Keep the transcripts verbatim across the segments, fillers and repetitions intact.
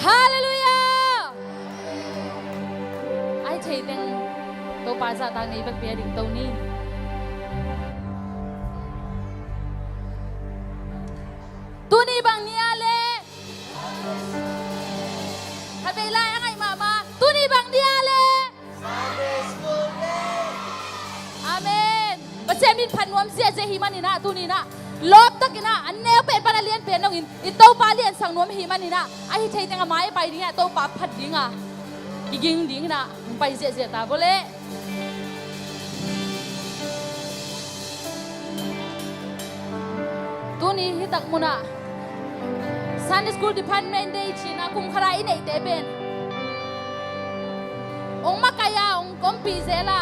Halleluiah! Ahi thei teng Topa zahtak nei bek pia ding to ni. Tuni bang ni a leh, khatvei lai a ngaih mahmah, tuni bang ni a leh. Amen. Pasian min phat nuam ziahziah hi maninah tuninah lawptakinah an neu pen pan a lian pen dongin i Topa liansak nuam hi maninah ahi thei teng a mai pai dingah Topa phat dinga kiging dinginah pai ziahziah ta vawleh. Tuni hi tak munah Sunday School Department Day cina kum khata i neihte pen hong makaih a hong ompih zel a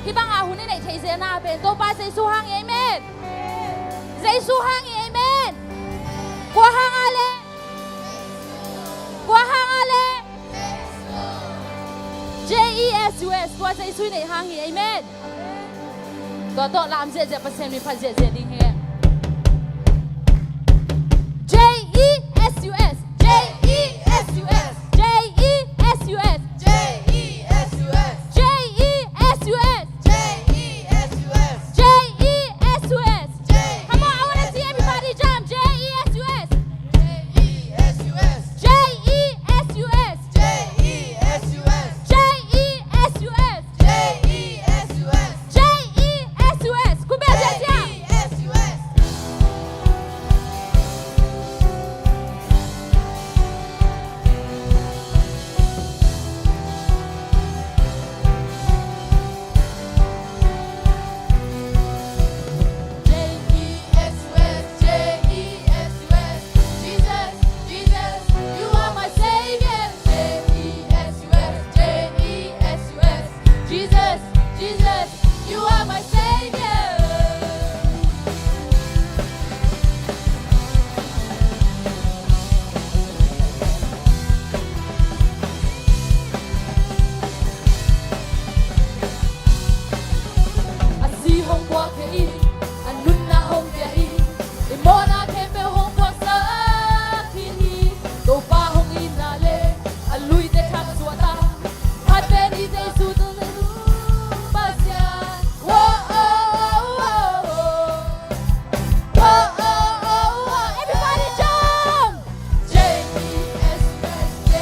hih banga hun i neih theih zelna pen Topa Jesu hang hi, amen. Jesu hang hi, amen. Kua hang a leh? Kua hang a leh? J E S U S, tua Jesu i neih hang hi, amen. Tua tawh lam ziahziah Pasian min phat ziahziah ding hi. J E S U S, J E S U S, J E S U S, J E S U S, J E S U S, J E S U S, J E S U S. Come on, I wanna see everybody jump. J E S U S. J E S U S. J E S U S. J E S U S. J E S U S. J E S U S. J E S U S. Kum bia sia sia. J E S U S. J E S U S, J E S U S, Jesus, Jesus, you are my Savior. J E S U S, J E S U S, Jesus, Jesus, you are my Savior. A si hong puak kei in, a nunna hong pia in, i mawhna khempeuh hong puaksak khin hi. Topa hong itna le a luite thak suahta, khat pen i Jesu Pasian. Whoa, oh, oh, oh, oh. Whoa, oh, oh, oh. Everybody jump! J E S U S, J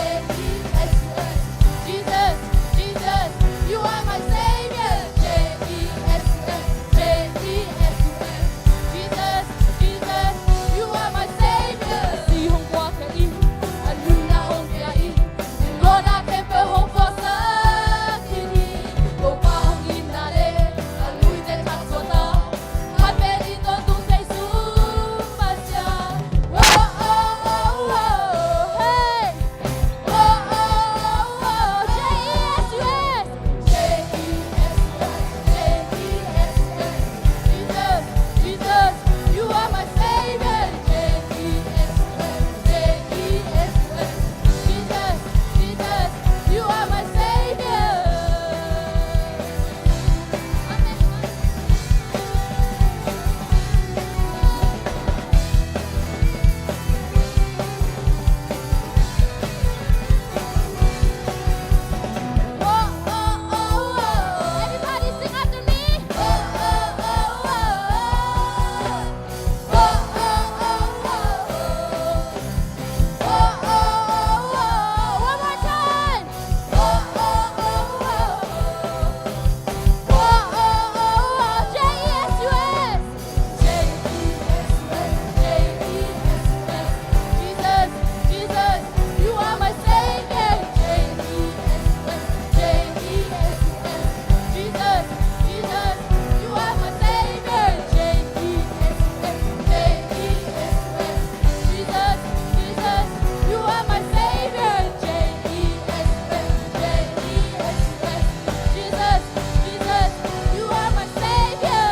E S U S. Jesus, Jesus, you are my Savior. J E S U S, J E S U S. Jesus, Jesus, you are my Savior. Si hong puak kei in, a nunna hong pia in, i mawhna khempeuh hong puaksak khin hi. Topa hong itna le a luite thak suahta, khat pen i tawntung Jesu Pasian. Whoa, oh, oh, oh, hey. Whoa, oh, oh, oh, J E S U S. J E S U S, J E S U S. Jesus, Jesus, you are my Savior. J E S U S, J E S U S. Jesus, Jesus, you are my Savior. Amen. Oh, oh, oh, oh. Everybody sing after me. Oh, oh, oh, oh, oh. Oh, oh, oh, oh, oh. Oh, oh, oh, oh. One more time. Oh, oh, oh, oh, oh. Oh, oh, oh, oh. J E S U S. J E S U S, J E S U S. Jesus, Jesus, you are my Savior. J E S U S, J E S U S. Jesus, Jesus, you are my Savior. J E S U S, J E S U S. Jesus, Jesus, you are my Savior. J E S U S, J E S U S. Jesus, Jesus, you are my Savior.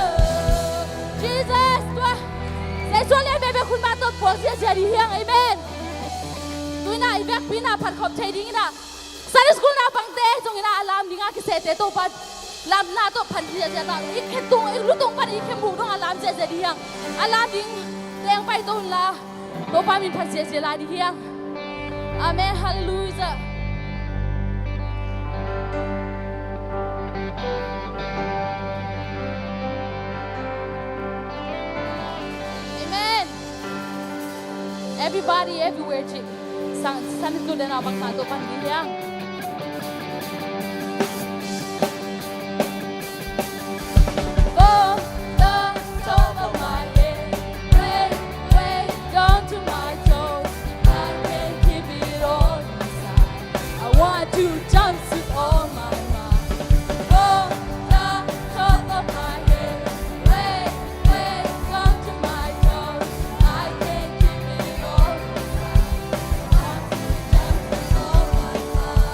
Jesus, tua Jesu lian veve khun mah tawh puak ziahziah ding hi hang. Amen. Tuinah i vekpi inah phatkhop thei dinginah Sunday school naupangte zongin ah a lam dingah kisehte Topa lamna tawh phat ziahziah ta, i khetung, i lutung pan i khe muh dong a lam ziahziah ding hi hang. A lam ding teng pai to unla Topa min phat ziahziah lai ding hi hang. Amen. Hallelujah. Amen. Everybody, everywhere, ci. Sang, sang tu dan abang satu pan bilang. From the top of my head, way, way down to my toes, I can't keep it all inside. I want to dance with all my might. From the top of my head, way, way down to my toes, I can't keep it all inside. I want to dance with all my might.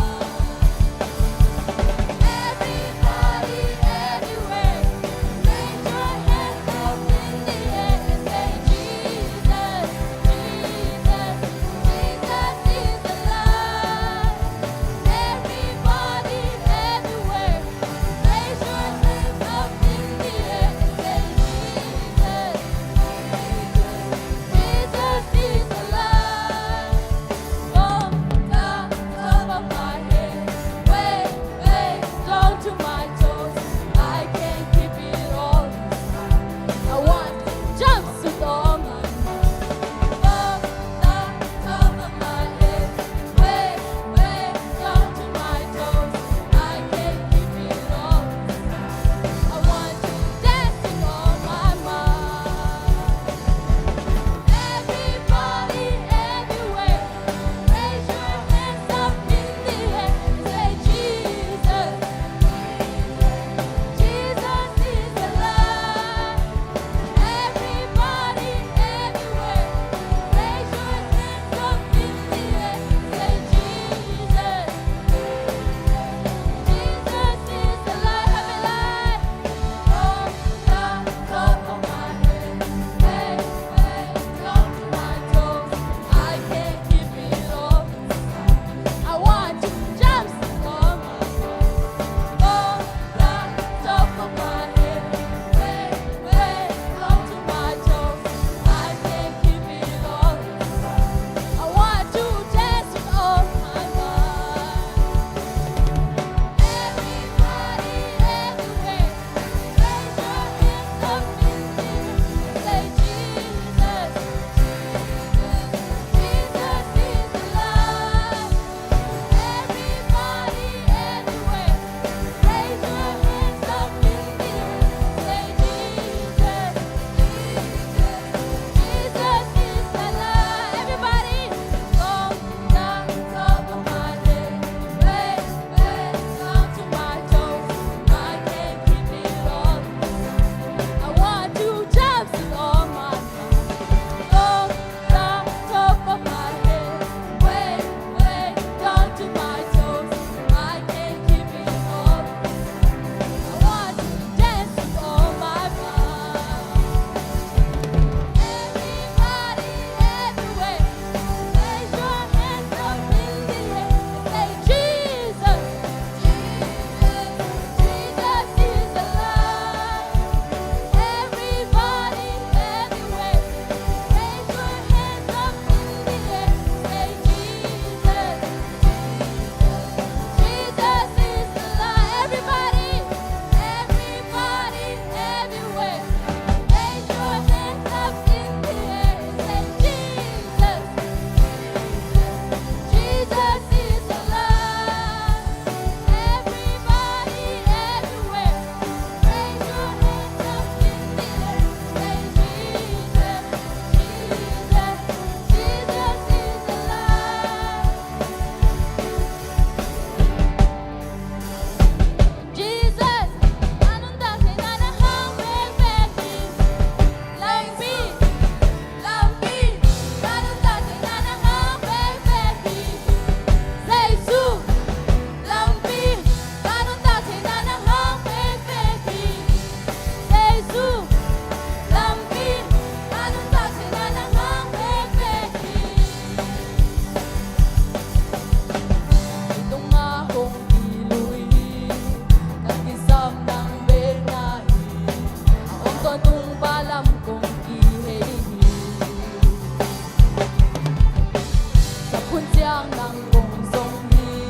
Nang kong zong hi,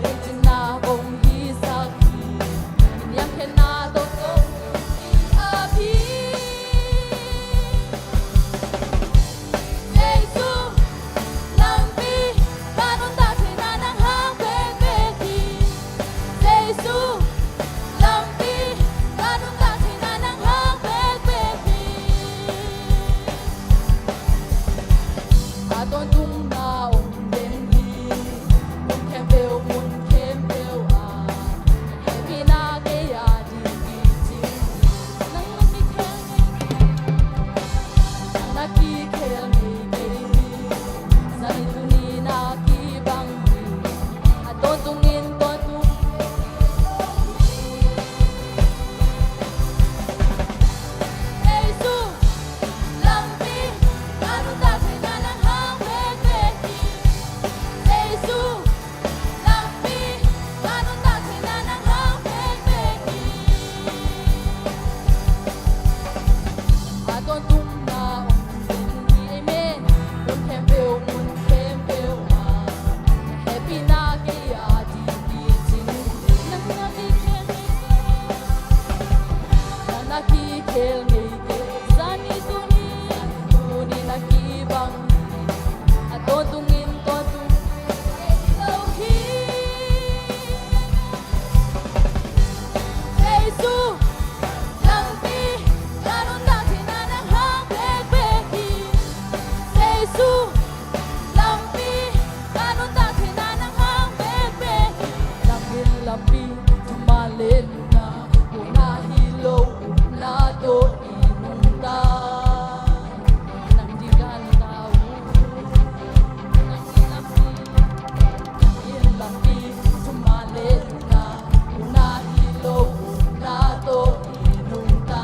leitung na kong hisak hi. Min liamkhiatna tawh kong hi a hi. Jesu, lampi, ka nuntak theihna nang hang bekbek hi. Jesu, lampi, ka nuntak theihna nang hang bekbek hi. A tawntung na om den hi. Mun khempeuh, mun khempeuh ah, hehpihna kei a ding hi cing. Nang na kikhel ngei, nang na kikhel ngei kei hi. Zani tuni na kibang hi. A tawntungin tawntung Jesu, lampi, ka nuntak theihna nang hang bekbek hi. Jesu, lampi, ka nuntak theihna nang hang bekbek hi. A tawntung na om den hi, amen. Mun khempeuh, mun khempeuh ah, hehpihna kei a ding hi cing. Nang na kikhel ngei, nang na kikhel ngei kei. Zani tuni, tuni na kibang hi. A tawntungin tawntung lo hi. Jesu, lampi, ka nuntak theihna nang hang bekbek hi. Jesu, lampi, ka nuntak theihna nang hang bekbek hi. Nang in lampi thuman le nunna, upna hi lo upna tawh i nungta. Nang ding ka nungta uh. Nang in lampi, nang in lampi thuman le nunna, upna hi lo upna tawh i nungta.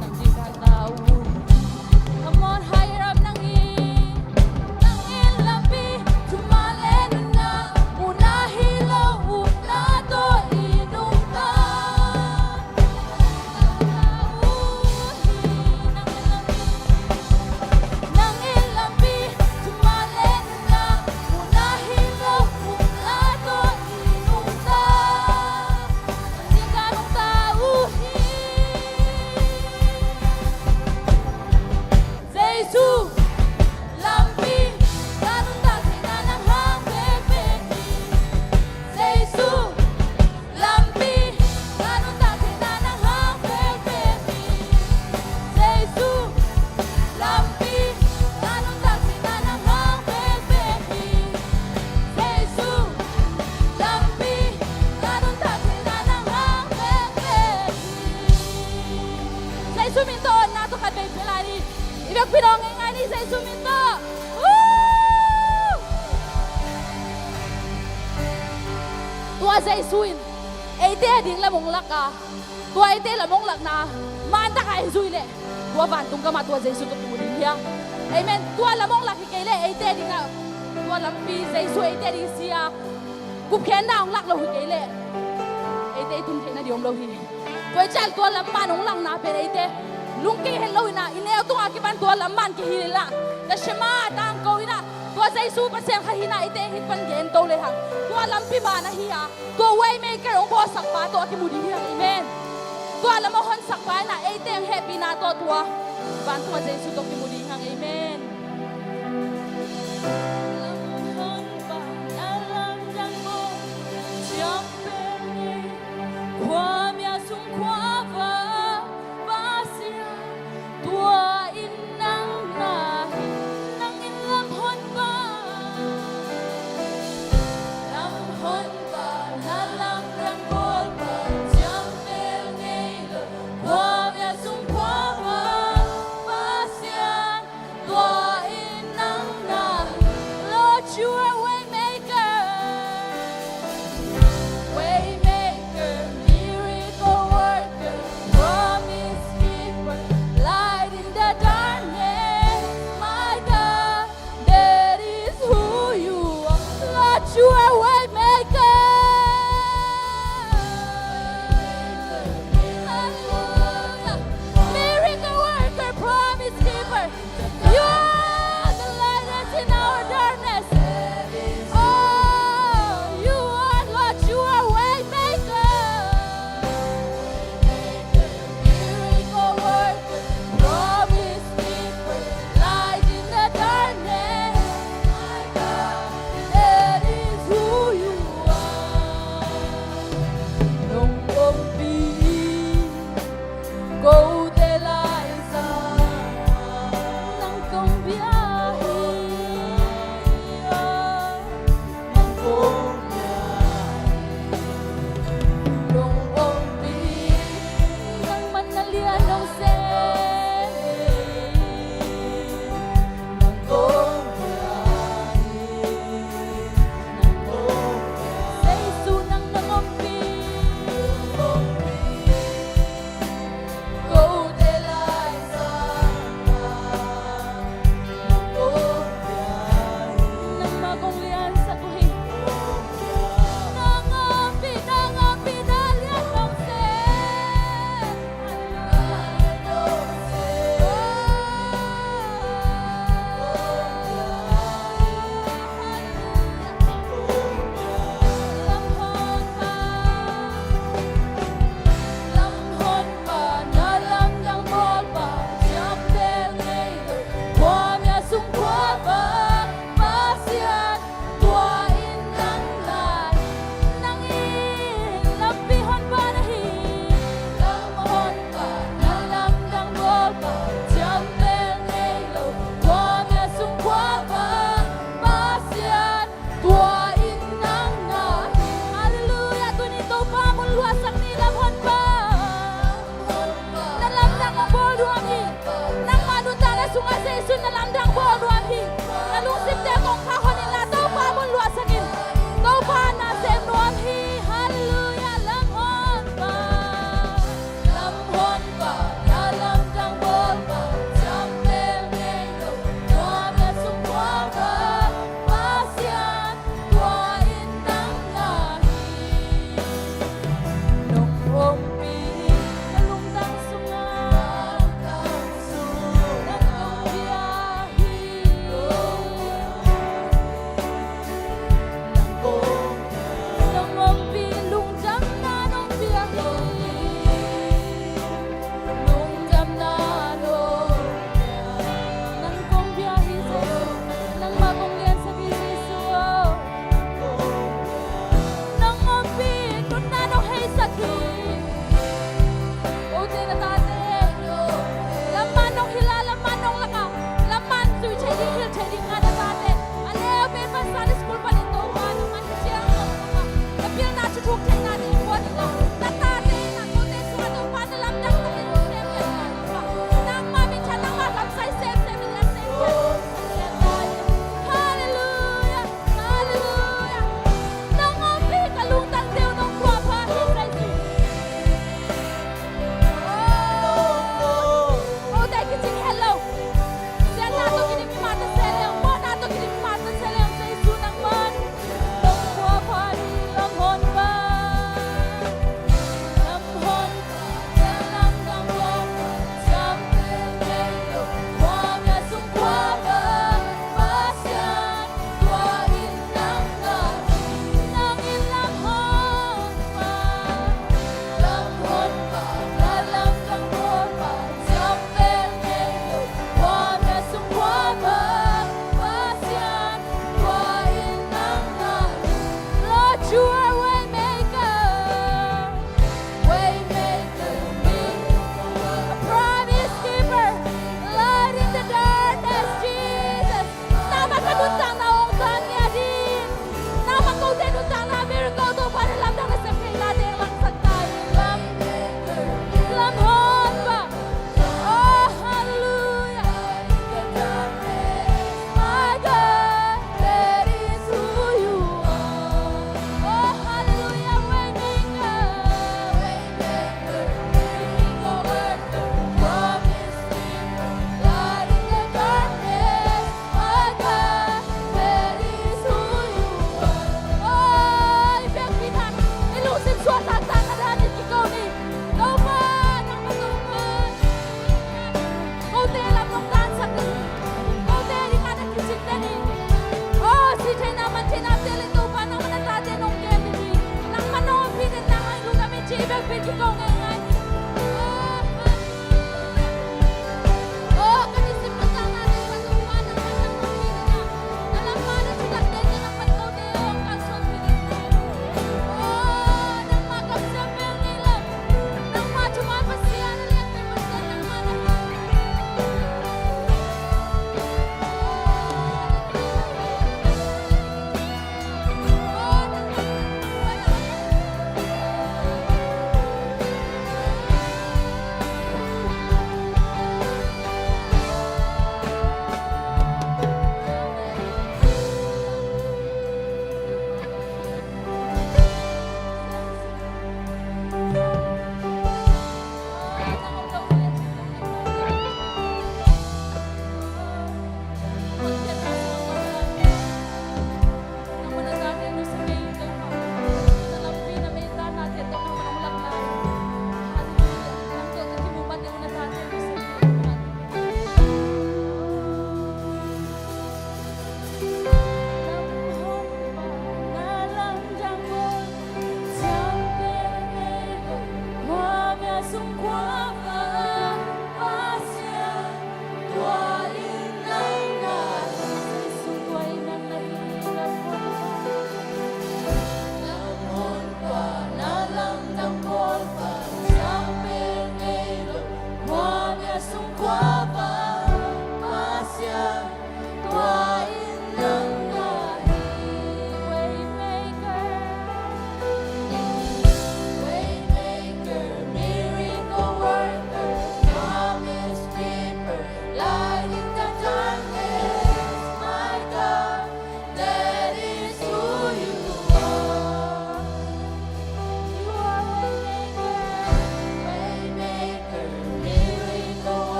Nang ding ka nungta uh. Come on, higher up nang hi. Nang in lampi thuman le nunna, upna hi lo upna tawh i nungta. Nang in lampi thuman le nunna, upna hi lo upna tawh i nungta. Nang ding ka nungta uh hi. Jesu, lampi, ka nuntak theihna nang hang bekbek hi. Jesu, lampi, ka nuntak theihna nang hang bekbek hi. Jesu, lampi, ka nuntak theihna nang hang bekbek hi. Jesu, lampi, ka nuntak theihna nang hang bekbek hi. Jesu min tawh na tawh khat vei pia lai ni. I biakpi dawng ngeingai ni Jesu min tawh. Woo! Tua Jesu in eite ading lam hong lak a, tua eite lam hong lakna man taka i zui leh, tua vantung gam ah tua Jesu tawh kimu ding hi a. Amen. Tua lam hong lak hi kei leh eite ading ah, tua lampi Jesu eite ading si a, gupkhiatna hong lak lo hi kei leh eite i tun theihna ding om lo hi. Tua hi ciang tua lam man hong lakna pen eite lungkia het lo in ah, i neu tungah kipan tua lam man kihilh in ah, na shema tangko in ah, tua Jesu Pasian khat hi in ah eite hih pan gen to lehang, tua lampi man ahi a, tua way maker hong bawlsakpa tawh a kimu ding hi hang. Amen. Tua lam a honsakpa in ah eite hong hehpihna tawh tua vantung a Jesu tawh kimu ding hi hang. Amen. Lam honpa na lamdang bawl ciang pen ngei lo, khuamial sung khuavak Pasian, tua in nang na hi, nang in lam honpa. Lam honpa na lamdang bawlpa ciang pen ngei lo, khuamial sung khuavak Pasian.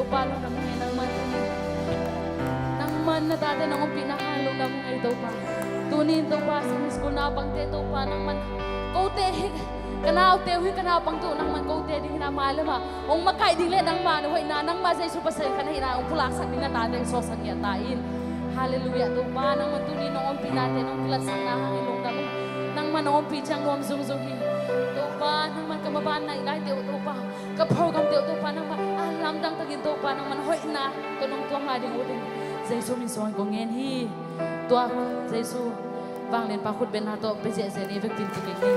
Pa, lungdam hong ei nangman tuni. Nangman na tate nong ompihna hang lungdam hong ei Topa. Tuni in Topa, Sunday school naupangte Topa nangman kote hi ka naute uh hi ka naupangte uh nangman kote ding hi na mah leh mah hong makaih ding leh nangma na hoihna nangma Jesu pasal ka na hihna hong pulaksak ding na tate hong sawlsak hi a ta in. Halleluiah Topa nangman tuni nong ompihnate nong kilatsakna hangin lungdam hong. Nangman nong ompih ciang nuam zungzung hi. Topa nangman ka maban naih laite uh Topa. Ka program deuh Topa nangmah a lamdang takin Topa nangmah na hoihna tawh nong tuam lai ding uh ding Jesu min suangin kong ngen hi. Tua Jesu vanglianpa khutbetna tawh pia ziahziah ni vekpi in kikik ni.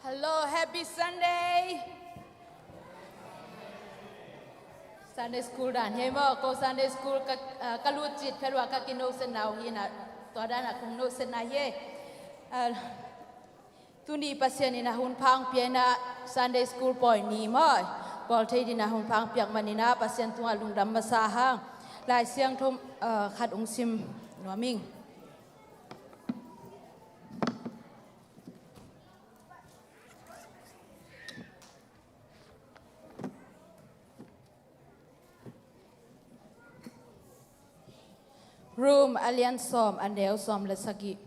Hello, happy Sunday. Sunday school dan hi ei maw, ko Sunday school ka, ah, ka lut cit phet uh a ka kinohsetna uh hi na, tua dan a kong nohsetna hi ei. Ah, tuni Pasian in a hun pha hong pia in a Sunday school pawi ni maw, pawl thei ding a hun pha hong piak man in a Pasian tungah lungdam masa hang. Lai Siangtho, ah, khat hong sim nuam ing. Rom a lian sawm a neu sawm le sagih.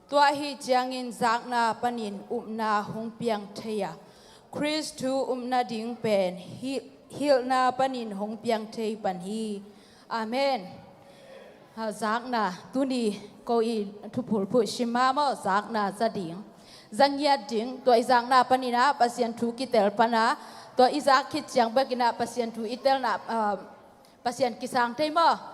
Tua ahih ciangin zakna panin upna hong piang thei a, Khrist thu upna ding pen hi-, hilhna panin hong piang thei pan hi. Amen. Ha, zakna, tuni ko i thuphulphuh shima maw, zakna za ding, za ngiat ding, tua i zakna panin a Pasian thu kitel pan a, tua i zak khit ciang bekin a Pasian thu i telna, ah, Pasian kisang thei maw?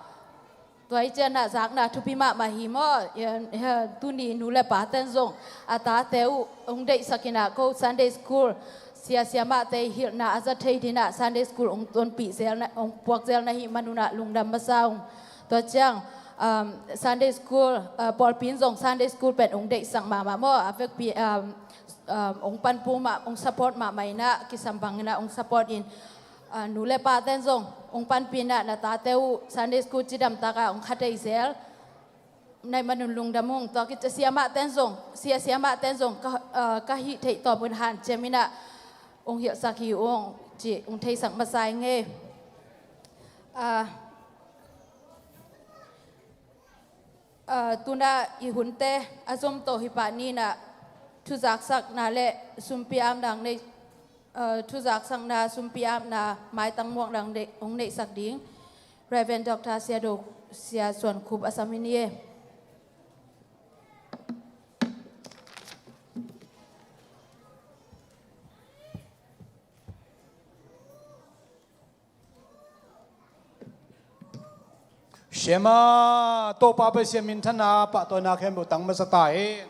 Tua i ciangin a zakna thupi mahmah hi maw? Eh, eh, tuni nu le paten zong a tate uh hong deihsak in a ko Sunday school sia siamahte i hilhna a za thei ding a Sunday school hong tonpih zel na, hong puak zel na hih man un a lungdam masa ung. Tua ciang, um, Sunday school, uh, pawlpi in zong Sunday school pen hong deihsak mahmah maw? A vekpi, um, um, hong panpih mah, hong support mahmah in a kisam bangin a hong support in, uh, nu le paten zong hong panpih in a na tate uh Sunday school cidam tak a hong kha thei zel. Naih man un lungdam ung. Tua khit ciang siamahten zong, sia siamahten zong ka, ah, ka hih theih tawm un hanciam in a hong hilhsak hi ung cih hong theisak masa ing ei. Ah, ah, tu-in a i hunte a zom to hi pah ni in a thuzaksakna le sumpi apna hong nei, ah, thuzaksakna sumpi apna maitang muak dang hong neihsak ding Reverend Doctor Sia Do, Sia Suan Khup a sam hi ni ei. Shema, Topa Pasian minthanna pahtawina khempeuh tang masa ta hen.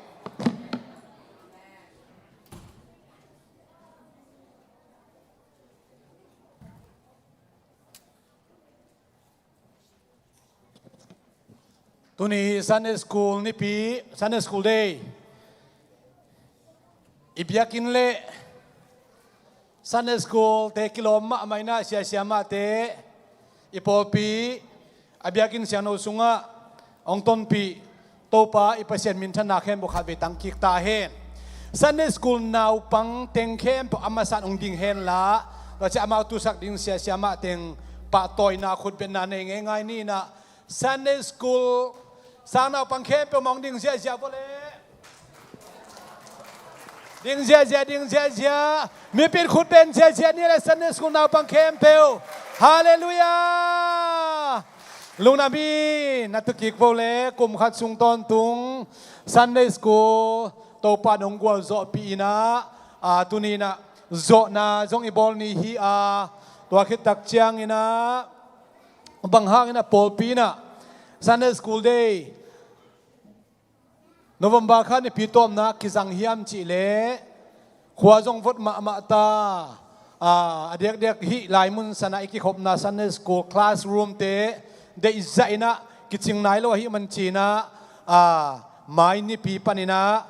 Tuni Sunday School nipi, Sunday School Day. I biakinn le Sunday School te kilawm mahmah in a sia siamahte, i pawlpi, a biakinn siangtho sungah hong tonpih Topa i Pasian minthanna khempeuh khatvei tangkik ta hen. Sunday School naupang teng khempeuh a masa in hong ding hen la, tua ciang amau tusak ding sia siamah teng pahtawina khutbetna nei ngeingai ni in a, Sunday School sang naupang khempeuh mah hong ding ziahziah vua le. Ding ziahziah, ding ziahziah. Mipi in khut beng ziahziah ni le Sunday School naupang khempeuh. Halleluiah. Lungdam hi, na tu kik vo le, kum khat sung tawntung Sunday School Topa in hong gualzawhpih in a, a, tuni in a zawhna zong i bawl ni hi a, tua khit tak ciangin a, bang hangin a pawlpi in a, Sunday School Day November kha nipi tawmna kizang hiam cihleh khua zong vot mahmah ta. A diakdiak hih lai mun sanah i kikhopna Sunday School classroom te deih zahinah kicing nai lo ahih man cinah, mai nipi paninah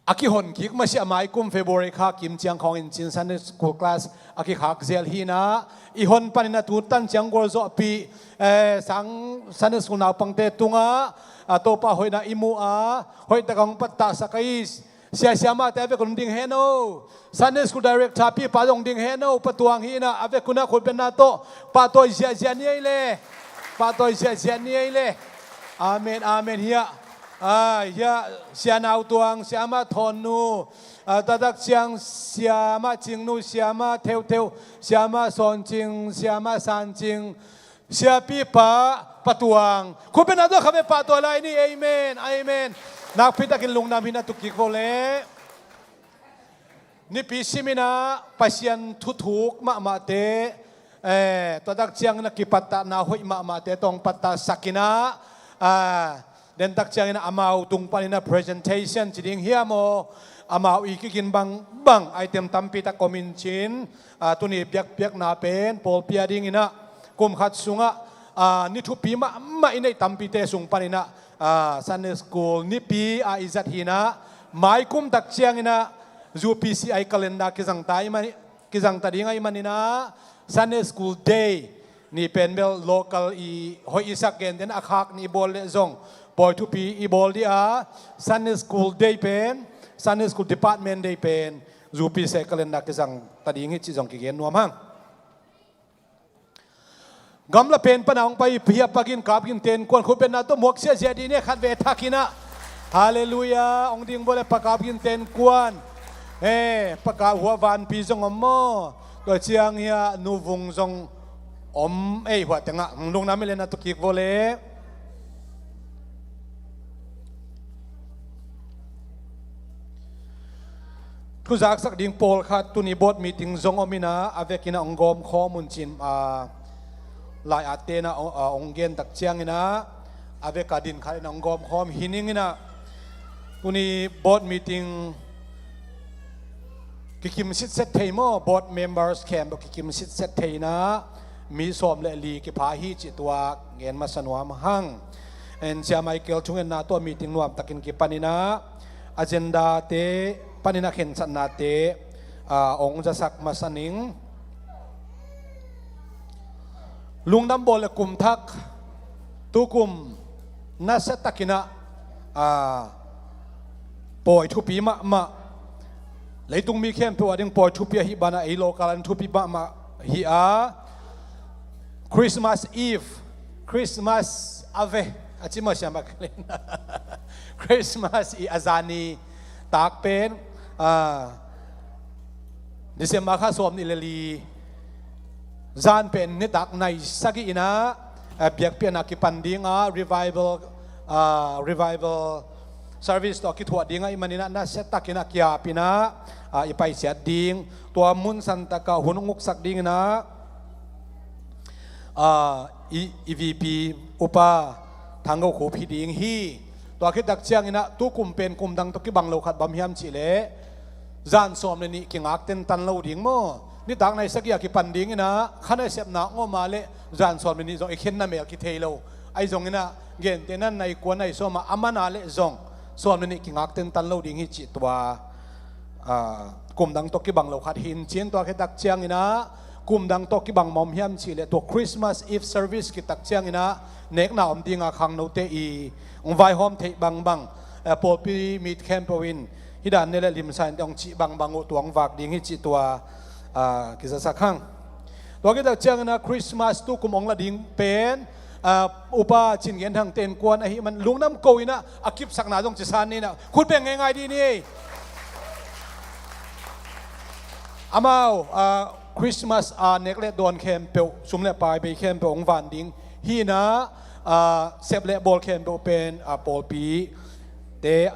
a kihon kik masiah mai kum February kha kim ciang khawngin cin Sunday School class a kikhak zel hinah i hon paninah tutan ciang gualzawhpih, eh, sang Sunday School naupangte tungah a Topa hoihna i muh a hoihtak a hong pattahsak a i siasiamate a vekun ding hen o. Sunday School Director pipa zong ding hen o. Patuang hinah a vekunah khutbetna tawh pahtawi ziahziah ni ei le. Pahtawi ziahziah ni ei le. Amen, amen. Hiah, ah, hiah Sianau Tuang, Siama Thawnnu, ah, taktak ciang Siama Cingnu, Siama Theutheu, Siama Sawncing, Siama Sancing, siapipa Patuang. Khutbetna tawh kha ve pahtawi lai ni. Amen, amen. Nakpitakin lungdam hinah tukik vo le. Nipi siminah Pasian thuthuk mahmahte, eh, taktak ciangin a kipattahna hoih mahmahte tawh hong pattahsakinah, ah, dentak ciangin amau tung paninah presentation ci ding hiam aw, amau i kigin bangbang item tampitak om in cin, ah, tuni biakpiakna pen pawlpi a dinginah kum khat sungah, ah, ni thupi mahmah i neih tampite sung paninah, ah, Sunday School nipi a i zat hinah mai kum tak cianginah U P C I calendar kizangta i mani kizangta ding ahih maninah Sunday School Day ni pen bel local i hoih i sak gentehna a khak ni i bawl leh zong pawi thupi i bawl dih a, Sunday School Day pen, Sunday School Department Day pen U P C I calendar kizangta ding hi cih zong kigen nuam hang. Gamla pen pana hong pai hi a, Pa Gin Kap Gin Ten Kuan khutbetna tawh muak siahsiah dih ni, khat ve thakinah. Halleluiah. Hong ding bawleh Pa Kap Gin Ten Kuan. Eh, Pa Kap Hua Vanpi zong om maw? Tua ciang hiah Nu Vung zong om ei, hua tengah hong lungdam i lenah tukik vo le. Thuzaksak ding pawlkhat tuni board meeting zong om inah a vekinah hong gawmkhawm un cin, a, lai-atte inah hong, a, hong gentak cianginah a veka din khat inah hong gawmkhawm hi ning inah tuni board meeting kikim sitset thei maw, board members khempeuh kikim sitset thei inah mi sawm le li kipha hi cih tua gen masa nuam hang. En Sia Michael thungetna tawh meeting nuamtakin kipaninah agenda te paninah khensatnate, ah, ong zasak masa ning. Lungdam bawl le kum thak tukum nasiatakinah, ah, pawi thupi mahmah. Leitung mi khempeuh a ding pawi thupi ahi banah ei local an thupi mahmah hi a. Christmas Eve, Christmas Eve a ci masiam a kalen. Christmas i a zani tak pen, ah, December kha sawm nih le li zan pen nitak nai sagih inah, eh, biakpiakna kipan dinga revival, ah, revival service tawh a kithuah ding ahih maninah nasiatakinah kiapinah, ah, i paisiat ding. Tua mun santakah hun hong uksak dinginah, ah, i, i V P upa Thanggo Khup hi ding hi. Tua khittak cianginah tukum pen kum dang tawh kibang lo khat bang hiam cihleh zan sawm le nih kingak tentan lo ding maw? Nitak nai sagih a kipan dinginah kha nasepna ngawma le zan sawm le nih zong i khenna mel kithei lo. Ahi zonginah gentehna nai kua nai sawma a mana le zong sawm le nih kingak tentan lo ding hi cih tua, ah, kum dang tawh kibang lo khat hi in cin. Tua khittak cianginah kum dang tawh kibang mawm hiam cihleh tua Christmas Eve service khittak cianginah nekna om dinga khangnote i hong vaihawm theih bangbang, eh, pawlpi mit khempeuh in hih dan ne le limsa in te hong cih bangbang uh tua hong vak ding hi cih tua, ah, kizasak hang. Tua khittak cianginah Christmas tukum hong la ding pen, ah, upa Cin Gen Thang Ten Kuan ahih man lungdam ko inah a kipsakna zong cisan ni inah khut beng ngeingai dih ni. Amau, ah, Christmas, ah, nek le dawn khempeuh, sum le pai bei khempeuh hong van ding hi inah, ah, sep le bawl khempeuh pen, ah, pawlpi te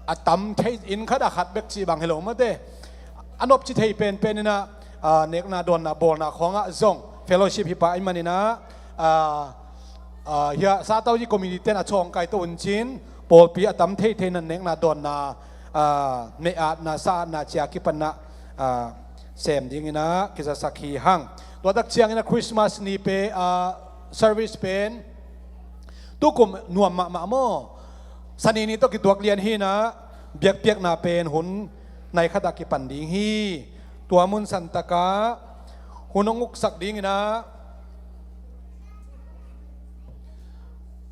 a tam thei in khat a khat bek cih bang hi lo mate. A nopci thei penpen inah, ah, nekna dawnna bawlna khawngah zong fellowship hi pah ahih maninah, ah, Hiah Satauji committee ten a chawngkai to un cin, pawlpi a tam theithei na nekna dawnna, meh atna sa atna cia kipanna sem dinginah kizasak hi hang. Tua tak cianginah Christmas ni pe service pen tukum nuam mahmah maw? Sani ni tawh kituak lian hinah biakpiakna pen hun nai khatah kipan ding hi. Tua mun santakah hun hong uksak dinginah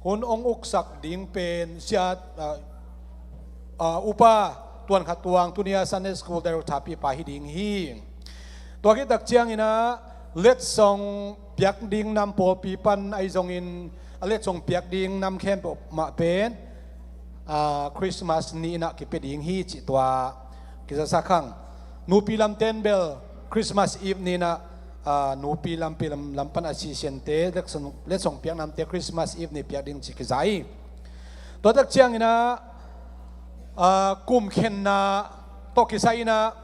hun hong uksak ding pen siat uh, uh, upa tuan khat tuang tunia Sunday School dai thapipa hi ding hi. Tua khit tak cianginah letsong piak ding nam pawlpi pan ahi zongin a letsong piak ding nam khempeuh mah pen uh, Christmas ni inah kipia ding hi cih tua kizasak hang. Nupi lam ten bel Christmas Eve ni inah uh, nupi lampi lam, lam pan a sisiante letsong, letsong piak namte Christmas Eve ni piak ding ci kiza hi. Tua tak cianginah uh, kum khenna tawh kisai inah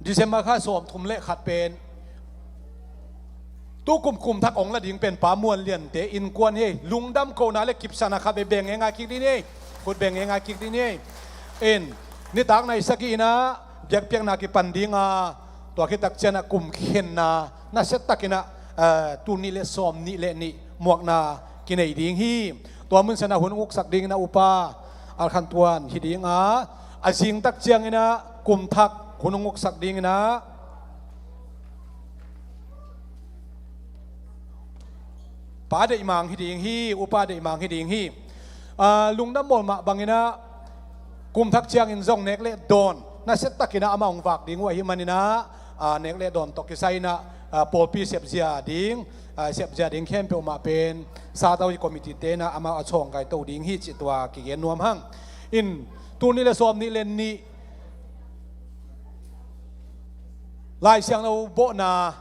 December kha sawm thum le khat pen tukum kum thak ong la ding pen pa muan liante innkuan hi. Lungdam kohna le kipsakna khat bebeng e ngai kik ding hi. Khut beng e ngai kik ding hi. In nitak nai sagih inah biakpiakna kipan dinga tua khit tak cianah kum khenna nasia takinah uh, tul nih le sawm nih le nih muakna kinei ding hi. Tua mun sanah hun uksak dinginah upa Alkhan Tuan hi dinga a zing tak cianginah kum thak hun uksak dinginah Pa Deihmang hi ding hi, upa Deihmang hi ding hi. Uh, lungdam bawl mah banginah kum thak ciangin zong nek le dawn nasia takinah amah hong vak ding uh ahi maninah uh, nek le dawn tawh kisai inah uh, pawlpi sepzia ding uh, sepzia ding khempeuh mah pen Satauji committee tenah amah a chawngkai to ding hi cih tua kigen nuam hang. In tul nih le sawm nih le nih Lai Siangtho bawhna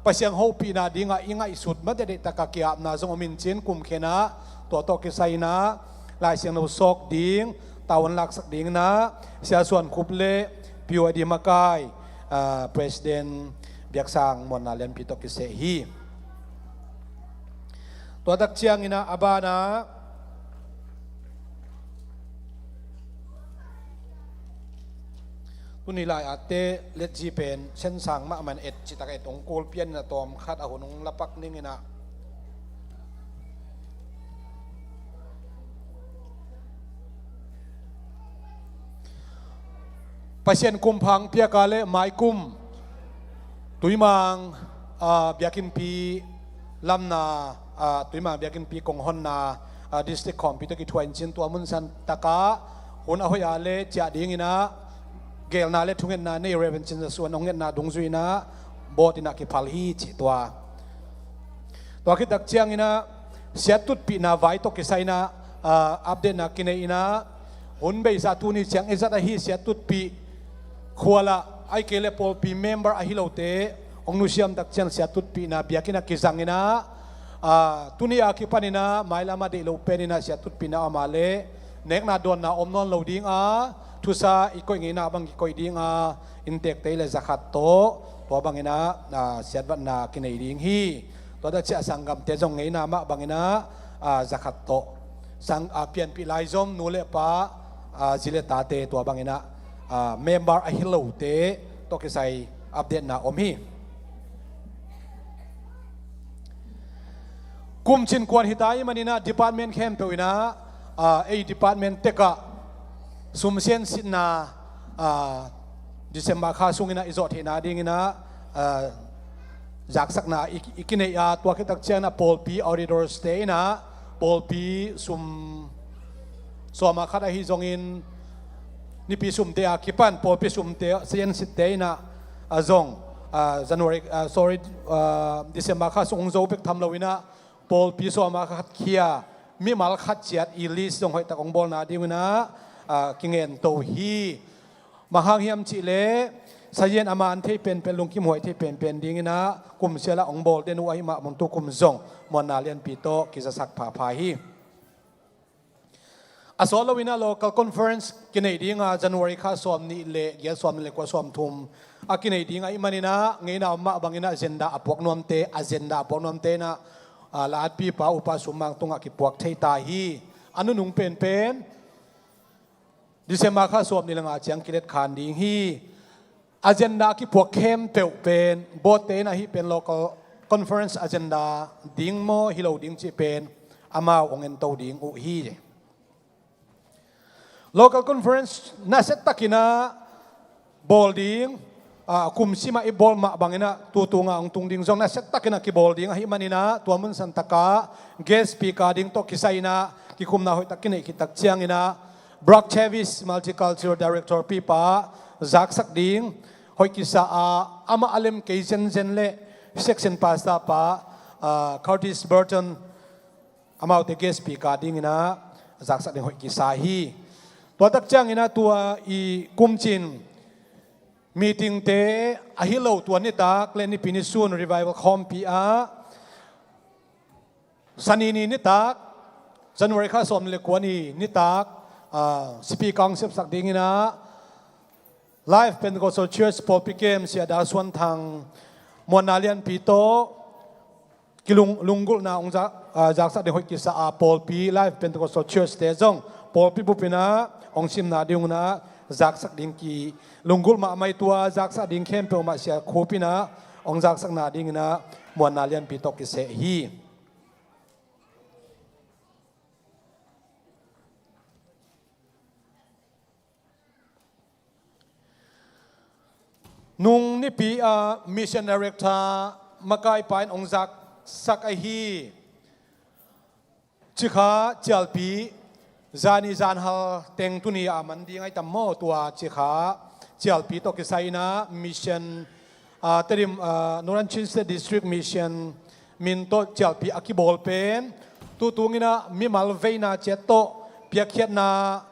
Pasian hopihna dingah i ngaihsut mate deihtakah kiapna zong om in cin kum khenah tua tawh kisai inah Lai Siangtho sawk ding tavuan laksak dinginah Sia Suan Khup le P Y D makai uh, President Biaksang Muanna Lianpi tawh kiseh hi. Tua tak cianginah a banah tuni lai atte letzi pen sensang mahmah in et citak et hong kul pian inah tawm khat a hun hong lapak ninginah Pasian kum phang piaka le maikum Tuimang uh, biakinnpi lamna uh, Tuimang biakinnpi kong honna uh, district khawmpi tawh kithuah in cin tua mun santakah hun a hoih a le ciah dinginah gelna le thungetna nei Reverend Cin Za Suan hong ngetna dungzui inah bawt inah kiphal hi cih tua. Tua khit tak cianginah siat tutpihna vai tawh kisai inah uh, update na kinei inah hun beisa tuni ciang i zat ahi siat tutpih khualah ai kei le pawlpi member ahi lote hong nusiam tak ciang siat tutpihna biakinnah kizanginah uh, tuni a kipaninah mailam a deih lo peninah siat tutpihna om a le nekna dawnna om nawn lo dinga thusa i koih ngeina bang kikoih dinga inntekte le zakhat tawh tua banginah uh, siatvatna kinei ding hi. Tua dah ciah sanggamte zong ngeina mah banginah uh, zakhat tawh sang uh, pianpih laizom nu le pa uh, zi le tate tua banginah uh, member ahi lote tawh kisai update na om hi. Kum cin kuan hita i maninah department khempeuh inah uh, ei department tekah sumsian sitna uh, December kha sunginah i zawh theihna dinginah uh, zaksakna i, i kinei a tua khit tak cianginah pawlpi auditors te inah pawlpi sum sawma khat ahi zongin nipi sumte a kipan pawlpi sumte siansitte inah a zong uh, January uh, sorry uh, December kha sung hong zo bek tham lo inah pawlpi sawma khat khia mimal khat ciat i list zong hoihtak hong bawlna dinginah uh, kingen to hi. Bang hang hiam cihleh sazian a man thei penpen lungkim huai thei penpen dinginah kum sialah hong bawl den uh ahi mah mun tukum zong Muanna Lianpi tawh kizasak phapha hi. A sawt loin ah local conference kineih ding a, January kha sawm nih le giat, sawm nih le kua, sawm thum a kineih ding ahih manin ah, ngeina om mah bangin ah agenda a puak nuamte, agenda a puak nuamte in ah, a, la-at pipa Upa Sum Mang tungah kipuak thei ta hi. A nunung penpen December kha sawm nih le nga ciang kilet khan ding hi. Agenda a kipuak khempeuh pen board-te in ah hih pen local conference agenda ding maw, hi lo ding cih pen amau hong ento ding uh hi. Local conference nasia takin ah bawl ding, a, kum sim ah i bawl mah bangin ah tutung a hong tung ding zong nasia takin ah kibawl ding ahih manin ah, tua mun san tak ah guest speaker ding tawh kisai in ah kikumna hoih tak kineih khit tak ciangin ah Brock Chavis, Multicultural Director pipa, zaksak ding hoih kisa a, amah a lem kei zenzen le section pastor pa, a, Curtis Burton, amaute guest speaker dingin ah zaksak ding hoih kisa hi. Tua tak ciangin ah tua i kumcin meeting-te ahi lo, tua nitak le Nipi ni sun Revival khawmpi ah Sani ni nitak, January kha sawm nih le kua ni nitak, a, speaker hong sepsak dingin ah Life Pentecostal Church pawlpi kem Sia Da Suan Thang, Muanna Lianpi tawh kilung, lunggulhna hong za-, a, zaksak ding hoih kisa a, pawlpi Life Pentecostal Church-te zong pawlpi bup in ah hong simna ding un ah zaksak ding ki lunggulh mahmah hi. Tua zaksak ding khempeuh mah Sia Khup in ah hong zaksakna dingin ah Muanna Lianpi tawh kiseh hi. Nung nipi a Mission Director makaipa in hong zaksak ahi Cikha Cialpi, zani zanhal teng tuni a man ding ahi tam maw? Tua Cikha Cialpi tawh kisai in ah Mission, a, Tedim, a, Northern Chin State District Mission min tawh Cialpi a kibawl pen, tutung in ah mimal veina ciat tawh piakkhiatna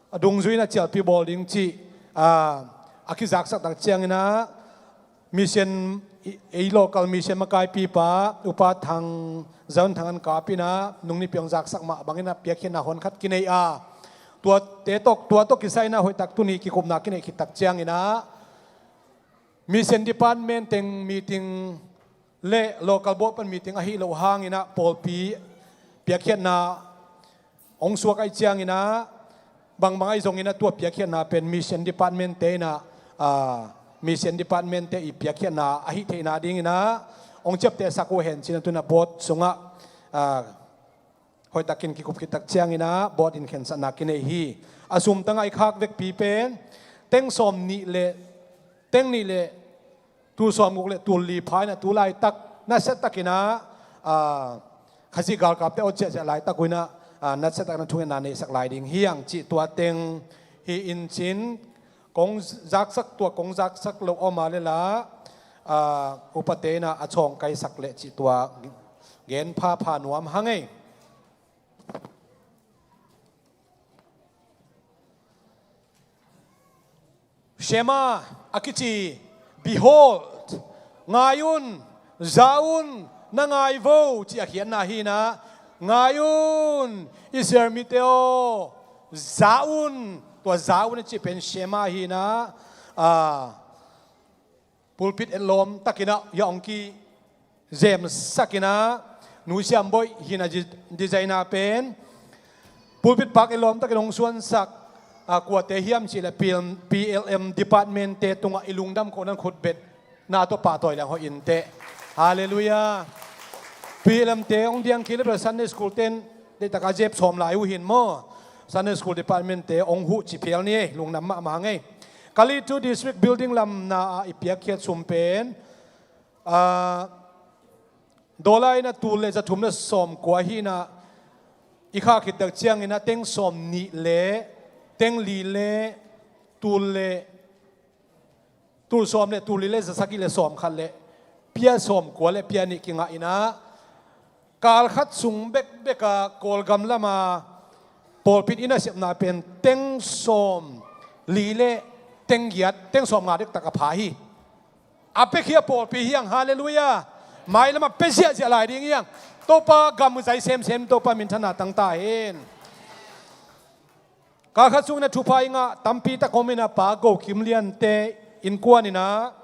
a dungzui in ah Cialpi bawl ding cih, a, a kizaksak tak ciangin ah mission, ei, ei local mission makaipipa Upa Thang, Zaun Thang an kap in ah nung nipi hong zaksak mah bangin ah piakkhiatna hon khat kineih a, tuate tawh, tua tawh kisai in ah hoih tak tuni kikupna kineih khit tak ciangin ah Mission Department teng meeting le local board pan meeting ahi loh hangin ah pawlpi piakkhiatna hong suak ahih ciangin ah, bangbang ahi zongin ah tua piakkhiatna pen Mission Department-te in ah, a, Mission Department-te i piakkhiatna ahih theihna dingin ah hong ciaptehsak uh hen ci-in ah tu-in ah board sungah, a, hoih takin kikup khit tak ciangin ah board in khensatna kineih hi. A sum tangah i khak vekpi pen teng sawm nih le, teng nih le tul sawmguk le tul li pha in ah tu laitak nasia takin ah, a, Khazih galkapte aw ciahciah laitak uh in ah, a, nasia takin ah thungetna neihsak lai ding hi hang cih tua teng hi in cin, kong zaksak, tua kong zaksak loh om a le la, a, upate in ah a cawngkaisak leh cih tua gen phapha nuam hang ei. Shema a kici, behold, ngai un, za un, na ngai vo, ci a khiatna hi in ah, ngai un, Israel mite aw, za un, tua za un a cih pen Shema hi in ah, a, pulpit etlawm takin ah hong kizemsak in ah, Nu Siam Boih hi in ah di-, designer pen. Pulpit park etlawm takin hong suansak, a, kuate hiam cih leh P L M, P L M department-te tungah i lungdam khawh nan khutbetna tawh pahtawi leng hoih in teh. Halleluiah. P L M-te hong diang kik leh bel Sunday school-ten deihtak a zep sawm lai uh hi in maw. Sunday school department-te hong huh ci phial ni ei, lungdam mahmah hang ei. Kalitu District Building lamna ah i piakkhiat sum pen, a, dollar in ah tul le za thum le sawm kua hi in ah, i khah khit tak ciangin ah teng sawm nih le, teng li le, tul le, tul sawm le tul li le za sagih le sawm khat le pia sawm kua le pia nih kingah in ah, kal khat sung bekbek a Kawlgam lam a pawlpi inn a sepna pen teng sawm li le teng giat, teng sawm nga dektak a pha hi. A piakhia pawlpi hi hang, halleluiah. Mailam ah pia ziahziah lai ding hi hang. Topa gam zai semsem, Topa minthanna tang ta hen. Kha khat sungin a thupha i ngah tampi tak om in a, Pa Go Kim Lian te innkuan in a,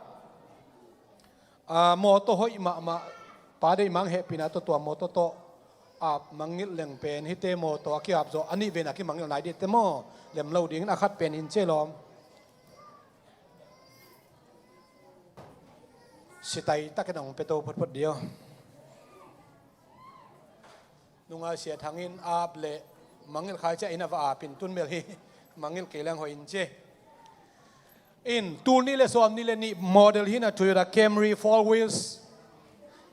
a, mawtaw hoih mahmah, Pa Deih Mang hehpihna tawh tua mawtaw tawh ap mangngilh leng pen, hihte mawtaw a kiap zawh a nih vei in a kimangngilh nai dih teh maw, lem lo dingin a khat pen hi in ci lawm. Sitai takin a hong pia to photphot dih aw. Nunga Sia Thang in ap leh mangngilh kha ciah in a va ap in, tun bel hi mangngilh kei leng hoih in ci. In, tul nih le sawm nih le nih model hi in a, Toyota Camry four wheels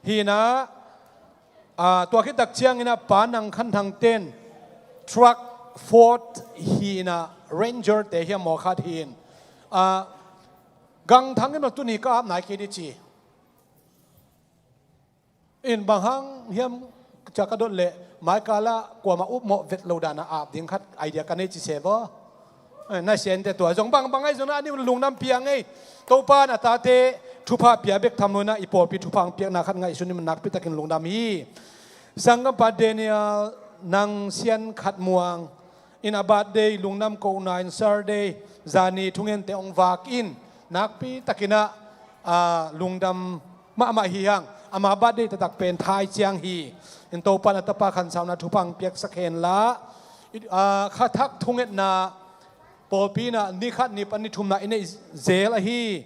hi in a, a, tua khit tak ciangin a Pa Nang Khan Thang ten truck Ford hi in a, Ranger te hi a, maw khat hi in. A, Gang Thang in a, tun hi ka ap nai kei dih ci. In, bang hang hiam cia ka dot leh, mai kal ah kuamah upmawh vet lo dan a ap ding khat idea ka nei ci se vaw. Eh, na sian te tua zong bangbang ahi zong na, a nih lungdam piang ei. Topa in a tate thupha pia bek tham lo in a, i pawlpi thupha hong piakna khat ngaihsun in nakpi takin lungdam hi. Sanggampa Daniel Nang Sian Khat Muang in a birthday lungdam kohna in Saturday zani thungente hong vak in, nakpi takin a, a, lungdam mahmah hi hang. Ama birthday taktak pen thai ciang hi. In, Topa in a tapa khansauna thupha hong piaksak hen la. I, a, kha thak thungetna pawlpi in a ni khat, ni pan, ni thumna i neih zel ahi.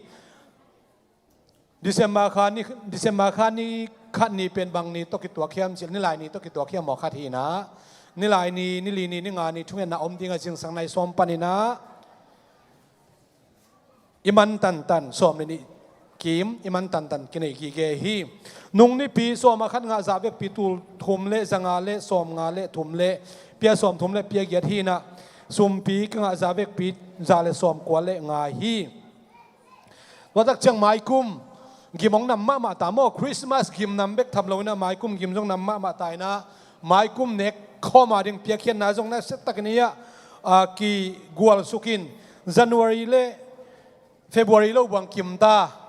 December kha ni, December kha ni khat ni pen bang ni tawh kituak hiam cih leh, Nilai ni tawh kituak hiam maw khat hi in a. Nilai ni, Nili ni, Ninga ni thungetna om ding a, zingsang nai sawm pan in a. I man tantan, sawm le nih kim, i man tantan kinei gige hi. Nung nipi sawm a khat ngah zah vekpi tul thum le za nga le sawm nga le thum le pia sawm thum le pia giat hi in a, sumpi ka ngah zah vekpi za le sawm kua le nga hi. Tua tak ciang maikum gim hong nam mahmah ta maw, Christmas gim nam bek tham lo in a, maikum gim zong nam mahmah ta in a, maikum nek khawm a ding piakkhiatna zong nasia takin hi a, a, kigualsuk in, January le February lo buang kim ta.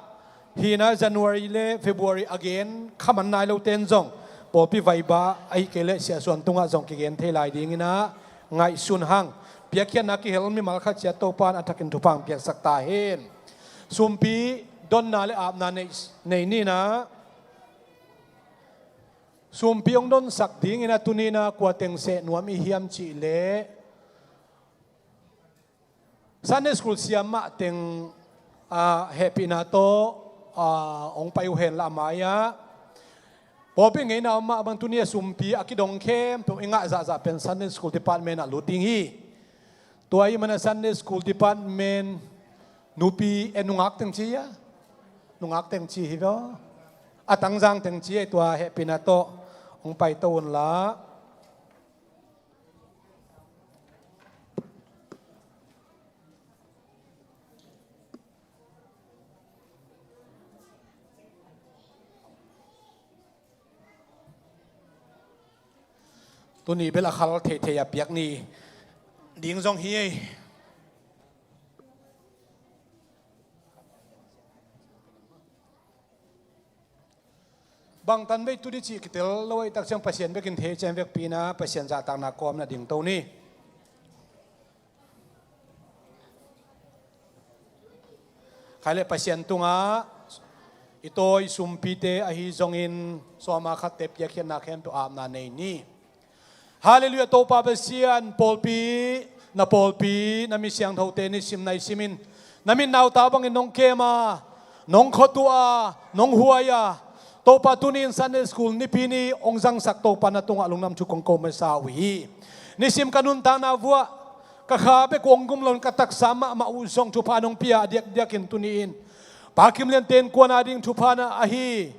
Hi in a, January le February a gen kha man nai lo ten zong pawlpi vaiba ahih kei leh siahsuan tungah zong kigen thei lai ding in a, ngaihsun hang. Piakkhiatna kihel mimal khat ciat Topa in a thakin thupha hong piaksak ta hen. Sumpi donna le apna nei, nei ni in a. Sumpi hong donsak ding in a, tuni in a kua teng seh nuam i hiam cih leh, Sunday school siam mah teng, ah, hehpihna tawh, ah, hong pai uh hen la, a mai-ah pawlpi ngeina om mah bang, tuni a sumpi a kidong khempeuh i ngah zahzah pen Sunday school department ah lut ding hi. Tua ahih manin Sunday school department nupi, eh, nungak teng ci a, nungak teng ci hi vaw. A tangzang teng ci a, tua hehpihna tawh hong paito un la. Tuni bel a khal theithei a piak ni ding zong hi ei. Bang tan vei tu dih cih kitel lo ahih tak ciang Pasian bekin thei ciang vekpi in a Pasian zahtakna kawm na dingto ni. Khai le Pasian tungah i tawi sumpite ahi zongin sawma khatte piakkhiatna khempeuh apna nei ni. Halleluiah, Topa Pasian, pawlpi, na pawlpi, na mi siangthote nisim nai simin, na min nauta bangin nong kem a, nong khuatua a, nong huai a, Topa, tuni in Sunday school nipi ni hong zangsak Topa na tungah lungdam thu kong ko masa uh hi. Nisim ka nuntakna vuah, ka kha bek uh hong gum loin ka taksa mahmah uh zong thupha nong pia a diakdiakin tuni in Pa Kim Lian te innkuan a ding thupha na ahi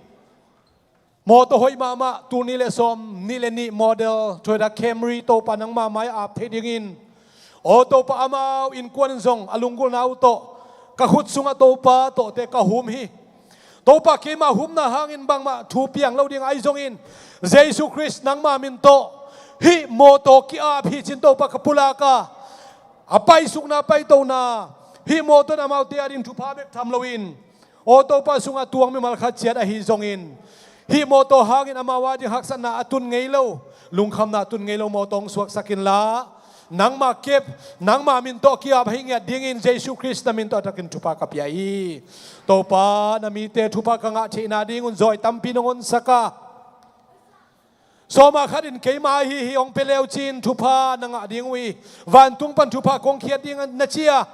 mawtaw hoih mahmah, tul nih le sawm nih le nih model Toyota Camry Topa nangma mai-ah ap thei dingin, aw Topa, amau innkuan in zong a lunggulhna uh tawh ka khut sungah Topa tawhte ka hum hi. Topa, keima humna hangin bangmah thu piang lo ding ahi zongin Jesu Khrist nangma min tawh hih mawtaw ki-ap hi cin Topa ka pulak a, a paisukna, paitona, hih mawtaw in amaute a ding thupha bek tham loin, aw Topa, sungah tuang mimal khat ciat ahi zongin, hih mawtaw hangin amau a ding haksatna a tun ngei lo, lungkhamna a tun ngei lo mawtaw hong suaksak inla, Nangmah kep, nangmah min tawh ki-ap ahih ngiat dingin Jesu Khrist na min tawh a takin thupha ka pia hi. Topa, na mite thupha ka ngah theihna dingun zawi tampi nong honsak a, sawma khat in keima ahi hi hong pia le uh ci-in thupha na ngah ding uh hi. Vantung pan thupha kong khiat ding na ci a,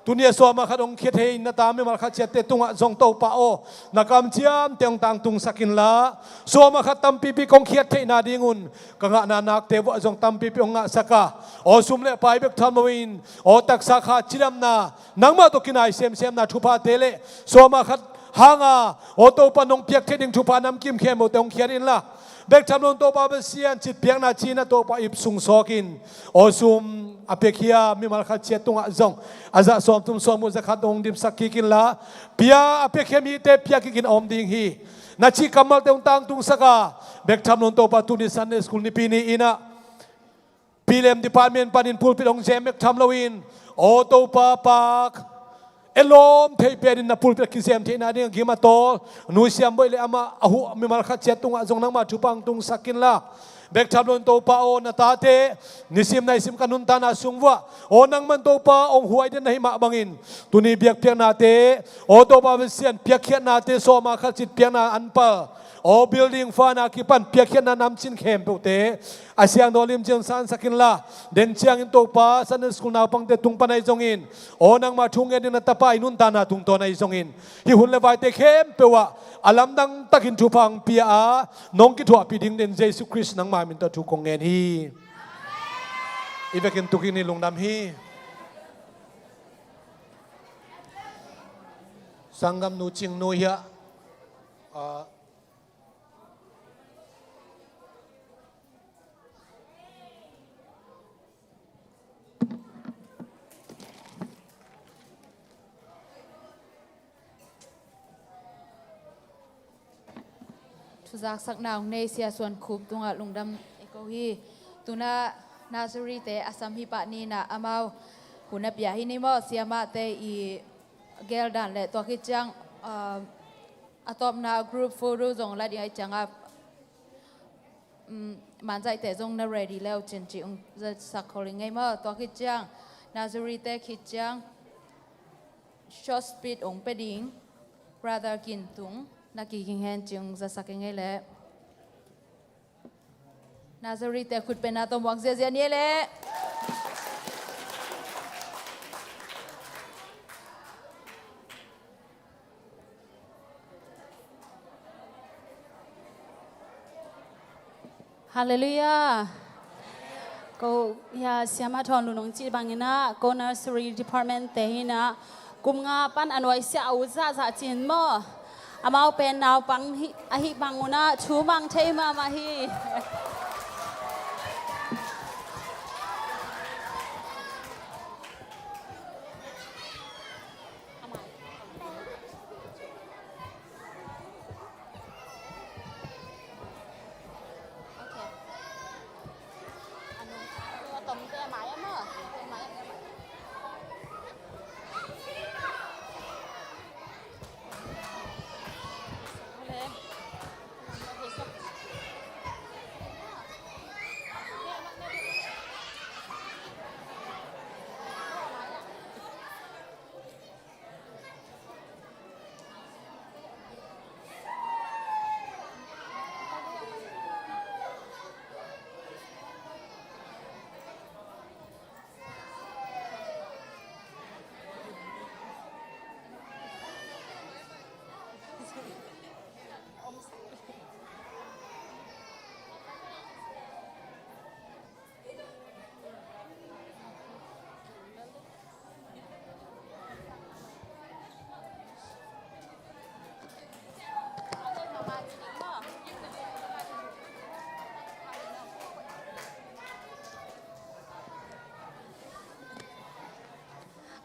tuni a sawma khat hong khia thei na ta mimal khat ciatte tungah zong Topa aw, na kamciamte hong tangtungsak inla, sawma khat tampipi kong khiat theihna dingun ka ngahna nakte vuah zong tampipi hong ngahsak a, aw sum le pai bek tham loin, aw taksa kha cidamna, nangmah tawh kinai semsemna thuphate le sawma khat hanga, aw Topa nong piak theih ding thupha namkim khempeuhte hong khiat inla, bek tham loin Topa Pasian citpiakna cina Topa ip sung sawkin, aw sum a piakhia mimal khat ciat tungah zong a zah sawmthum sawmguk zakhat hong dimsak kik inla, pia a piakhia mite pia kikin a om ding hi. Na cih kammalte hong tangtungsak a, bek tham loin Topa tuni Sunday School nipi ni-in ah Pilem department panin pulpit hong zem bek tham loin, aw Topa, pak e lawm thei penin na pulpit a kizem theihna ding a gim a tawl nusiam boih le amah a huh mimal khat ciat tungah zong nangmah thupha hong tungsak inla, bek tham loin Topa aw, na tate nisim naisim ka nuntakna sung vuah, aw nangman Topa hong huai den na hih mah bangin, tuni biakpiaknate, aw Topa Pasian, piakkhiatnate, sawma khat citpiakna anpal, aw building fund a kipan piakkhiatna namcin khempeuhte a siangtho limcin sansak inla, den ciangin Topa Sunday School naupangte tung pan ahi zongin, aw nangmah thu ngen ding na tapa i nuntakna tungtawn ahi zongin, hih hun le vaite khempeuh ah a lamdang takin thupha hong pia a, nong kithuahpih ding den Jesu Khrist nangmah min tawh thu kong ngen hi. I vekin tukin i lungdam hi. Sanggamnu Cingnu hiah, ah, thuzaksakna hong nei Sia Suan Khup tungah lungdam i ko hi. Tunah nursery-te a sam hi pah ni-in ah amau hun a pia hi ni maw, siamahte i geldan le tua khit ciang, ah, a tawpna group photo zong la ding ahih ciangah, um, manzaihte zong na ready le uh cin cih hong zasak khol ing ei maw. Tua khit ciang nursery-te khit ciang short speech hong pia ding Brother Gin Tung na kiking hen cih hong zasak ing ei leh. Nursery-te khutbenna tawh muak ziahziah ni ei leh. Halleluiah. Ko, ya, siamah Thawn Lun hong cih bangin ah, ko nursery department-te hi-in ah, kum nga pan a nuaisiah a ut zahzah ci-in maw. Amau pen naupang hi, ahih bangun ah thu mang thei mahmah hi.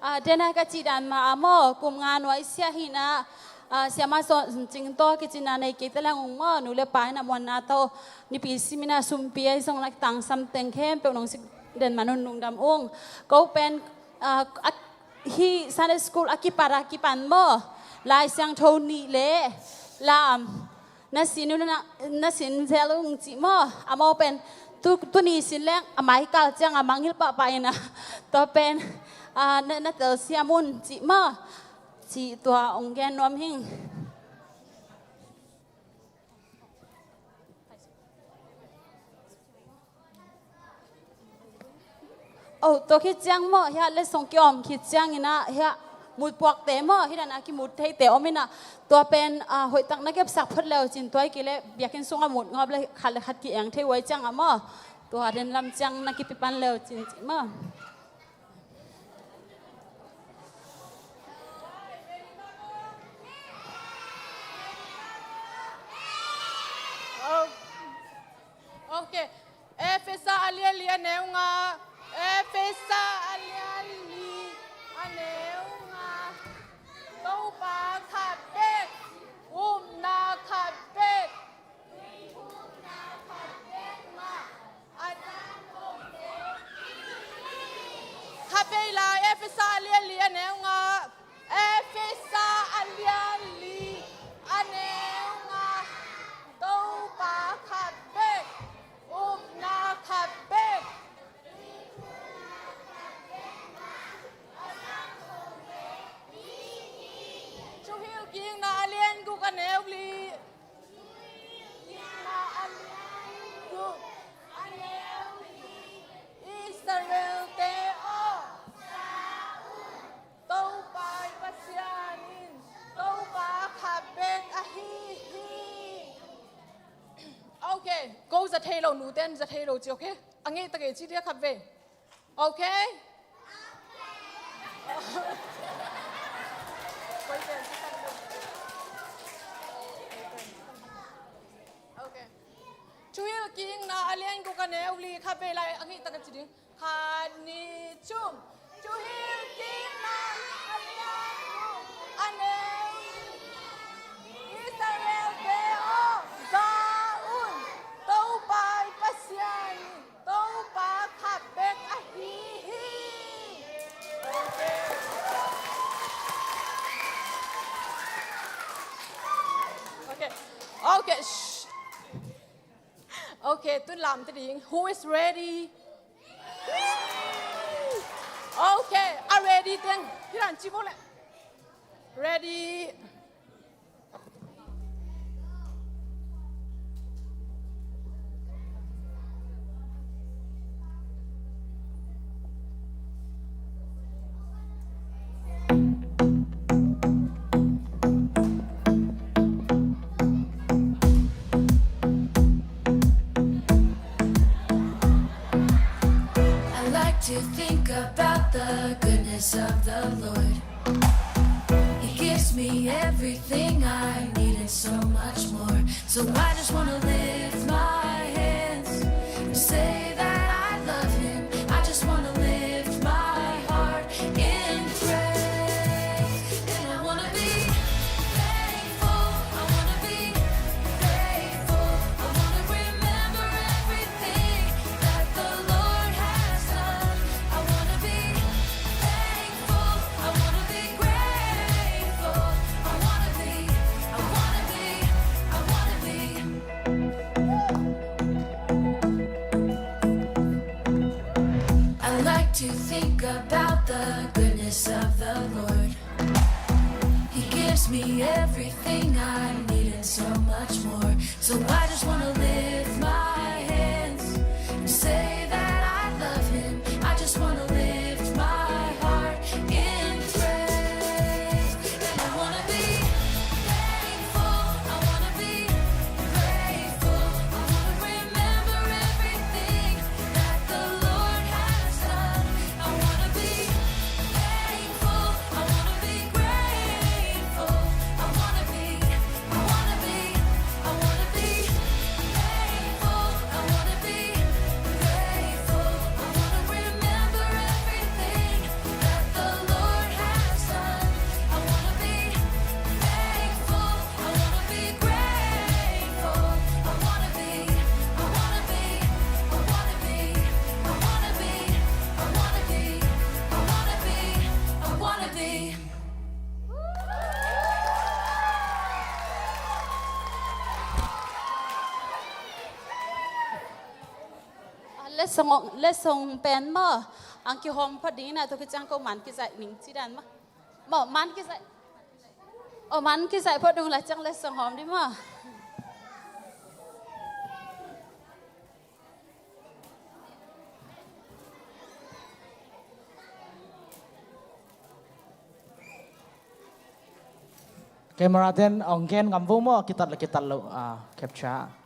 Ah, dena ka cih dan mah a maw, kum nga nuaisiah hi-in ah, ah, siamah Suan Cing tawh kicihna nei kei ta leng ung maw, nu le pa in a muanna tawh nipi simin ah sumpi ahi zong na kitangsam teng khempeuh nong sik den man un lungdam ung. Ko pen, ah, a, hih Sunday school a kipat a kipan maw, Lai Siangtho nih le lam na sin un na, na sin zel ung cih maw. Amau pen Tu, tuni sin leng a mai kal ciang a mangngilh pahpah in a, tua pen, a, na, na telsiam un cih maw, cih tua hong gen nuam hing. Oh, tua khit ciang maw, hiah letsong kiom khit ciangin ah, hiah mutpuakte maw, hih dan a kimut theite om in ah, tua pen, ah, hoihtak na kepsak phot le uh cin tua i kile biakinn sungah mut ngawp le khat le khat ki-eng thei uh ai ciang ah maw, tua den lam ciang na kipipan le uh cin cih maw. Oh. Ok. Efesa a lian li a neu nga. Efesa a lian li a neu nga. Topa khat bek, upna khat bek, khat vei lai, Efesa a lian li a neu nga. Efesa a lian li a neu nga. Topa khat bek, upna khat bek. Thuhilhkikna a lian guk a neu li. Thuhilhkikna a lian guk a neu li. Israel-te aw, za un. Topa i Pasian in Topa khat bek ahi hi. Ok, ko za thei lo, nute in za thei lo ci, ok? A ngeih ta kei ci dia khat vei. Ok? Ok. Thuhilhkikna a lian guk a neu li khat vei lai a ngeih ta ka ci ding. Khat, nih, thum. Thuhilhkikna a lian guk a neu li. Israel-te aw, za un. Topa i Pasian in Topa khat bek ahi hi. Ok. Ok. Ok, tun lam ta ding. Who is ready? Ok, a ready teng. Hi dan ci bo le. Ready. I like to think about the goodness of the Lord. He gives me everything I need and so much more. So I just wanna lift my hands and say that I love him. I just wanna lift my heart in praise. And I wanna be thankful. I wanna be grateful. I wanna remember everything that the Lord has done. I wanna be thankful. I wanna be grateful. I wanna be, I wanna be, I wanna be. I like to think about the goodness of the Lord. He gives me everything I need and so much more. So I just wanna lift my hands and say that I love him. I just wanna lift my heart in praise. And I wanna be thankful. I wanna be grateful. I wanna remember everything that the Lord has done. I wanna be thankful. I wanna be grateful. I wanna be, I wanna be, I wanna be thankful. Letsong, letsong pen maw, ang kihawm phot ding ina, tua khit ciang ko man kizaih ning ci dan maw. Maw, man kizaih. Aw, man kizaih phot ding la ciang letsong hawm ding maw. Camera ten ong gen ngam vo maw, kitat la kitat lo, ah, capture.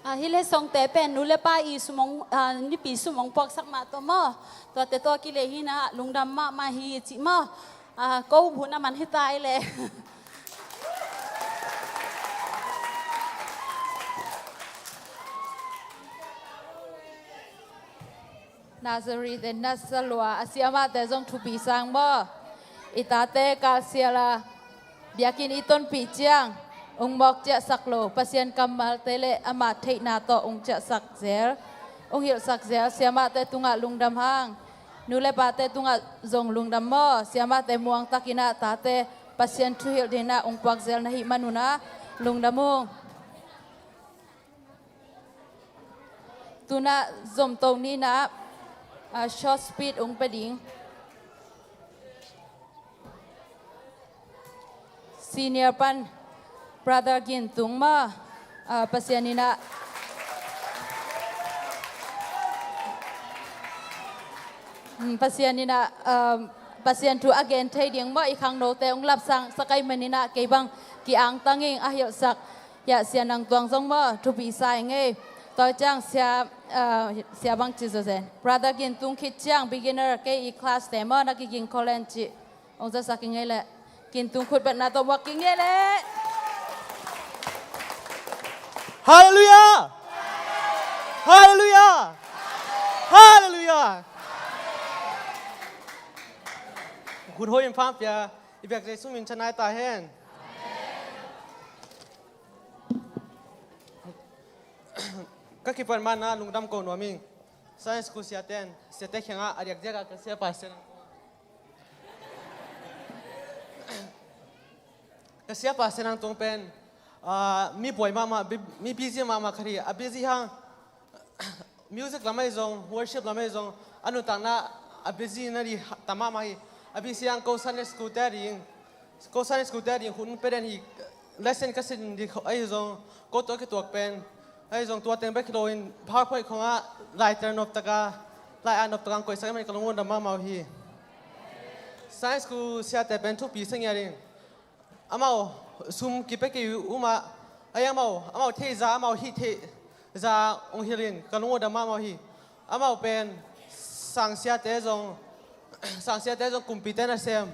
Ah, hih letsongte pen nu le pa i sum ong, ah, nipi sum ong puaksak mah tawh maw. Tuate tawh kileh hi na, lungdam mahmah hi cih maw. Ah, ko bu na man hi ta i leh. Nazareth in na sa lua a, siamahte zong thupi sang maw. I tate kalsial a, biakinn i tonpih ciang ung mawk ciahsak lo, Pasian kammalte le ama theihna tawh ung ciahsak zel, ung hilhsak zel siamahte tungah lungdam hang. Nu le pate tungah zong lungdam maw. Siamahte muangtakin a tate Pasian thuhilh dingin a ung puak zel na hih manun a lungdam ung. Tuna zomto nihna, ah, short speech ung pia ding. Senior pan Brother Gin Tung maw, ah, Pasian in a, hmm, Pasian in a, um, Pasian thu a gen thei ding maw, i khangnote ung lapsang sak ahih manin a kei bang ki-angtang ing a hilhsak. Ya, Sia Nang Tuang zong maw, thupi sa ing ei. Tua ciang Sia, ah, Sia bang ci zaw zen. Brother Gin Tung khit ciang beginner kei i class te maw, na kiging khol en cih ong zasak ing ei leh. Gin Tung khut betna tawh muak ing ei leh. Halleluiah! Halleluiah! Halleluiah! Khut hawh in phampiak, i biak Jesu min thang nai ta hen. Ka kipan man a lungdam ko nuam ing. Sunday school siate in, siate kiangah a diakdiak a ka siapa Sia Nang Tung, ka siapa Sia Nang Tung pen, ah, mi buai mahmah, bi-, mi busy mahmah khat hi. A busy hang, music lam ahi zong, worship lam ahi zong, a nuntakna a busy na ding tam mahmah hi. A busy hang ko Sunday school te a ding, ko Sunday school te a ding hun pia den hi. Lesson ka sin ding ahi zong, ko tawh kituak pen ahi zong, tua teng bek hi loin PowerPoint khongah laiter noptaka, lai-at noptaka ong koihsak ahih manin ka lungdam mahmah uh hi. Sunday school siate pen thupi sa ngiat ing. Amau sum kipia kei uh mah, ahi amau, amau theih zah, amau hih theih zah ong hilh in ka lungdam mahmah uh hi. Amau pen Sangsiate zong, sangsiate zong kumpite nasem,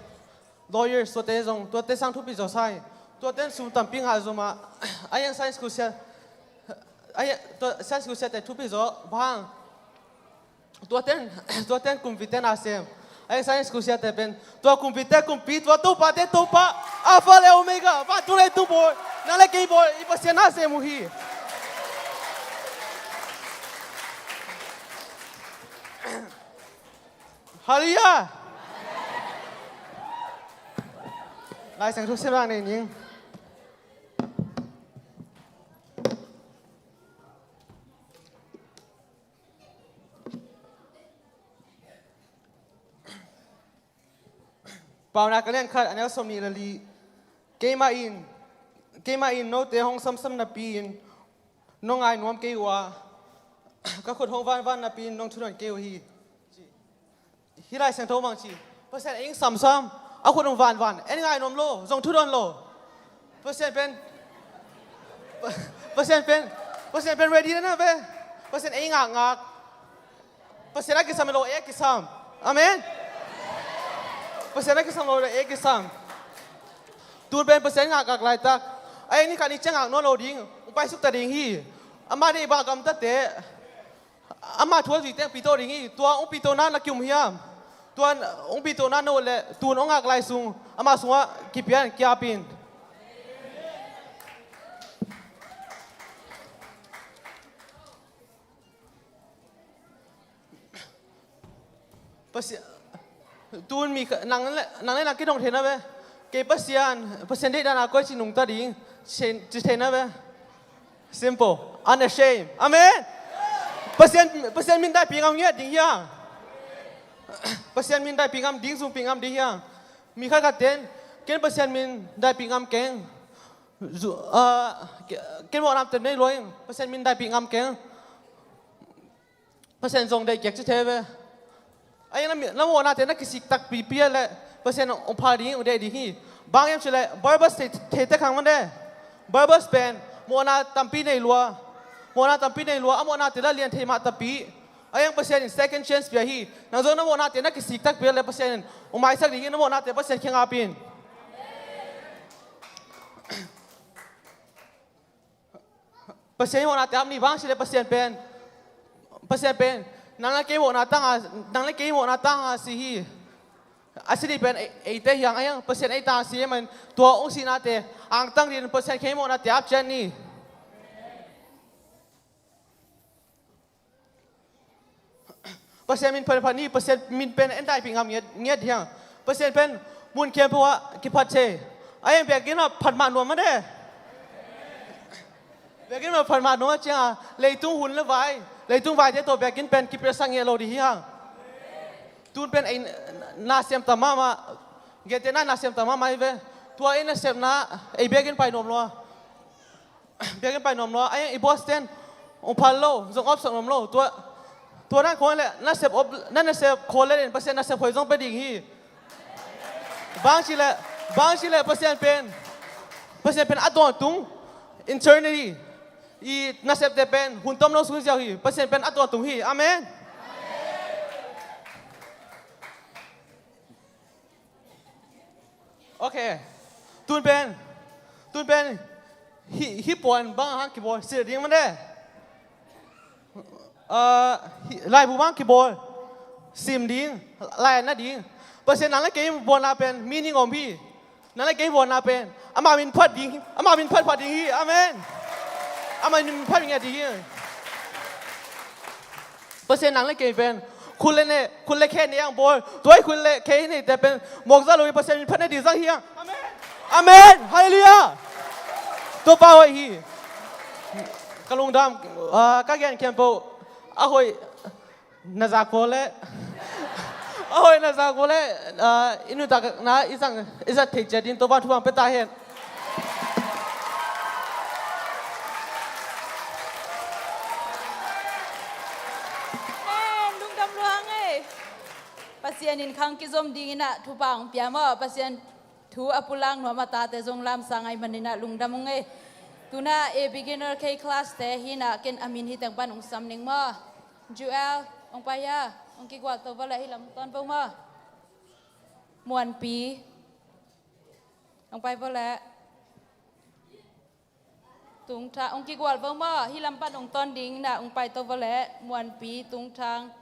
lawyers tuate zong, tuate sang thupi zaw sa hi. Tuate in sum tampi ngah zom a, a hiang Sunday school sia, a hiang, tua Sunday school siate thupi zaw bang. Tuate in, tuate in kumpite nasem, a hiang Sunday school siate pen, tua kumpite kumpi, tua Topate Topa, Alpha le Omega, vantung leitung bawi, nang le kei bawi, i Pasian nasem uh hi. Halleluiah. Lai Siangtho sim vang nei ning. Paunak a lian khat, a neu sawmnih le li. Keimah in, keimah in note hong samsam napi-in nong ngai nuam kei uh a, ka khut hong vanvan napi-in nong thudawn kei uh hi. Hih Lai Siangtho bang ci, Pasian ei hong samsam, a khut hong vanvan, ei ngai nuam lo, zong thudawn lo. Pasian pen, Pasian pen, Pasian pen ready na ve. Pasian ei ngakngak. Pasian a kisam lo, ei a kisam. Amen. Pasian a kisam lo, ei a kisam. Tun pen Pasian ngakngak laitak. A ei ni khat ni ciang ngak nawn lo ding, hong paisuk ta ding hi. Ama deih bang a gamtate, ama thu a zuite hong pito ding hi. Tua hong pitona na kium hiam? Tua hong pitona na ut leh tun hong ngak lai sung ama sungah kipian kiapin. Pasian, tun mi kha-, nang le, nang le nang kidong thei na ve. Kei Pasian, Pasian deihdan a koi ci nungta ding, ci, ci thei na ve. Simple. Unashamed. Amen. Pasian, Pasian min daipih ngam ngiat ding hiang. Pasian min daipih ngam ding, zungpih ngam ding hiang. Mi khat khat ten, ken Pasian min daipih ngam keng. Zu-, ah, ke-, ken mawhnam ten nei luai, Pasian min daipih ngam keng. Pasian zong deih kiak ci thei ve. Ai, na mi-, na mawhnate na kisik takpi piak leh Pasian hong phal ding, hong deih ding hi. Bang hiam cih leh Barnabas thei, thei tek hang mah de. Barnabas pen mawhna tampi nei lua. Mawhna tampi nei lua, a mawhnate la lian thei mah tapi. Ai, ang Pasian in second chance pia hi. Nang zong na mawhnate na kisik takpi leh Pasian in hong maisak ding hi, na mawhnate Pasian kiang ap in. Pasian i mawhnate ap ni, bang ci leh Pasian pen, Pasian pen nang le kei mawhna tang a, nang le kei mawhna tang a si hi. A si ding pen ei, eite hiang a hiang, Pasian ei tang a si hi man, tua hong sihnate angtang ding Pasian kei mawhnate ap ciat ni. Pasian min phat phat ni, Pasian min pen en daipih ngam ngiat, ngiat hiang. Pasian pen mun khempeuh ah kiphat thei. A hiang biakinn ah phat mah nuam mah de. Biakinn ah phat mah nuam mah ciang a, leitung hun le vai, leitung vaite tawh biakinn pen kipelsak ngiat lo ding hiang. Tun pen ei na siam tam mahmah, gente na na siam tam mahmah hi ve. Tua ei na siamna, ei biakinn pai nuam lua. Biakinn pai nuam lua, a hiang i boss ten hong phal lo, zong opsak nuam lo. Tua, tua nang khong leh na sep op, na na sep khol leh in Pasian na sep khoi zong pe ding hi. Bang ci leh, bang ci leh Pasian pen, Pasian pen a dawntung, eternity i na septe pen hun tom lo sung ziau hi. Pasian pen a dawntung hi. Amen. Ok. Tun pen, tun pen hih, hih puan bang hang kibawl, silh ding mah de. Ah, hih laibu bang kibawl, sim ding, lai na ding. Pasian nang le kei bawlna pen meaning om hi. Nang le kei bawlna pen ama min phat ding, ama min phat phat ding hi. Amen. Ama min phat ngiat ding hi. Pasian nang le kei pen khut le ne, khut le khe ne ang bawl. Tua i khut le khe i neite pen mawk zah lo hi, Pasian min phat ne ding zang hi ang. Amen. Amen. Halleluiah. Topa hoih hi. Ka lungdam, ah, ka gen khempeuh a hoih na zak bawl le, a hoih na zak bawl le, ah, i nuntakna i zang, i zat thei ciat ding Topa thupha pia ta hen. Amen. Lungdam lua hang ei. Pasian in khang kizom dingin ah thupha hong pia maw. Pasian thu a pulak nuam a tate zong lamsang ahih manin ah lungdam hang ei. Tun ah ei beginner K class te hi-in ah ken a min hi teng pan hong sam ning maw. Joel, ong pai a, ong kigual to vo leh, hih lam ton vo maw. Muanpi, ong pai vo leh. Tungthang, ong kigual vo maw, hih lam pan ong ton ding na, ong pai to vo leh. Muanpi, Tungthang.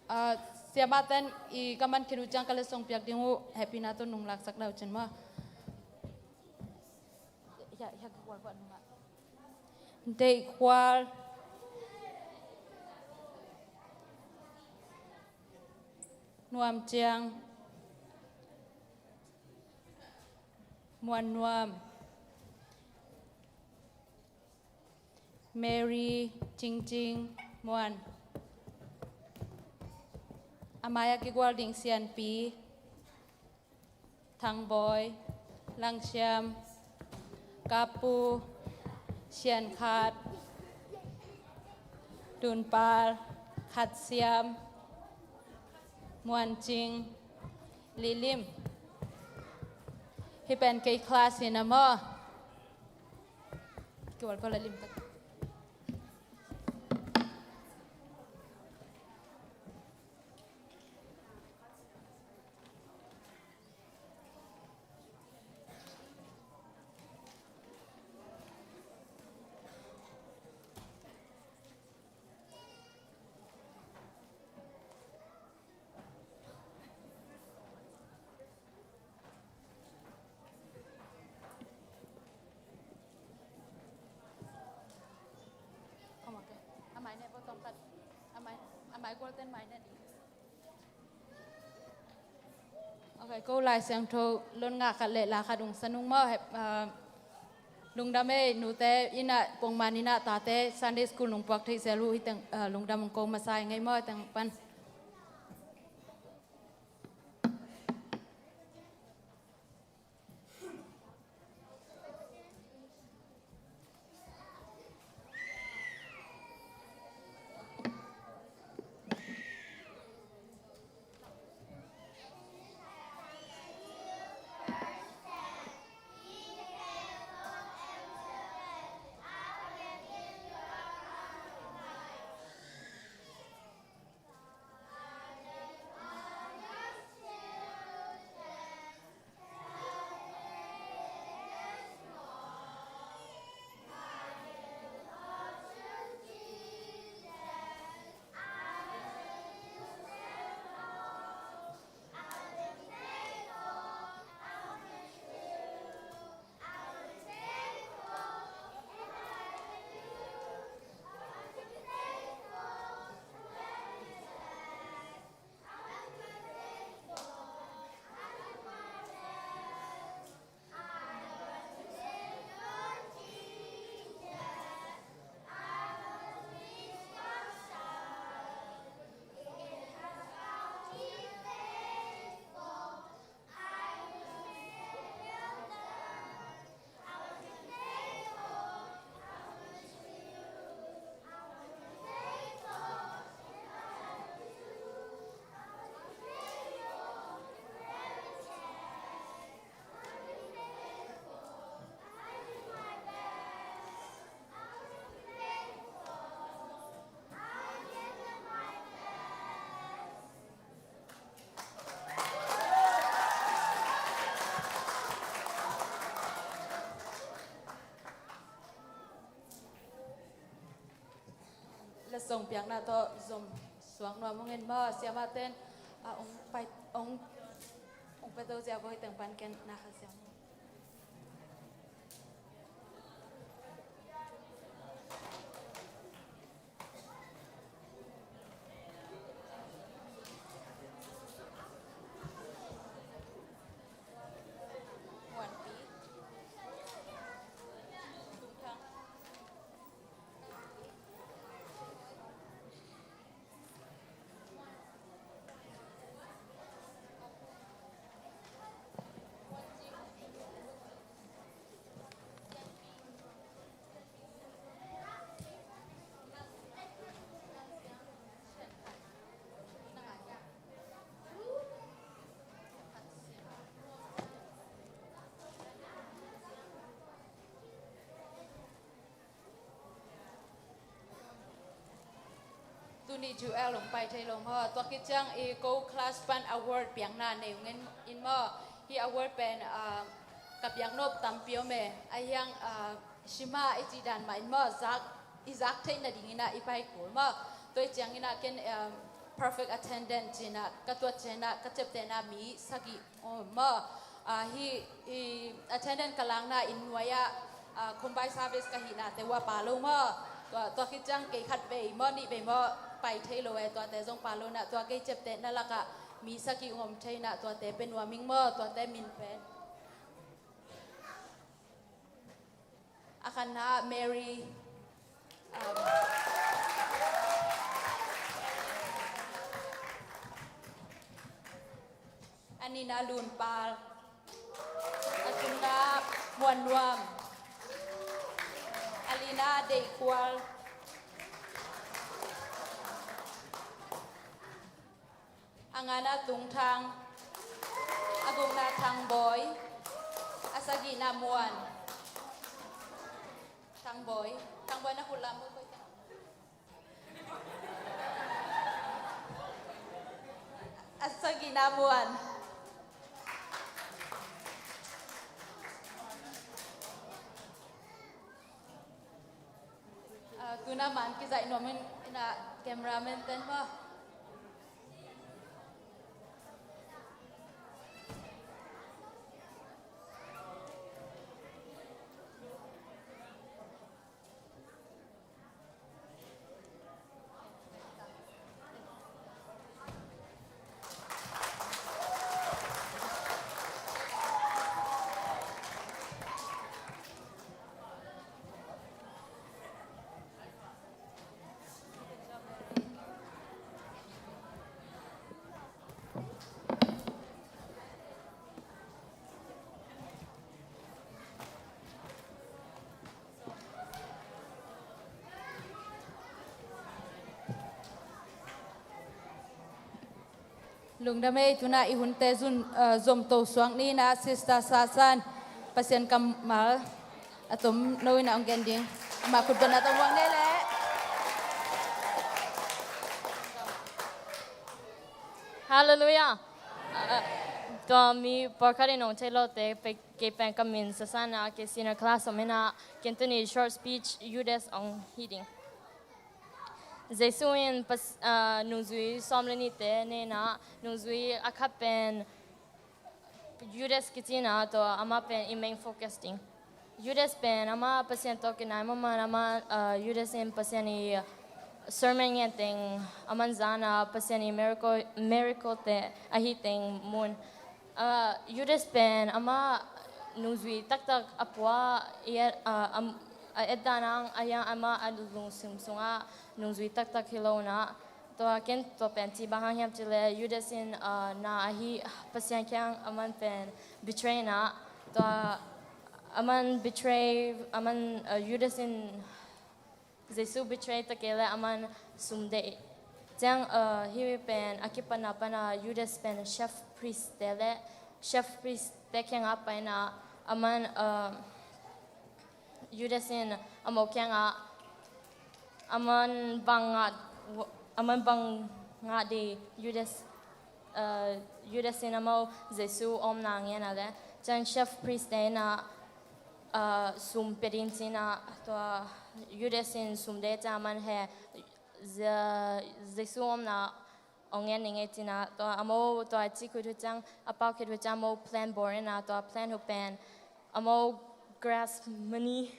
Ah, siamah ten i ka man khin uh ciang ka letsong piak ding uh, hehpihna tawh nunglaksak lo cin maw. Hiah, hiah kigual vo nungah. Deihkhual. Nuamciang. Muannuam. Mary, Cingcing, Muan. A mai-ah kigual ding Sianpi, Thangbawi, Langsiam, Kapu, Siankhat, Tunpal, Khatsiam, Muancing, Lilim. Hih pen kei class hi na maw. Kigual vo leh limtak. A mai ne vo tawmkhat. A mai, a mai gual ten mai ne ding. Ok, ko Lai Siangtho lon ngah khat leh la khat ung sa nung maw, hep, ah, lungdam ei, nute in ah, pongman in ah, tate Sunday School nung puak thei zel uh, hih teng, ah, lungdam ung ko masa ing ei maw, hih teng pan. Letsong piakna tawh zom suak nuam ung in maw, siamah ten, ah, ong pai, ong, ong pai to zia vo, hih teng pan ken na kha siam. Ni Joel hong pai thei lo maw? Tua khit ciang i ko class pan award piakna nei ung in maw? Hih award pen, ah, ka piak nop tampi om e. Ahi hang, ah, Shima i cih dan mah in maw? Zak, i zak theih nadingin ah i pai kul maw? Tua i ciangin ah ken, ah, perfect attendance ci-in ah ka tuat ciangin ah ka ciaptehna mi sagih om maw? Ah, hih, hih attendant ka lakna inn nuai-ah, ah, combined service ka hihnate uh a pha lo maw? Tua, tua khit ciang kei khat vei maw, nih vei maw, pai thei lo e, tuate zong pha lo-in ah, tua kei ciaptehna lakah mi sagih ong om thei-in ah, tuate pia nuam ing maw, tuate min pen. A khatna Mary, um, a nihna Lunpal, a thumna Muannuam, a lina Deihkual, a ngana Tungthang, a gukna Thangbawi, a sagihna Muan. Thangbawi, Thangbawi na khut lam koi koi ta. A sagihna Muan. Ah, tuna man kizaih nuam in, in ah cameraman ten maw. Lungdam ei, tuna i hunte zun, eh, zomto suak ni in ah Sister Sasan, Pasian kammal a tomno in ah ong gen ding. Amah khutbetna tawh muak ni leh. Halleluiah. Ah, tua mi pawlkhat in ong theih lote, pe-, kei pen ka min Sasan a, kei senior class om in ah, ken tuni short speech Judas ong hi ding. Jesu in pas-, ah, nungzui sawm le nihte ne in ah, nungzui a khat pen Judas kici in ah, tua amah pen i main focus ding. Judas pen amah Pasian tawh kinai mahmah in, amah, ah, Judas in Pasian i sermon ngen teng a man zan a, Pasian i miracle, miracle te a hih teng mu in. Ah, Judas pen amah nungzui taktak a pua, i et, ah, am-, a et dan hang, ahi hang amah a lungsim sungah nungzui taktak hi lo in ah, tua ken tua pen ci bang hang hiam cih leh Judas in, ah, na ahi Pasian kiang a man pen betray in ah, tua a man betray, a man, ah, Judas in Jesu betray ta kei leh a man sum deih. Ciang, ah, hih pen a kipatna pan ah Judas pen chief priest te le chief priest te kiangah pai in ah a man, ah, Judas in amau kiangah a man bang ngah, a man bang ngah ding Judas, uh, Judas in amau Jesu omna ngen a le, ciang chief priest te in ah, uh, sum pia ding ci in ah, tua Judas in sum deih ciang a man he, Je-, Jesu omna ong ngen ning ei ci in ah, tua amau tua ci khit uh ciang, a pau khit uh ciang amau plan bawl in ah, tua plan uh pen amau grass money,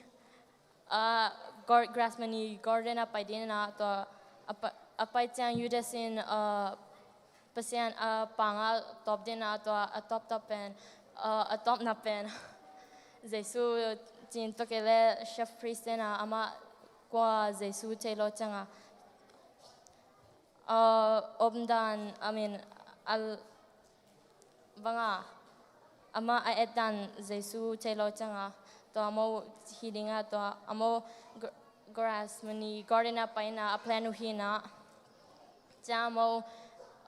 ah, gor-, grass money garden ah pai ding in ah, tua a pa-, a pai ciang Judas in, ah, Pasian, ah, pang ah tawp ding in ah, tua a tawptawp pen, ah, a tawpna pen Jesu ci in, tua kei leh chief priest in ah amah kua Jesu thei lo ciang a, uh, omdan, I mean, a l-, bang a, amah a etdan Jesu thei lo ciang a, tua amau hi ding a, tua amau gr-, grass money garden ah pai in ah a plan uh hi in ah, ciang amau,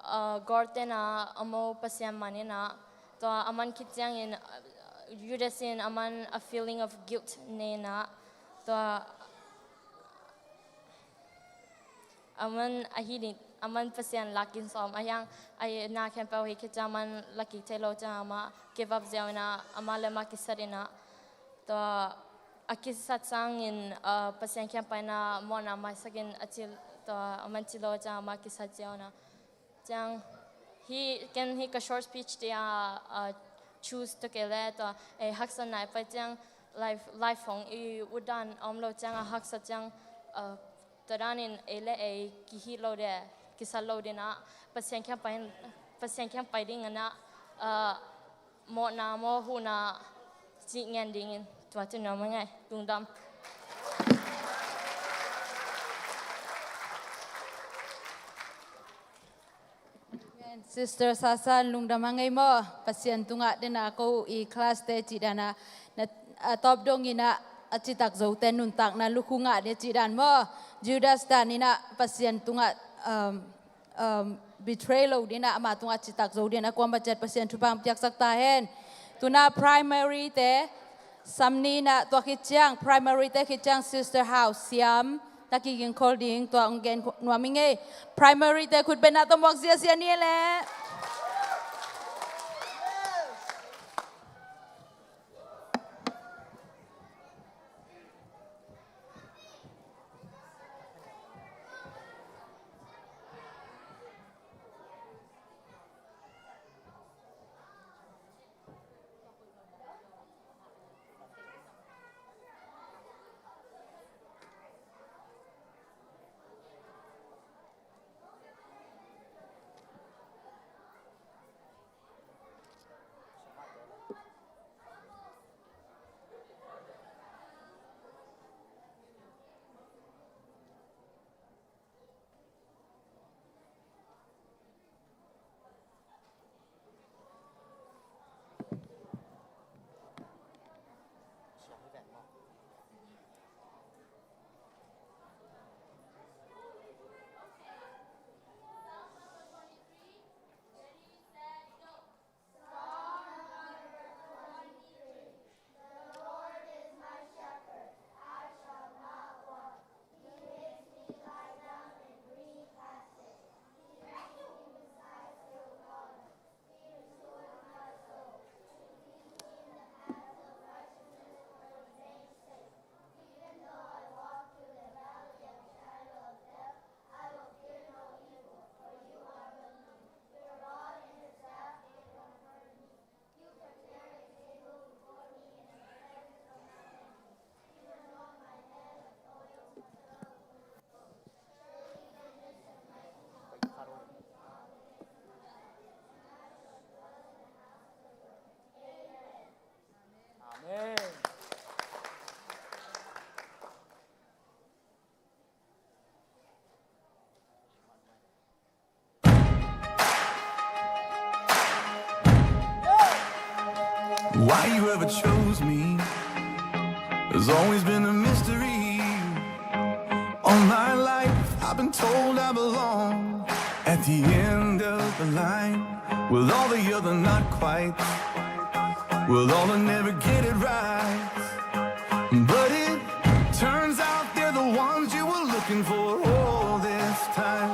uh, garden ah amau Pasian man in ah, tua a man khit ciangin, uh, Judas in a man a feeling of guilt nei in ah, tua, aman ahi ni, aman Pasian lakin sawm a hiang, a na khempeuh hi khit ciang aman lakik thei lo ciang amah give up ziau inah, amah le amah kisat inah, tua a kisat sangin, uh, Pasian kiang paina mawhna maisakin a cil, tua aman cil lo ciang amah kisat ziau inah. Ciang hi, ken hi ka short speech te a, uh, choose to kei le tua, eh, haksa nai pai ciang life, life hong i udan om lo ciang a haksa ciang, uh, tua danin ei le ei kihi lo de, kisat lo dinah, Pasian kiang pai, Pasian kiang pai ding inah, uh, mawhna, mawh huhna cih ngen dingin tua tun nuam a ngai, lungdam. Sister Sasan, lungdam a ngei maw? Pasian tungah dena ko i class te cih dana, na, a tawp dong inah a citak zote nuntakna lukhu ngah de cih dan maw? Judas dan inah Pasian tungah, um, um, betray lo dinah, ama tungah citak zo dinah, kuama ciat Pasian thupha piaksak ta hen. Tuna primary te, samni inah tua khit ciang, primary te khit ciang Sister Hau Siam na kiging khol ding tua ong gen nuam i ngei. Primary te khut bena tawh muak ziazia ni le. Amen. Why you ever chose me has always been a mystery. All my life I've been told I belong at the end of the line, with all the other not quite, with all the never get it right. But it turns out they're the ones you were looking for all this time.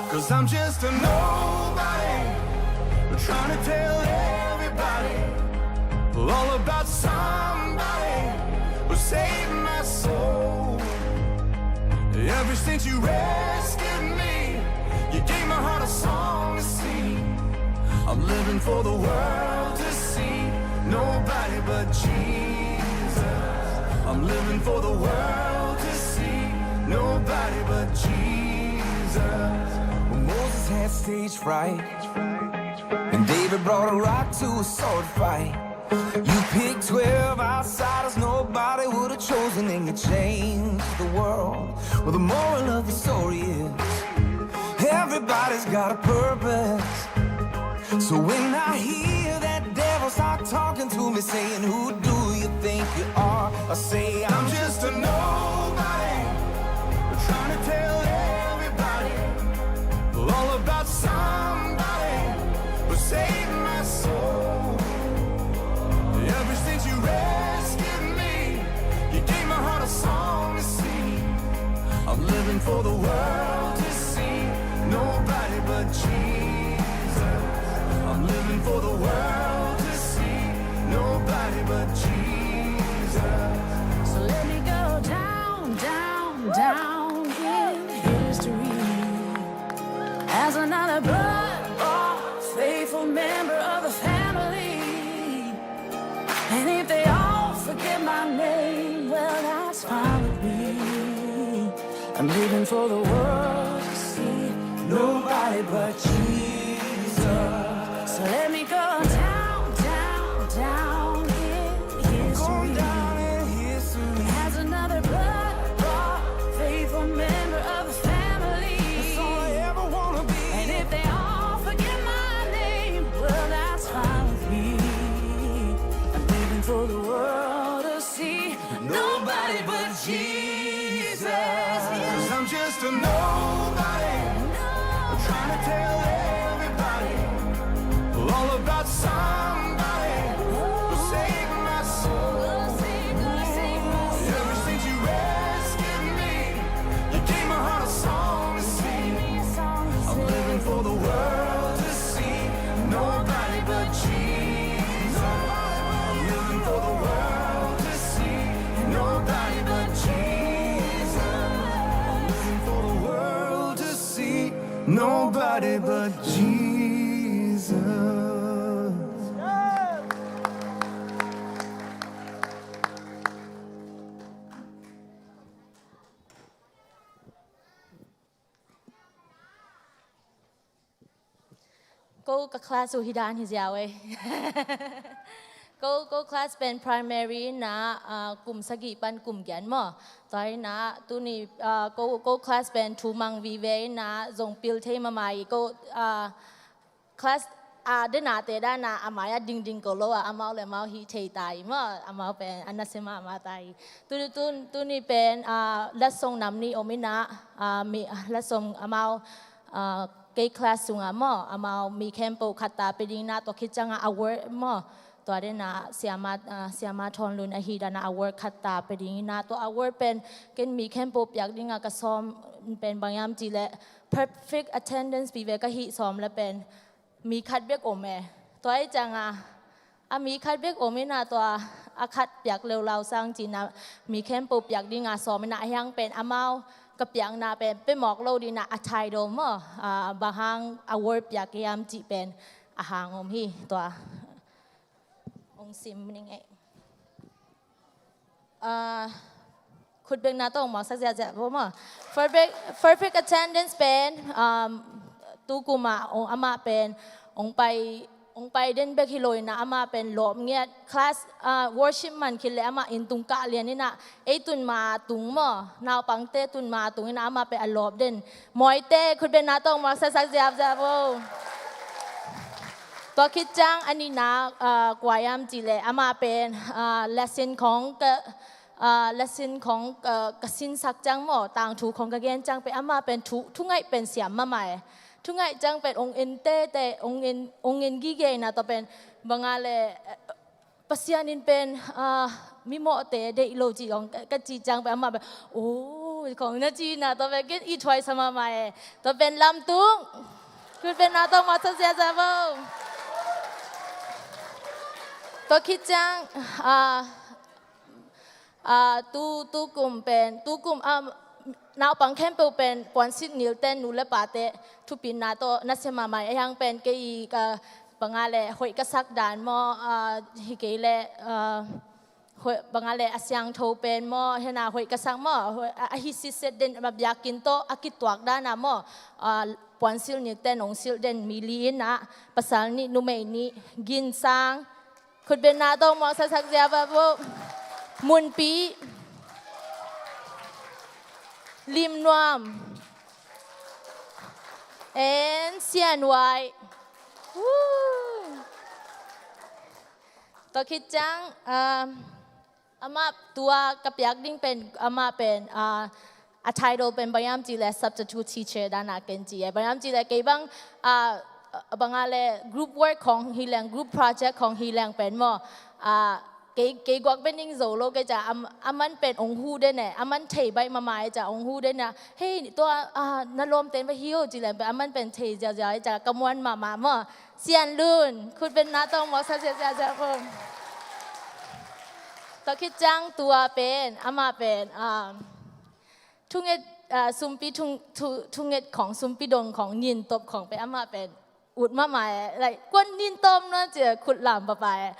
'Cause I'm just a nobody, trying to tell everybody all about somebody who saved my soul. Ever since you rescued me, you gave my heart a song to sing. I'm living for the world to see nobody but Jesus. I'm living for the world to see nobody but Jesus. When Moses had stage fright and David brought a rock to a sword fight, you picked twelve outsiders nobody would have chosen, and you changed the world. Well, the moral of the story is everybody's got a purpose. So when I hear that devil start talking to me, saying, "Who do you think you are?" I say, "I'm just a nobody, trying to tell everybody all about somebody who saved my soul. Ever since you rescued me, you gave my heart a song to sing. I'm living for the world to see Nobody but Jesus. I'm living for the world to see. Nobody but Jesus. So let me go down, down, down in history as another blood-bought, faithful member of the family. And if they all forget my name, well, that's fine with me. I'm living for the world to see. Nobody but Jesus. So let me go down, down, down in history. Going down in history as another blood-bought, faithful member of the family. That's all I ever wanna be. And if they all forget my name, well, that's fine with me. I'm living for the world to see. Nobody but Jesus. 'Cause I'm just a nobody. I'm trying to tell everybody all about somebody who saved my soul. Ever since you rescued me, you gave my heart a song to sing. I'm living for the world to see. Nobody but Jesus. I'm living for the world to see. Nobody but Jesus. I'm living for the world to see. Nobody but Jesus. Ko ka class uh hi dan hi ziau ei. Ko, ko class pen primary na, ah, kum sagih pan kum giat maw. Tua hi na tuni, ah, ko, ko class pen thu mang vive na zong pil thei mahmah hi. Ko, ah, class, ah, denate dana a mai-ah dingding ko lo a, amau le amau hi thei ta hi maw. Amau pen a nasia mahmah ta hi. Tu, tu, tuni pen, ah, latsong nam nih om hi na, ah, mi, latsong amau, ah, kei class sungah maw, amau mi khempeuh khat ta pia ding na, tua khit ciangah a word maw, tua dena siama, ah, siama Thawn Lun ahi dana a word khat ta pia ding hi na, tua a word pen ken mi khempeuh piak dingah ka sawm pen bang hiam cih leh perfect attendance vive ka hih sawm le pen mi khat bek om e. Tua hi ciangah a mi khat bek om hi na, tua a khat piak leulau sang cihna, mi khempeuh piak dinga sawm hi na, a hiang pen amau ka piakna pen pia mawk lo ding na, a title maw, ah, bang hang a word piak hiam cih pen a hang om hi. Tua ong sim ning ei. Ah, khutbetna tawh ong mawksak ziahziah vo maw. Perfect, perfect attendance pen, um, tu kum ah ong, amah pen ong pai, ong pai den bek hi lo hi na, amah pen lawp ngiat. Class, ah, worship man khit leh amah inn tung kah lian hi na, ei tun ma tung maw, naupangte tun ma tung hi na, amah pen a lawp den. Mawite khutbetna tawh ong mawksak ziahziah vo. Tua khit ciang a nihna, ah, kua hiam cih leh amah pen, ah, lesson khawng ka, ah, lesson khawng ka, ka sinsak ciang maw, tangthu khawng ka gen ciang pen amah pen thu, thungaih pen siam mahmah e. Thungaih ciang pen ong en teitei, ong en, ong en gige hi na, tua pen bang a leh, eh, Pasian in pen, ah, mimawhte deih lo cih ong ka, ka cih ciang pen amah pen, oh, khawng na ci na, tua pen ken i thuai sa mahmah e. Tua pen lamtung. Khutbetna tawh ong mawksak ziahziah vo. Tua khit ciang, ah, ah, tu, tu kum pen, tu kum, ah, naupang khempeuh pen puansilh nilten, nu le pate thupitna tawh nasia mahmah hi. A hiang pen kei ka bang a leh hoih ka sak dan maw, ah, hi kei leh, ah, hoih, bang a leh a siangtho pen maw, hi na hoih ka sak maw, hoih, a, a hi sitset den, a biakinn tawh a kituak dana maw, ah, puansilh nilten ong silh den mi li hi na, pasal nih, numei nih, Ginsang, khutbetna tawh ong mawksak ziahziah vo. Munpi, Limnuam, and Sianhuai. Woo! Tua khit ciang, um, amah tua ka piak ding pen, amah pen, ah, a title pen bang hiam cih leh substitute teacher dana ken ci e. Bang hiam cih leh kei bang, ah, bang a leh group work khawng hi leng, group project khawng hi leng pen maw, ah, Kei, kei guak bek ning zo lo, kei ca, am-, aman pen ong hu den e, aman thei baih mahmah e ca, ong hu den a, "Hei, tua, ah, na lawmten va hi o," ci leng pen, aman pen thei ziauziau e ca, ka muan mahmah maw. Sian Lun, khut beng na tawh mawksak ziauziau ziau pong. Tua khit ciang tua pen, amah pen, ah, thunget, ah, sumpi thung-, thu-, thunget khawng, sumpi dong khawng, nintop khawng pen, amah pen, ut mahmah e, like, kuan nintawm nuam ci khut lam papa e.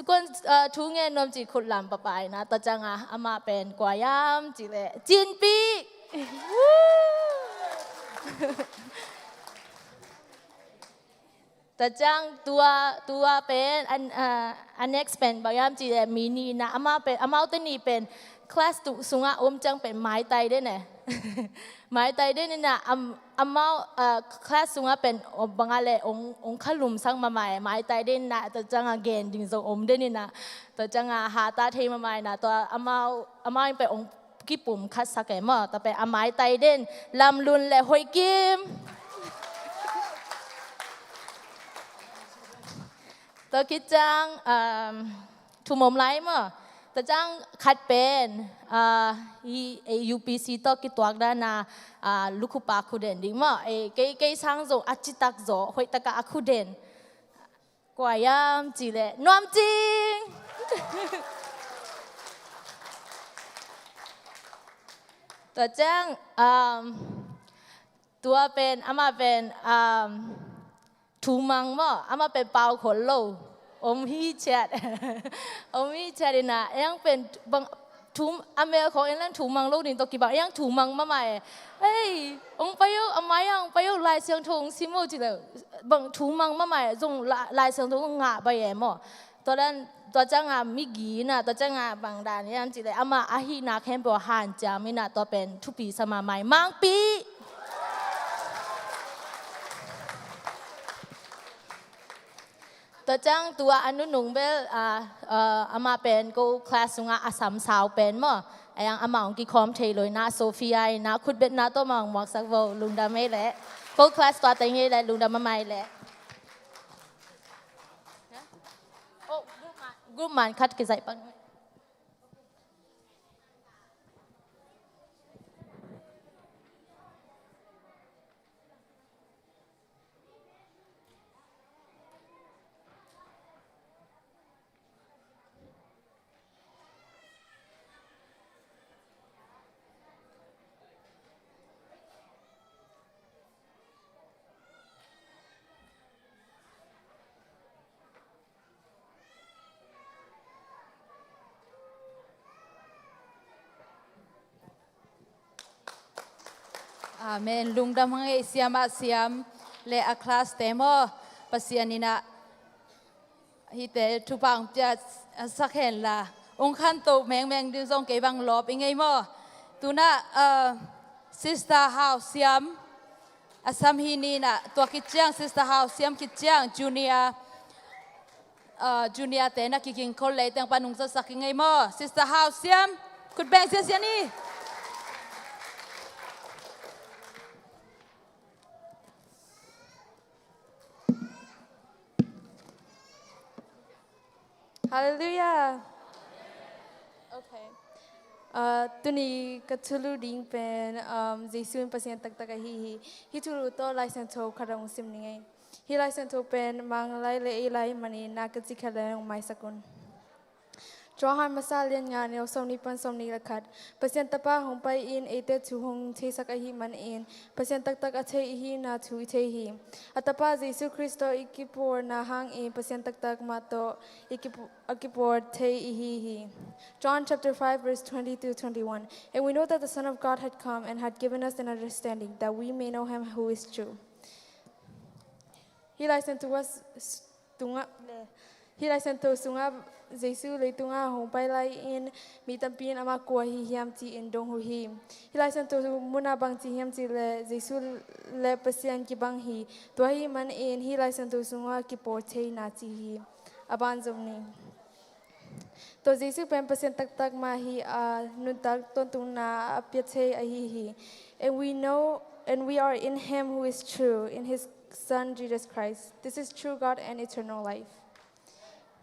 Kuan, uh, thu ngen nuam ci khut lam papa e na, tua ciang a, amah pen kua hiam ci leh, Cinpi. Tua ciang tua, tua pen, an, uh, a next pen, bang hiam ci leh, mi nih na, amah pen, amaute nih pen, class tu sungah om ciang pen maitai den e. Maitai den in a, am-, amau, ah, class sungah pen, oh, bang a leh ong, ong khalum sang mahmah e, maitai den in a, tua ciang a gen ding zong om den in a, tua ciang a hata thei mahmah in a, tua amau, amau in pen ong kipum khat sak e maw, tua pen a maitai den, Lam Lun le Hoih Kim. Tua khit ciang, um, thum om lai maw. Tua ciang khat pen, ah, hi, eh, U P C tawh kituak dan a, ah, lukhupa khuden ding maw. Eh, kei, kei sang zong a citak zaw, hoih taka a khuden. Kua hiam ci leh, Nuam Cing. Tua ciang, um, tua pen, amah pen, um, thumang maw, amah pen pau khol lo. Om hi ciat. Om hi ciat in a, eng pen bang, thu, a mel khawng en leng thumang lo ding tawh kibang, eng thumang mahmah e. Hei, ong pai o, a mai a ong pai o, Lai Siangtho ong sim o ci leh, bang thumang mahmah e, zong la-, Lai Siangtho ong ngah pai e maw. Tua dan, tua ciang a mi gi in a, tua ciang a bang dan hiam ci leh, amah a hihna khempeuh hanciam in a, tua pen thupi sa mahmah e, Mangpi. Tua ciang tua a nunung bel, ah, ah, amah pen ko class sungah a sam sau pen maw. A yang amah ong kikhawm thei lo in a, Sophia in a, khut beng na tawh mah ong mawksak vo, lungdam ei leh. Ko class tua teng ei leh, lungdam mahmah ei leh. Oh, group man, group man khat kizaih pan. Amen. Lungdam hang ei, siamah siam le a class te maw. Pasian in a hihte thupha ong pia sak hen la, ong khanto mengmeng ding zong kei bang lawp ing ei maw. Tu in a, uh, Sister Hau Siam, a sam hi ni in a, tua khit ciang, Sister Hau Siam khit ciang, junior, uh, junior te na kiging khol lei teng pan ong zatsak ing ei maw. Sister Hau Siam, khut beng siasia ni. Halleluiah. Okay. Uh, tuni ka thulu ding pen, um, Jesu in Pasian taktak ahi hi. Hih thulu tawh Lai Siangtho khat ong sim ning ei. Hih Lai Siangtho pen Manglai le ei lai manin na ka ci khat le ong maisak un. Johan masa lian nga, neu sawmnih pan sawmnih le khat. Pasian Tapa hong pai in eite thu hong theisak ahih manin Pasian taktak a thei i hihna thu i thei hi. A Tapa Jesu Khrist tawh i kipawlna hangin Pasian taktak mah tawh i kipu-, a kipawl thei i hi hi. John chapter five, verse twenty to twenty-one. And we know that the Son of God had come and had given us an understanding that we may know him who is true. Hih Lai Siangtho a s-, s-, tungah le, hih Lai Siangtho sungah Jesu leitungah hong pai lai-in mi tampi in amah kua ahi hiam ci-in dong uh hi. Hih Lai Siangtho munah bang ci hiam cih leh Jesu le Pasian kibang hi. Tua ahih manin hih Lai Siangtho sungah kipawl theihna ci hi. A ban zom ni. Tua Jesu pen Pasian taktak mah hi a, nuntak tawntungna a pia thei ahi hi. And we know, and we are in him who is true, in his Son Jesus Christ. This is true God and eternal life.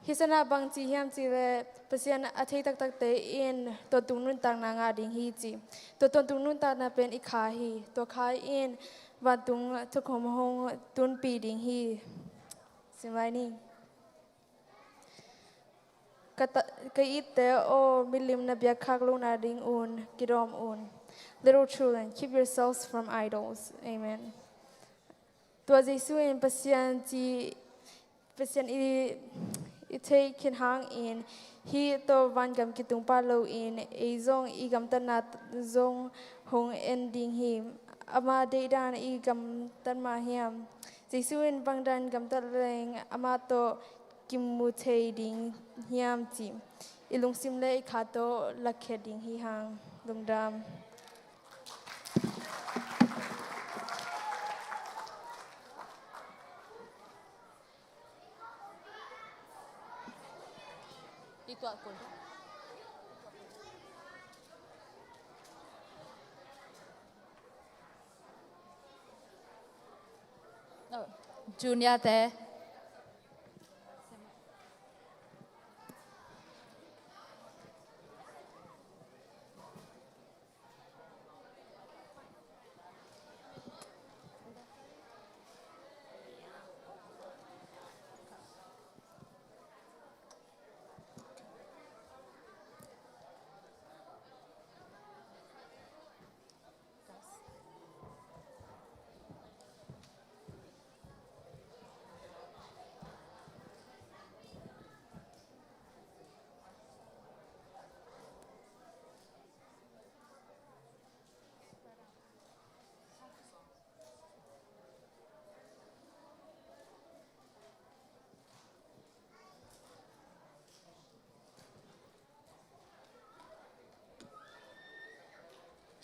Hih sanah bang ci hiam cih leh Pasian a thei taktakte in tawntung nuntakna ngah ding hi ci. Tua tawntung nuntakna pen i kha hi. Tua kha in vantung thukhun hong tunpih ding hi. Sim lai ni. Ka ta-, ka itte aw, milim na biakkhak lohna ding un kidawm un. Little children, keep yourselves from idols. Amen. Tua Jesu in Pasian ci, Pasian i, i theih khin hangin hih tawh vangam kitung pah loin ei zong i gamtatna zong hong en ding hi. Ama deihdan i gamtat mah hiam? Jesu in bangdan gamtat leng amah tawh kimu thei ding hiam cih i lungsim le i kha tawh lakkhiat ding hi hang. Lungdam. Junior te.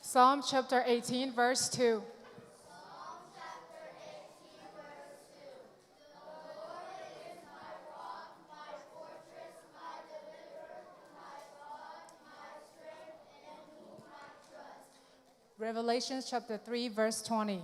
Psalm chapter eighteen, verse two. Revelation chapter three, verse twenty.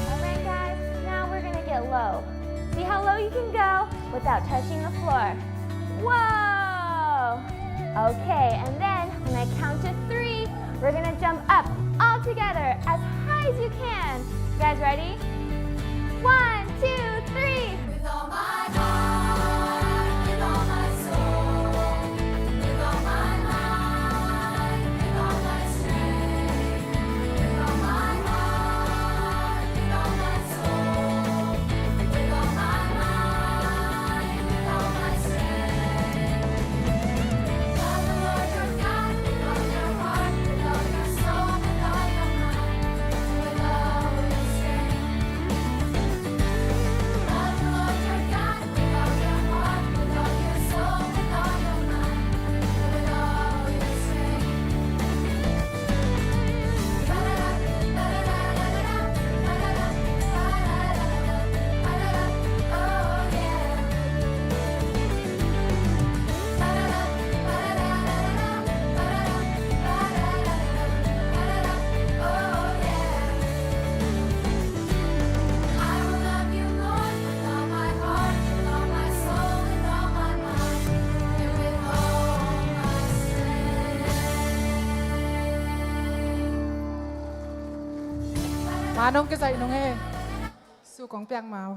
All right, guys, now we're gonna get low. See how low you can go without touching the floor. Whoa! Okay, and then when I count to three, we're gonna jump up all together as high as you can. You guys ready? One, two, three. Anong kizaih nung he. Su kong piak mau.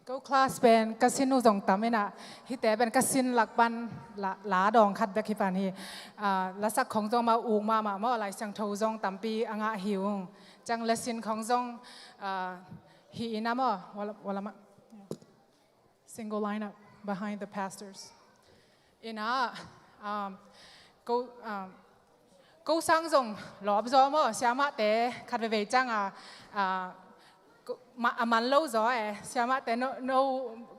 Ko class pen ka sin uh zong tam inah, hihte pen ka sin lak pan la, la dawng khat bek hi pan hi. Ah, lasak khong zong amau uk mahmah maw, Lai Siangtho zong tampi a ngah hi ung. Ciang la sin khong zong, ah, hi inah maw, wala, wala mah. Single lineup behind the pastors. Inah, um, ko, um, ko sang zong lawp zaw maw, siamahte khat veivei ciang a, a, ko, ma, a man lo zaw e, siamahte no, no,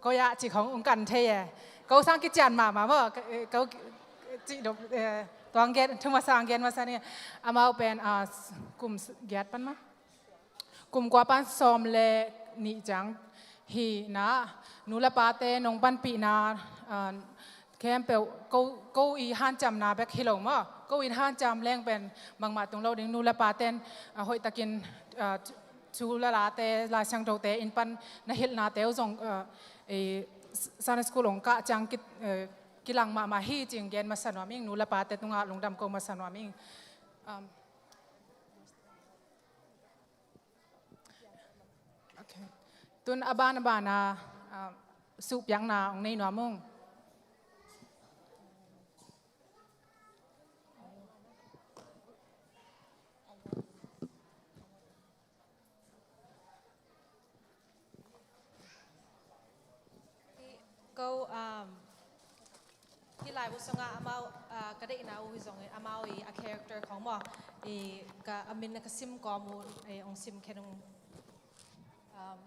ko ya ci khong ung kan thei e. Ko sang kician mahmah maw, ko, ko ci dop, eh, tuang gen, thu masa ang gen masa ni, amau pen, ah, kum giat pan maw. Kum kua pan sawm le nih ciang hi inah, nu le pate nong panpihna, ah, khempeuh ko, ko i hanciamna bek hi lo maw. Ko i hanciam leng pen bangmah tung lo ding, nu le paten, ah, hoihtakin, ah, thu le late, Lai Siangthote in pan na hilhnate uh zong, ah, eh, Sunday school hong kah ciang ki, eh, kilang mahmah hi ci-in gen masa nuam ing, nu le pate tungah lungdam ko masa nuam ing. Um, Ok. Tun a ban a ban a, ah, suhpiakna hong nei nuam ung. Ko, um, hih laibu sungah amau, ah, ka deihna uh hi zongin amau i a character khong maw, i ka a min ka sim kawm uh, eh, hong sim khen ung. Um,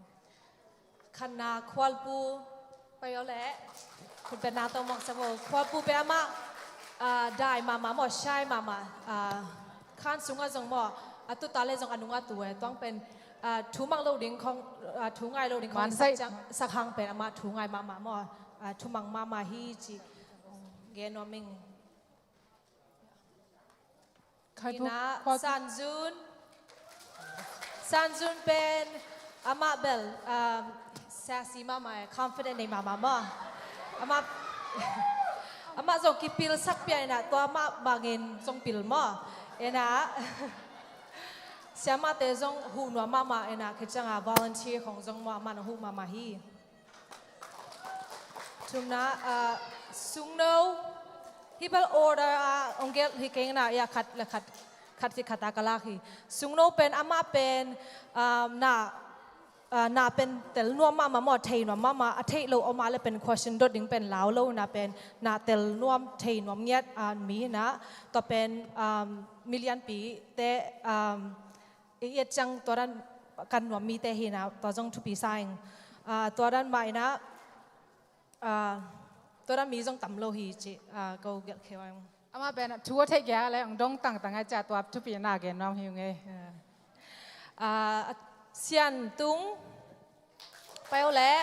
khatna Khualpu, pai aw leh, khutbetna tawh mawksak aw. Khualpu pen amah, ah, dai mahmah maw, shy mahmah, ah, khan sungah zong maw, a tuta le zong a nungah tu e, tuang pen, ah, thu mang lo ding khong, ah, thu ngai lo ding khong, sak hang pen amah thu ngai mahmah maw, ah, thu mang mahmah hi ci, gen nuam ing. Inah, Sanzun. Sanzun pen amah bel, um, sassy mahmah e, confident nei mahmah maw. Amah, amah zong kipilsak pia inah, tua amah bangin zong pil maw. Inah, siamahte zong huh nuam mahmah inah, khit cianga volunteer khong zong maw, amah na huh mahmah hi. Thumna, ah, Sungno, hih bel order a hong gelh hi keng inah, ya khat le khat, khat khit khat a ka lak hi. Sungno pen amah pen, ah, na, ah, na pen tel nuam mahmah maw, thei nuam mahmah, a theih lo om a le pen question dot ding pen lau lo, na pen na tel nuam, thei nuam ngiat, ah, mi inah, tua pen, ah, milianpite, ah, i et ciang tua dan kan nuam mite hi inah, tua zong thupi sa ing. Ah, tua dan mah inah, ah, tua dan mi zong tam lo hi ci, ah, ko gelh khia ung. Amah pen thu a theih kei a le hong dong tangtang a, cia tua thupi na gen nuam hi ung e. Ah, Sian Tung. Pai aw leh.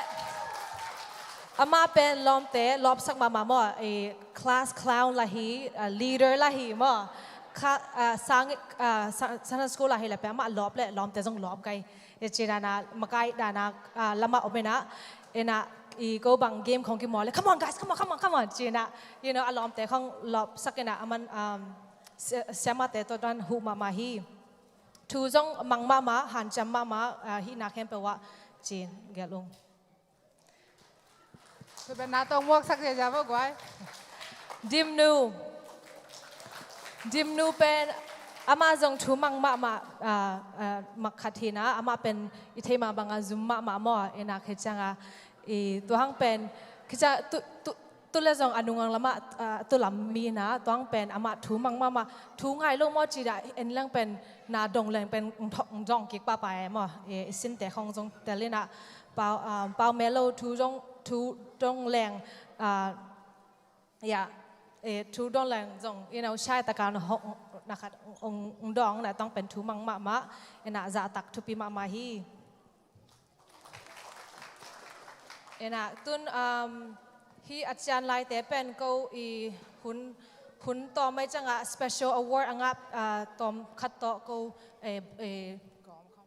Amah pen lawmte lawpsak mahmah maw, eh, class clown lah hi, ah, leader lah hi maw. Kha, ah, sang, ah, sa-, Sunday school lah hi leh pen amah lawp leh lawmte zong lawp gai. Eh, ci inah, makai dan a, ah, lamah om inah, inah, i ko bang game khong kimawl leh, "Come on guys, come on, come on, come on," ci inah, you know, a lawmte khong lawpsak inah, aman, um, sia-, siamahte tawh dan huh mahmah hi. Thu zong mang mahmah, hanciam mahmah, ah, hihna khempeuh ah ci-in gelh ung. Khutbetna tawh mawksak ziazia vo guai. Dimnu. Dimnu pen amah zong thu mang mahmah, ah, ah, mah khat hi inah, amah pen i theih mah bangah zum mahmah maw, inah khit cianga, i tua hang pen, khit ciang tu, tu, tu le zong a nungang lamah, ah, tu lam mi inah, tua hang pen amah thu mang mahmah, thu ngai lo maw ci dah, en leng pen na dong leng pen ng thok, ng dong kik pahpah e maw, i, i sinte khong zong tel inah, pau, ah, pau mel lo thu zong, thu dong leng, ah, ya, eh, thu dong leng zong, you know, shai taka na hong, na khat hong, hong dong na tawng pen thu mang mahmah, ina zahtak thupi mahmah hi. Ina tun, um, hi a cian laite pen ko i hun, hun tawm mai ciangah special award a ngah, ah, tawm khat tawh ko, eh, eh,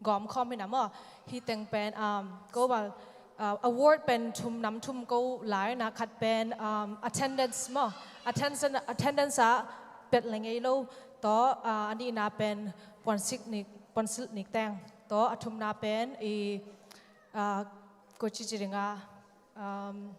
gawm khawm hi na maw. Hi teng pen, um, ko bal, uh, award pen thum nam thum ko lai na, khat pen, um, attendance maw. Attendance, attendance ah pelh le ngei lo tawh, uh, a nihna pen puansilh nik, puansilh nik teng tawh, a thumna pen i, uh, ko ci ci ding a, um,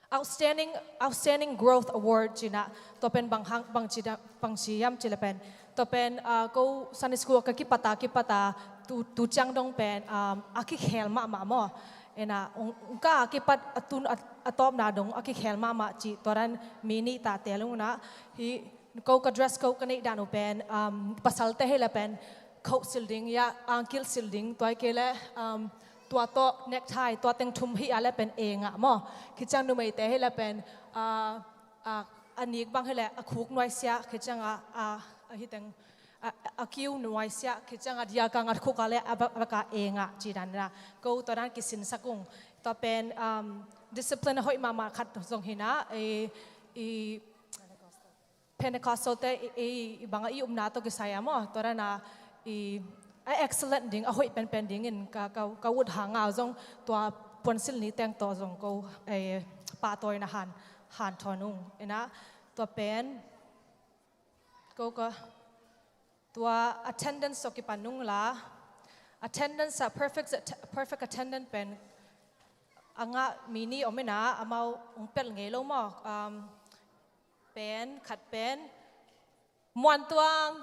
Outstanding, Outstanding Growth Award cih na, tua pen bang hang, bang ci da, bang ci hiam cih leh pen, tua pen, ah, ko Sunday school ka kipat a, kipat a, tu, tu ciang dong pen, um, a kikhel mahmah maw. Ina, ong, ong ka kipat a tun a, a tawpna dong a kikhel mahmah cih, tua dan mi nih ta teel ung na, hi, ko ka dress code ka neih dan uh pen, um, pasalte hi leh pen, coat silh ding, ya, angkil silh ding, tua hi kei leh, um, tua tawh necktie, tua teng thum hi a leh pen eng ah maw. Khit ciang numeite hi leh pen, ah, ah, a nik bang hi leh a khuk nuaisiah, khit ciang a, a, a hi teng, a, a kiu nuaisiah, khit ciang a dia ka ngat khuk a leh a bak, a bak a eng ah, ci dan na. Ko tua dan kisinsak ung. Tua pen, um, discipline a hoih mahmah khat zong hi na, i, i, Pentecostal te i, i, i bang a i upna tawh kisai a maw, tua dan a i, a excellent ding, a hoih penpen dingin ka, ka, ka ut hang a zong tua puansilh ni teng tawh zong ko, eh, pahtawina han, hanthawn ung. Ina tua pen ko ka tua attendance tawh kipan ung la, attendance ah perfect, perfect attendance pen a ngah mi nih om ina, amau ong pelh ngei lo maw. Um, pen, khat pen, Muantuang.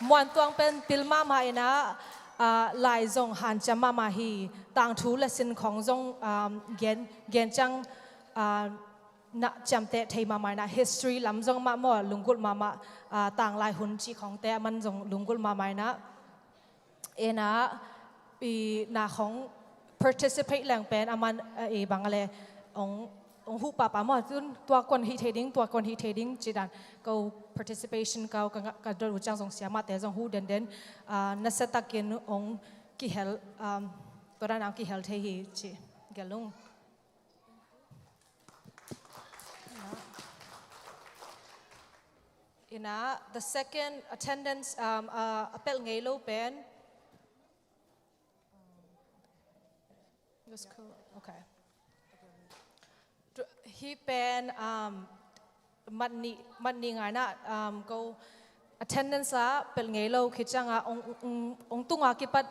Muantuang pen pil mahmah ina, ah, lai zong hanciam mahmah hi. Tangthu le sin khong zong, um, gen, gen ciang, ah, na ciamteh thei mahmah ina, history lam zong mah maw, lunggulh mahmah, ah, tanglai hun cih khongte a man zong lunggulh mahmah ina. Ina, i na khong participate leng pen a man, eh, i bang a le ong, ong huh pahpah maw, tun tua kuan hih thei ding, tua kuan hih thei ding, ci dan. Ko participation ko ka, ka dot uh ciang zong siamahte zong huh denden, ah, nasiatakin ong kihel, um, tua dan ong kihel thei hi ci. Gelh ung. Ina, the second attendance, um, uh, a pelh ngei lo pen. That's cool. Okay. Hi pen, um, mat nih, mat nih ngai na, um, ko attendance ah pelh ngei lo khit ciang a ong, ong, ong tung a kipat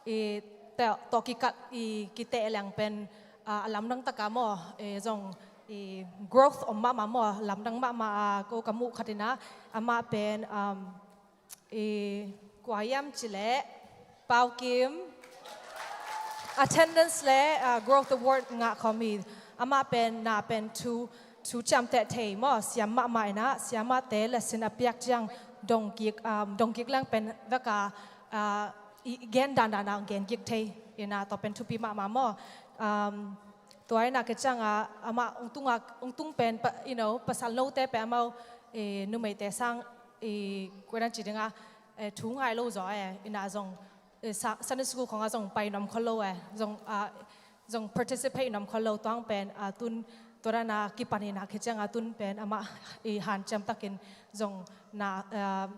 i tawh, tawh kikal i kiteh leng pen, ah, a lamdang tak a maw, i zong i growth om mahmah maw, lamdang mahmah a ko ka muh khat ina, amah pen, um, i kua hiam cih leh Pau Kim. Attendance le, ah, Growth Award ngah khawm hi. Amah pen, na pen thu, thu ciamteh thei maw, siam mahmah ina, siamahte le sin a piak ciang dong kik, um, dong kik leng pen vek a, ah, i gen dandan a gen kik thei ina, tua pen thupi mahmah maw. Um, tua ina khit ciang a, amah ong tung a, ong tung pen, pa, you know, pasal note pen amau, eh, numeite sang, eh, kua dan ci ding a, eh, thu ngai lo zaw, eh, ina zong, eh, sa, Sunday school khong a zong pai nuam khol lo, eh, zong, ah, zong participate nuam khol lo, tua pen, ah, tun, tua dan a kipan ina khit ciang a tun pen amah i hanciam takin zong na, ah,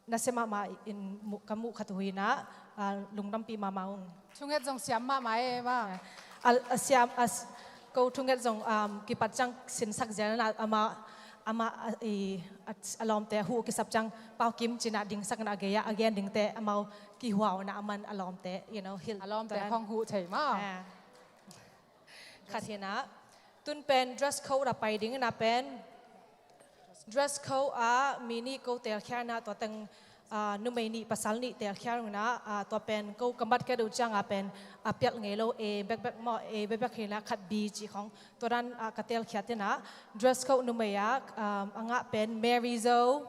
nasia mahmah in mu, ka muh khat uh hi na, ah, lungdampih mahmah ung. Thunget zong siam mahmah e, ma. A, a siam, a s-, ko thunget zong, um, kipat ciang sinsak zel na, amah, amah, a, i, a, a lawmte huh kisap ciang Pau Kim ci na dingsak na a gei a, a gen dingte amau kihuau na a man a lawmte, you know, hilh. A lawmte khong huh thei maw. Ah. Khat hi na, tun pen dress code a pai ding ina pen, dress code ah mi nih ko teelkhia ina, tua teng, ah, numei nih pasal nih teelkhia ina, ah, tua pen ko ka mat khat uh ciang a pen a pialh ngei lo, A bekbek maw, A bekbek hi na, khat B cih khong, tua dan, ah, ka teelkhia ina, dress code numei ah, ah, a ngah pen Mary Zo.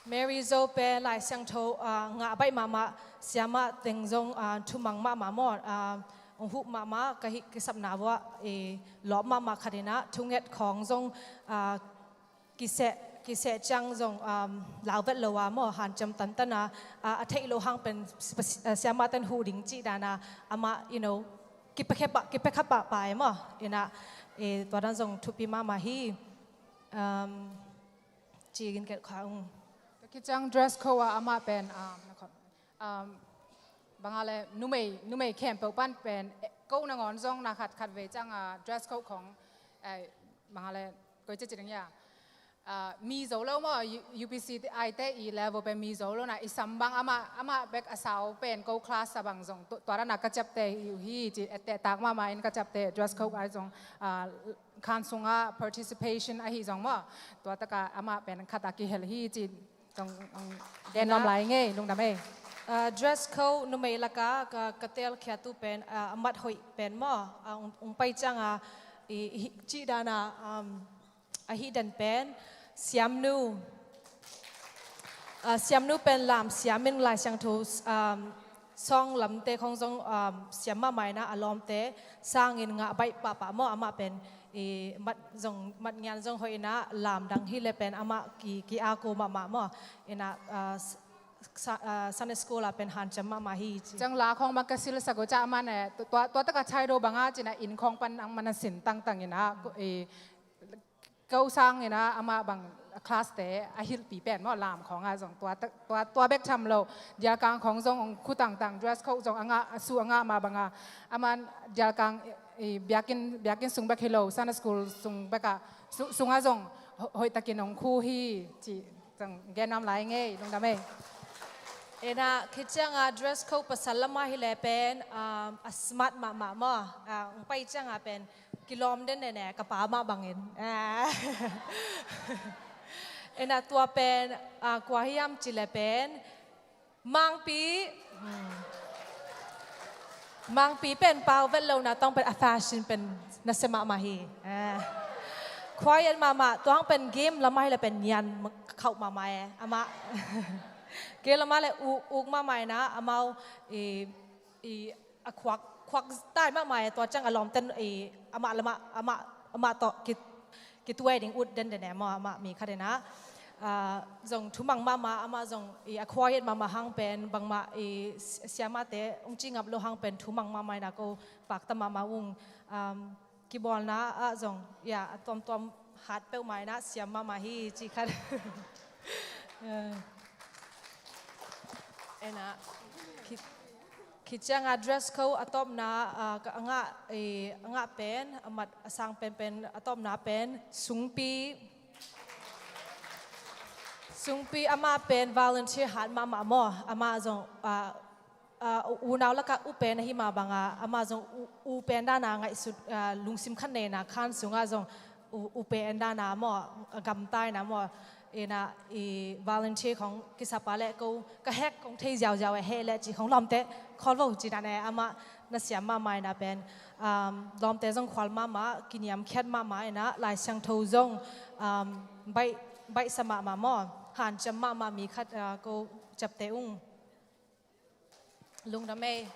Mary Zo pen Lai Siangtho, ah, ngah baih mahmah, siamah teng zong, ah, thumang mahmah maw, ah, hong huh mahmah ka hih kisapna vuah, eh, lawp mahmah khat in ah, thunget khawng zong, ah, kiseh, kiseh ciang zong, um, lau vet lo a maw, hanciam tantan a, ah, a theih loh hang pen, ah, siamah ten huh ding cih dan a, amah, you know, kipia kha pah, kipia kha pah pai maw, in ah, eh, tua dan zong thupi mahmah hi, um, ci-in gelh kha ung. Tua khit ciang dress code ah amah pen, um, na khawm, um, bang a le numei, numei khempeuh pan pen, eh, ko nangawn zong na khat khat vei ciang, ah, dress code khawng, eh, bang a le koi ci ci ding hia. Ah, mi zo lo maw, U-, U P C te, ai te i level pen mi zo lo na, i sam bang amah, amah bek a sau pen ko class a bang zong tu-, tua dan a ka ciapteh hi uh hi, ci etteh tak mahmah in ka ciapteh dress code ai zong, ah, khan sungah participation ahi zong maw, tua tak a amah pen khat a kihel hi ci zong, um, gen nuam lai ngei, lungdam ei. Ah, dress code numei lak a ka, ka telkhiat uh pen, ah, a mat hoih pen maw, ah, ung, ung pai ciang a, i, i, cih dan a, um, ahi dan pen, siamnu. Ah, siamnu pen lam siam in Lai Siangtho, um, sawng lamte khawng zong, um, siam mahmah in ah a lawmte sangin ngah baih pahpah maw, amah pen, i, mat zong, mat ngian zong hoih in ah lamdang hi le pen amah ki, ki-ako mahmah maw. In ah, ah, s-, sa-, ah, Sunday school ah pen hanciam mahmah hi ci. Ciang la khawng bang ka silsak uh ciang amah ne, tua, tua tak a Chaido bang a ci-in ah inn khawng pan amah na sin tangtang in ah, i, ko sangin ah amah bang class te a hilhpi pen maw, lam khawng ah zong tua, tua, tua bek tham lo. Dialkang khawng zong hong khu tangtang, dress code zong a ngah, a su a ngah mah bang a, amah dialkang, i, biakinn, biakinn sung bek hi lo, Sunday school sung bek ah, su-, sung ah zong ho-, hoih takin hong khu hi ci. Zong gen nuam lai ngei, lungdam ei. In ah, khit ciang a dress code pasal lam ah hi le pen, um, a smart mahmah maw, ah, hong pai ciang a pen kilawm den ne ne, ka pa mah bangin. Ah. In ah tua pen, ah, kua hiam ci le pen, Mangpi. Hmm. Mangpi pen pau vet lo na tawng pen a fashion pen nasia mahmah hi. Ah. Quiet mahmah, tua hang pen game lam ah hi le pen nian khauh mahmah e. Amah game lam ah le uk, uk mahmah in ah, amau i, i, a khuak, khuak tai mahmah e, tua ciang a lawmten i, amah lam ah, amah, amah tawh ki, kituai ding ut denden e maw, amah mi khat in ah. Ah, zong thumang mahmah, amah zong i, a quiet mahmah hang pen, bangmah i, si-, siamahte hong ci ngap lo hang pen thumang mahmah in ah, ko pakta mahmah ung. Um, kibawlna ah zong, ya, a tuamtuam hat peuhmah in ah siam mahmah hi ci khat. Eh. In ah, khit, khit ciang a dress code a tawpna, ah, ka, a ngah, eh, a ngah pen, a mat a sang penpen a tawpna pen sungpi. Sungpi amah pen volunteer hat mahmah maw, amah zong, ah, ah, unau lakah u pen ahi mah bang a, amah zong u, u pen dan a ngaihsut, ah, lungsim khat nei in ah khan sung ah zong u, u pen dan a maw, a gamta in ah maw, in ah i volunteer khawng kisap a leh ko ka hek kong thei ziauziau e, heh leh ci khawng lawmte khawl vo ci dan e, amah na siam mahmah in ah pen, um, lawmte zong khual mahmah, kiniamkhiat mahmah in ah Lai Siangtho zong, um, baih, baihsa mahmah maw, hanciam mahmah mi khat, ah, ko ciapteh ung. Lungdam ei.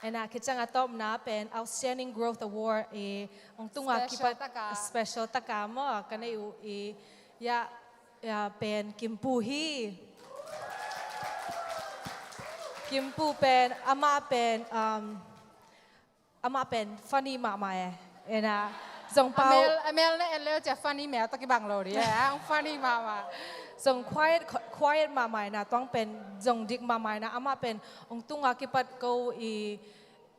In ah, khit ciang a tawpna pen Outstanding Growth Award, i, hong tung a kipat special tak a maw, ka nei uh i, ya, ya, pen Kimpu hi. Kimpu pen, amah pen, um, amah pen funny mahmah e. In ah, zong pau. A mel, a mel na en leu cia funny mel tawh kibang lo dih e. Hong funny mahmah. Zong quiet, quiet mahmah in ah, tuang pen zong dik mahmah in ah, amah pen hong tung a kipat ko i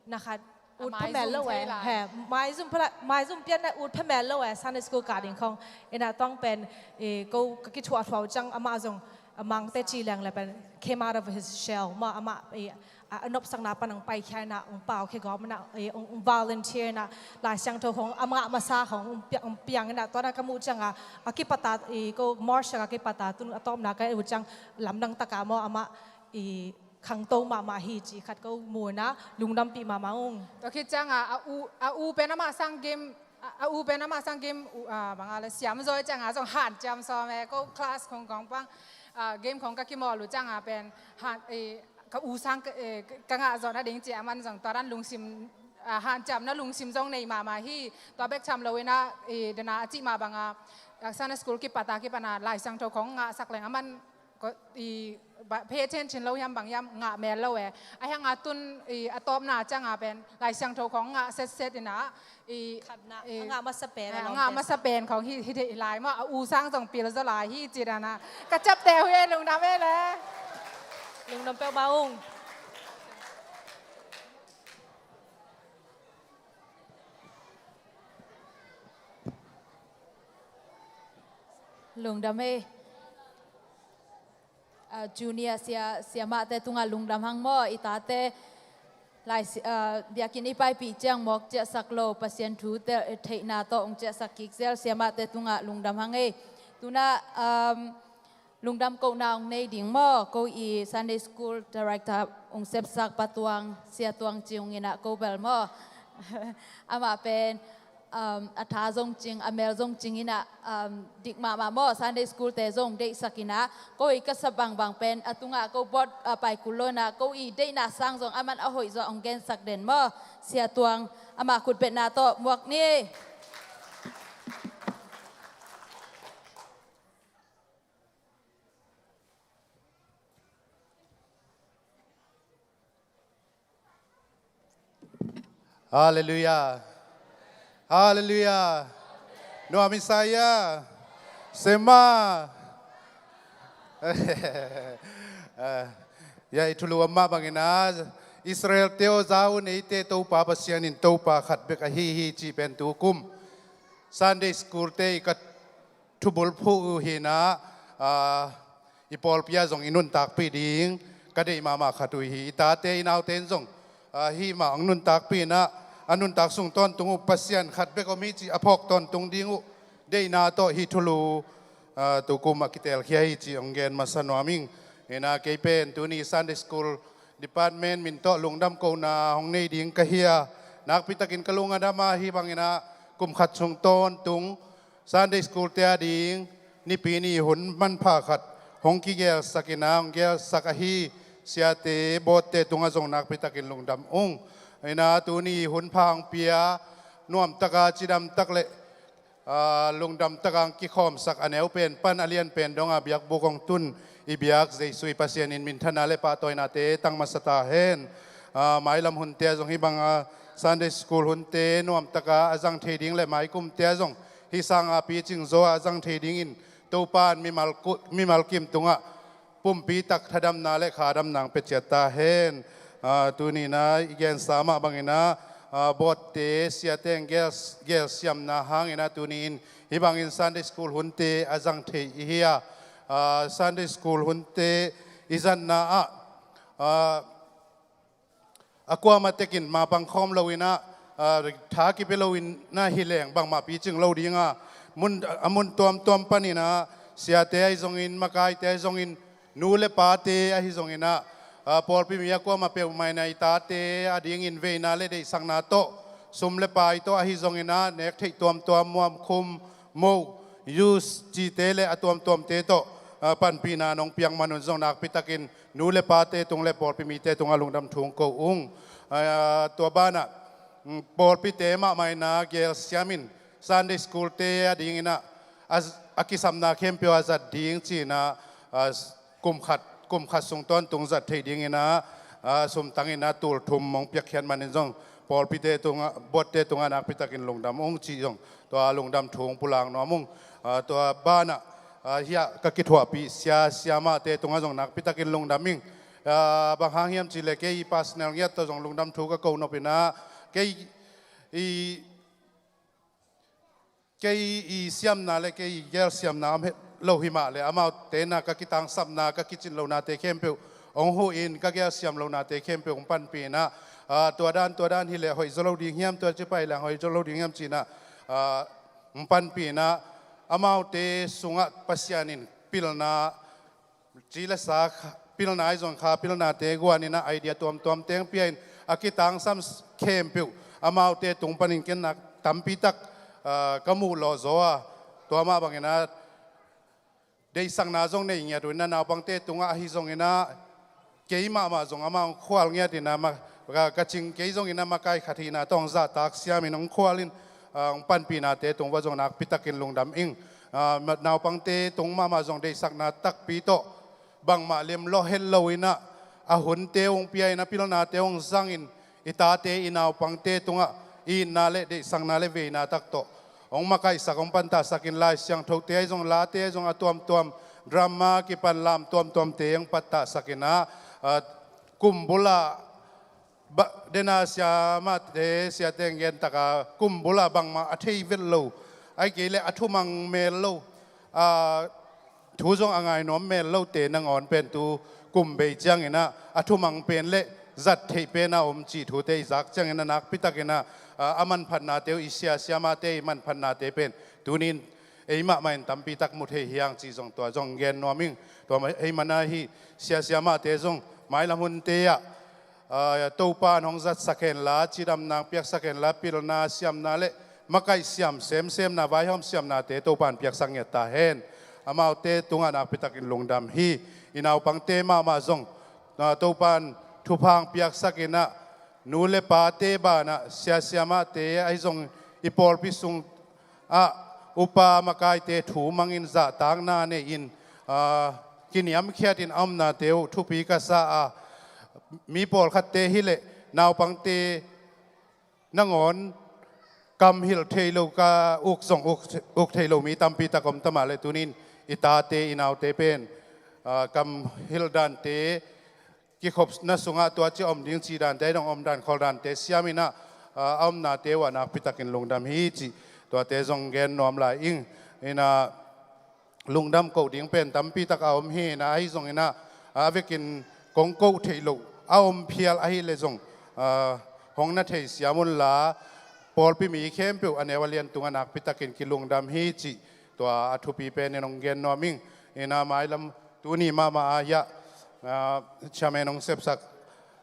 na khat ut pha mel lo e. He, maizum pha, maizum pian na ut pha mel lo e, Sunday school kah ding khawng. In ah, tuang pen i ko ka kithuahthuah uh ciang, amah zong a Mangte ci leng le pen came out of his shell. Amah, amah i, a, a nopsakna pan hong paikhia in ah, hong pau khia gawm in ah, eh, hong, hong volunteer in ah, Lai Siangtho khawng, amah masa khawng, hong pia-, hong piang in ah, tua na ka muh ciang a, a kipat a, i, ko March a kipat a, tun a tawpna ka ut ciang lamdang tak a maw, amah i khangto mahmah hi ci khat ko mu in ah, lungdampih mahmah ung. Tua khit ciang a, a u, a u pen amah sang game, a, a u pen amah sang game, u, a, bang a le siam zaw ciang a, zong hanciam sawm e, ko class khawng kong pang. Ah, game khong ka kimawl uh ciangah pen, han, eh, ka u sang ka, eh, ka ngah zawh nading ci a, aman zong tua dan lungsim, ah, hanciamna lungsim zong nei mahmah hi. Tua bek tham loin ah, eh, dena a cih mah bangah, ah, Sunday school kipat a kipan a Lai Siangtho khong ngahsak leng aman ko, i, ba, pay attention lo hiam bang hiam ngah mel lo e. A hiang a tun, i, a tawpna ciangah pen Lai Siangtho khong ngah setset in ah, i, khatna, i, a ngah masa pen, eh, a ngah masa pen khong hi, hi, hi lai maw, a u sang zong pil zaw lai hi ci dan ah. Ka ciapteh uh hi e, lungdam e le. Lungdam peuhmah ung. Lungdam e. Ah, junior sia, siamahte tungah lungdam hang maw, i tate lai si-, ah, biakinn i paipih ciang mawk ciahsak lo, Pasian thu te-, theihna tawh hong ciahsak kik zel, siamahte tungah lungdam hang e. Tunah, um, lungdam kohna hong nei ding maw, ko i Sunday School Director hong sepsak Pa Tuang, Sia Tuang Ciung in ah ko bel maw. Amah pen, um, a tha zong cing, a mel zong cing in ah, um, dik mahmah maw, Sunday School te zong deihsak in ah, ko i ka sa bangbang pen, a tungah ko bawt, ah, pai kul lo in ah, ko i deihna sang zong aman a hoih zaw hong gensak den maw, Sia Tuang, amah khutbetna tawh muak ni. Halleluiah. Halleluiah. Nuam i sa ia. Sema. Ah, ya i thulu a mah bangin ah, Israel te aw, za uh neite Topa Pasian in Topa khat bek ahi hi cih pen tu kum Sunday School te i ka thubulphuh uh hi in ah, ah, i pawlpi ah zong i nuntakpih ding ka deih mahmah khat uh hi. I tate i naute in zong, ah, hih mah hong nuntakpih in ah, a nuntak sung tawntung uh Pasian khat bek om hi cih a phawk tawntung ding uh deihna tawh hih thulu, ah, tu kum a kitelkhia hi cih hong gen masa nuam ing. Hi in ah kei pen tuni Sunday School Department min tawh lungdam kohna hong nei ding ka hi a, nakpitakin ka lung a dam a, hih bangin ah kum khat sung tawntung Sunday School te ading Nipi ni hun manpha khat hong kigelsak in ah, hong gelsak ahi siate, bawtte tungah zong nakpitakin lungdam ung. Hi in ah tuni hun pha hong pia, nuamtaka cidamtak le, ah, lungdamtaka hong kikhawmsak a neu pen pan a lian pen dongah biakbuk hong tun i biak Jesu i Pasian in minthanna le pahtawinate tang masa ta hen. Ah, mailam hunte ah zong hih banga Sunday School hunte nuamtaka a zang thei ding le maikumte ah zong hih sanga picing zaw a zang thei dingin Topa in mimal ku-, mimal kim tungah pumpi tak thadamna le khadamna hong pia ciat ta hen. Ah, tuni in ah i gensa mah bangin ah, ah, bawtte siate in gel, gelsiamna hangin ah tuni in hih bangin Sunday School hunte a zang thei i hi a, ah, Sunday School hunte i zatna ah, ah, a kuamah tekin mapang khawm loin ah, ah, tha kipia loin ah hi leng bangmah picing lo ding a, mun, a mun tuamtuam panin ah siate ahi zongin, makaite ahi zongin, nu le pate ahi zongin ah, ah, pawlpi mi a kuamah peuhmah in ah i tate adingin veina le deihsakna tawh, sum le pai tawh ahi zongin ah, nek theih tuamtuam, muamkhum, moh, youth cite le a tuamtuamte tawh, ah, panpihna nong piak man un zong nakpitakin nu le pate tung le pawlpi mite tungah lungdam thu hong ko ung. Ah, tua banah, mm, pawlpite mahmah in ah gelsiam in Sunday School te adingin ah, a, a kisapna khempeuh a zat ding ci-in ah, ah, kum khat, kum khat sung tawntung zat theih dingin ah, ah, sumtang in ah tul thum hong piakkhiat manin zong pawlpite tungah, bawtte tungah nakpitakin lungdam ung cih zong tua lungdam thu hong pulak nuam ung. Ah, tua banah, ah, hiah ka kithuahpih sia, siamahte tungah zong nakpitakin lungdam ing. Ah, bang hang hiam cih leh kei personal ngiat tawh zong lungdam thu ka ko nop in ah, kei i, kei i siamna le kei i gelsiamna om het lo hi mah le, amaute in ah ka kitangsapna, ka kicin lohnate khempeuh hong huh in, ka gelsiam lohnate khempeuh hong panpih in ah, ah, tua dan, tua dan hi leh hoih zaw lo ding hiam, tua ci pai leng hoih zaw lo ding hiam ci-in ah, ah, hong panpih in ah, amaute sungah Pasian in pilna, ci le sa kha, pilna ahi zong kha pilnate guan in ah, idea tuamtuam teng pia in, a kitangsam khempeuh amaute tung panin ken nak tampi tak, ah, ka muh lawh zaw a, tua mah bangin ah deihsakna zong nei ngiat uh in ah, naupangte tungah ahi zongin ah, kei mahmah zong amah hong khual ngiat in ah, ma-, ka, ka cing kei zongin ah makai khat hihna tawh hong zahtak siamin hong khual in, ah, hong panpihnate tung uah zong nakpitakin lungdam ing. Ah, ma-, naupangte tung mahmah zong deihsakna takpi tawh bangmah lem lawh het lo in ah, a hunte hong pia in ah, pilnate hong zangin, i tate i naupangte tungah i itna le deihsakna le veina tak tawh hong makaihsak, hong pantahsak in, Lai Siangthote ahi zong, late ahi zong, a tuamtuam, drama kipan lam tuamtuamte hong pantahsak in ah, ah, kum bula, ba, dena siamahte, siate hong gen taka, kum bula bangmah a thei vet lo, ahih kei leh a thumang mel lo, ah, thu zong a ngai nuam mel lote nangawn pen tu kum bei ciangin ah, a thumang pen le zat theih pen a om cih thute i zak ciangin ah, nakpitakin ah, a, a manphatnate uh, i sia siamahte i manphatnate pen tuni in ei mahmah in tampi tak mu thei hi hang cih zong tua zong gen nuam ing. Tua mah, ei mana hi sia siamahte zong mailam hunte ah, a, Topa'n hong zatsak henla, cidamna hong piaksak henla, pilna, siamna le makaih siam, semsemna, vaihawm siamnate Topa'n piaksak ngiat ta hen. Amaute tungah nakpitakin lungdam hi. I naupangte mahmah zong, a, Topa'n thupha hong piaksak in ah, nu le pate banah, sia siamahte ahi zong, i pawlpi sung ah upa makaite thu mangin zahtakna nei-in, aa, kiniamkhiatin a omnate uh thupi ka sa a, mi pawlkhatte hi leh naupangte nangawn kam hilh thei lo, ka uk zong uk, uk thei lo mi tampi tak om ta mah leh, tuni in i tate i naute pen, aa, kam hilh dante kikhopna sungah tua ci a om ding cih dante, dong om dan, khol dante siam in ah, a, a omnate uh ah nakpitakin lungdam hi cih tuate zong gen nuam lai ing. In ah, lungdam koh ding pen tampi tak a om hi in ah, ahi zongin ah, a vekin kong koh theih loh a om phial ahih leh zong, a, hong na thei siam unla, pawlpi mi khempeuh a neu a lian tungah nakpitakin kilungdam hi cih tua a thupi penin hong gen nuam ing. In ah, mailam tuni mahmah ah hiah, ah, chairman hong sepsak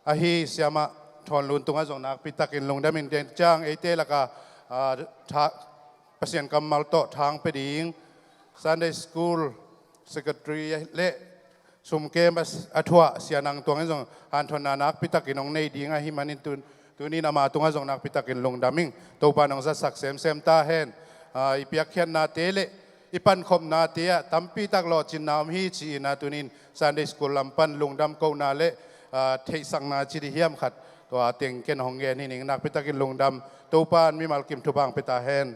ahi siamah Thawn Lun tungah zong nakpitakin lungdam ing. Tua ciang eite lakah, ah, tha-, Pasian kammal tawh tha hong pia ding Sunday School Secretary le sumkem a, a thuah Sia Nang Tuang in zong hanthotna nakpitakin hong nei ding ahih manin tun, tuni in ama tungah zong nakpitakin lungdam ing. Topa'n hong zatsak semsem ta hen. Ah, i piakkhiatnate le i pankhopnate ah tampi tak lawhcinna om hi ci-in ah, tuni in Sunday School lam pan lungdam kohna le, ah, theihsakna ci ding hiam khat, tua teng ken hong gen hi ning. Nakpitakin lungdam. Topa'n mimal kim thupha hong pia ta hen.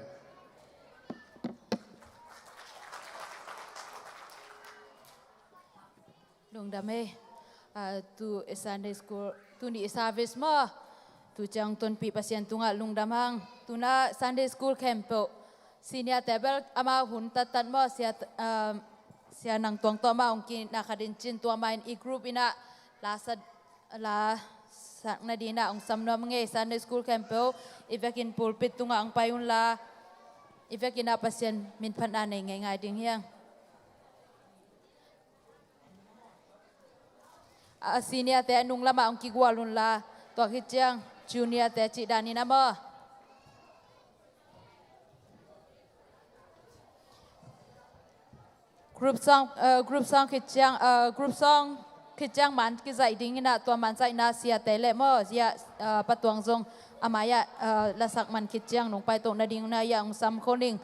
Lungdam ei. Ah, tu i Sunday School, tuni i service maw, tu ciang tonpih Pasian tungah lungdam hang. Tu in ah Sunday School khempeuh, senior te bel amau hun tattat maw, Sia, ah, Sia Nang Tuang tawh amau hong kina khatin cin, tua mah in i group in ah la sa, la sak nading in ah hong sam nuam ing ei. Sunday School khempeuh i vekin pulpit tungah hong pai unla, i vekin ah Pasian minphatna nei ngeingai ding hi hang. A, senior te a nung lamah hong kigual unla, tua khit ciang junior te cih danin ah maw. Group song, eh, group song khit ciang, eh, group song khit ciang man kizaih ding in ah, tua man zaihna Sia Te leh maw, Sia, eh, Pa Tuang zong a mai-ah, eh, lasak man khit ciang nong paito nading in ah hiah hong sam khol ing.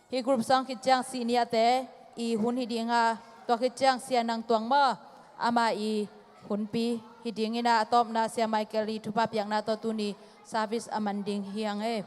Hih group song khit ciang senior te i hun hi ding a, tua khit ciang Sia Nang Tuang maw, ama i hunpi hi ding in ah, a tawpna Sia Michael i thupha piakna tawh tuni service a man ding hi hang ei.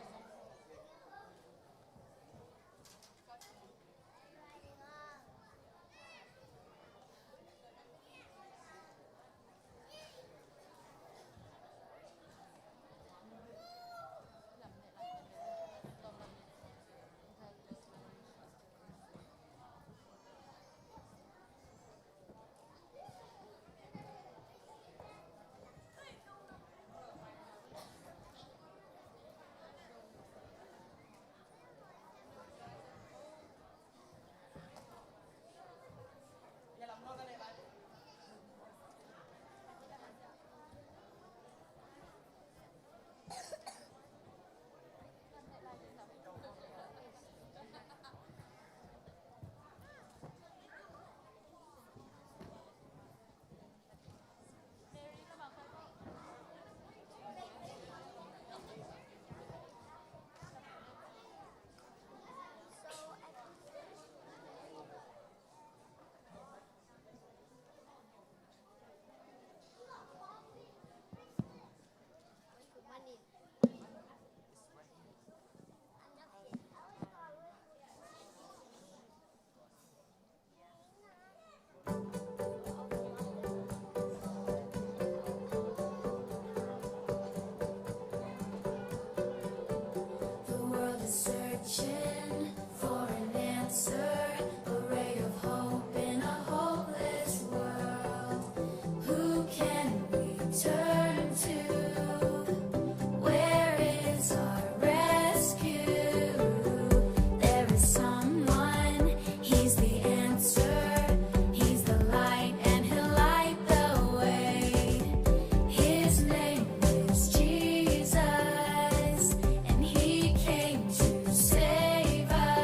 Searching for an answer, a ray of hope in a hopeless world. Who can we turn to? Where is our rescue? There is someone, he's the answer, he's the light, and he'll light the way. His name is Jesus, and he came to save us.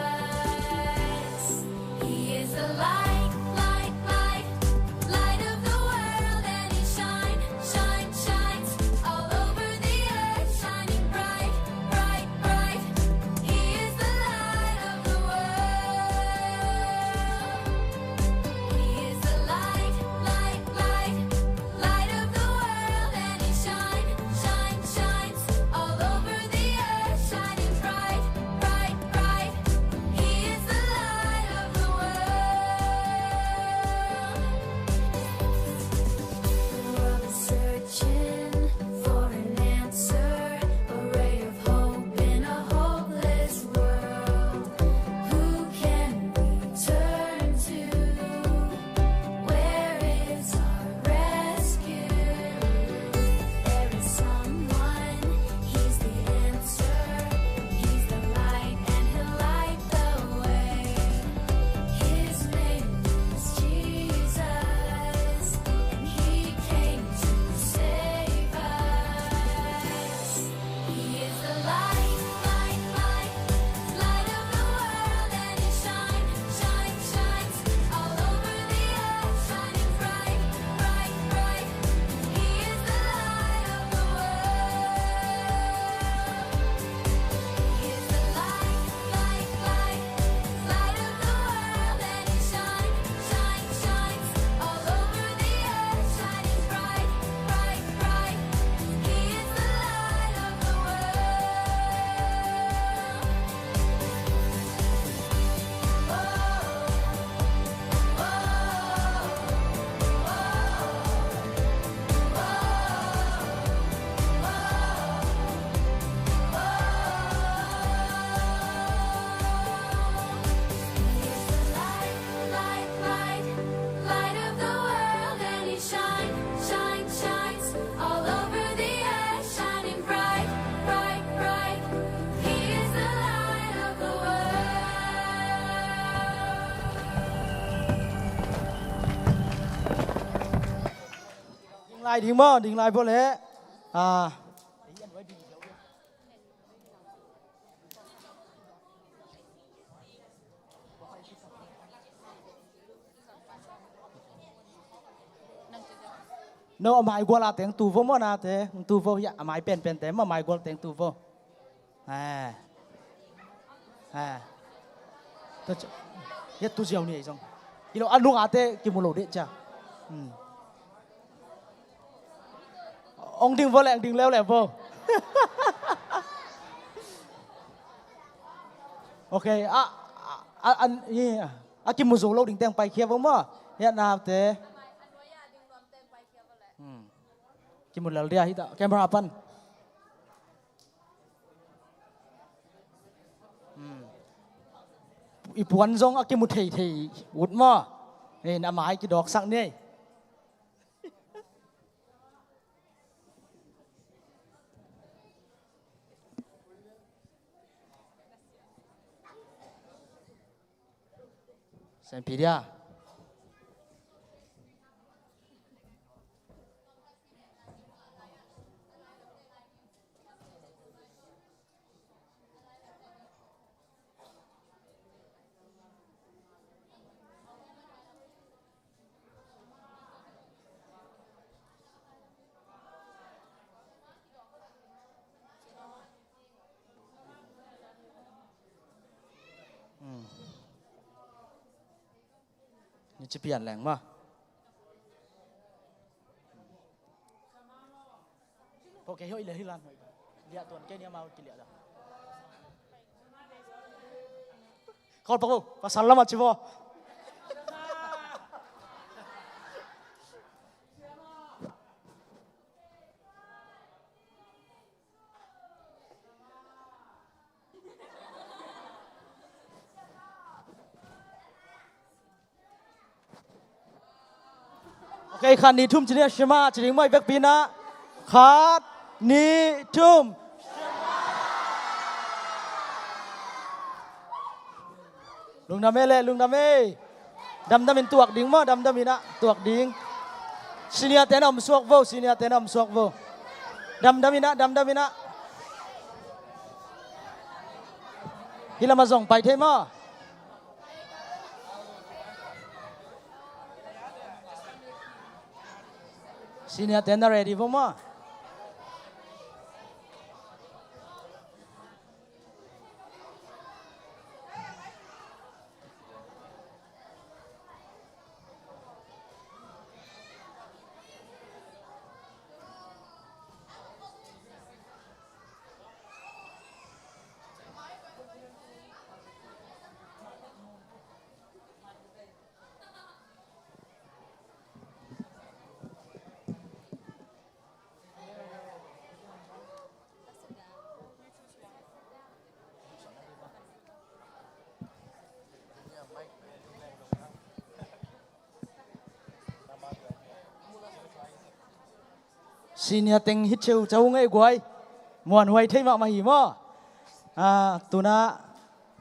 He is the light, light, light, light of the world, and he shine, shine, shines all over the earth, shining bright, bright, bright. He is the light of the world. He is the light, light, light, light of the world, and he shine, shine, shines all over the earth, shining bright, bright, bright. He is the light of the world. The world is searching for an answer, a ray of hope in a hopeless world. Who can we turn to? Where is our rescue? There is someone, he's the answer, he's the light, and he'll light the way. His name is Jesus, and he came to save us. He is the light, light, light, light of the world, and he shine, shine, shines all over the earth, shining bright, bright, bright. He is the light of the world. He is the light, light, light, light of the world, and he shine, shine, shines all over the earth, shining bright, bright, bright. He is the light of the world. Oh, oh, oh, oh, oh, oh. He is the light, light, light, light of the world, and he shine, shine, shines all over the earth, shining bright, bright, bright. He is the light of the world. Ding lai ding maw, ding lai bawh leh. Ah. No, a mai gual a teng tu vo maw, nate, tu vo, ya, a mai penpen te maw, a mai gual teng tu vo. Eh. Eh. Tu ci-, ya tu ziau ni ei zong. Ilo a nung a te kimu lo deh cia. Hmm. Ong ding vo leh, ong ding leuleu vo. Ok, a, a, a, a, i, a kimu zo lo ding teng paikhia vo maw. Ya nate. Hmm. Kimu lel dia hi ta. Camera pan. Hmm. I puan zong a kimu thei thei ut maw. Hei, na mai kidawksak ni. Senpi dia. Hmm. Ni ci pian leng maw. Pawh kei hoih le hi lan hoih. Liah tuan kei ni amau kiliah dah. Kawl pak uh, pasal lamah ci baw. Kei khat nih thum ci ni a, Shema ci ding maw, i vekpi in ah. Khat, nih, thum. Lungdam e le, lungdam e. Damdam in tuak ding maw, damdam in ah tuak ding. Senior te na om suak vo, senior te na om suak vo. Damdam in ah, damdam in ah. Hih lamah zong pai thei maw? Senior te na ready vo maw? Senior teng hi ceuceu ngei guai. Muanhuai thei mahmah hi maw? Ah, tu-in ah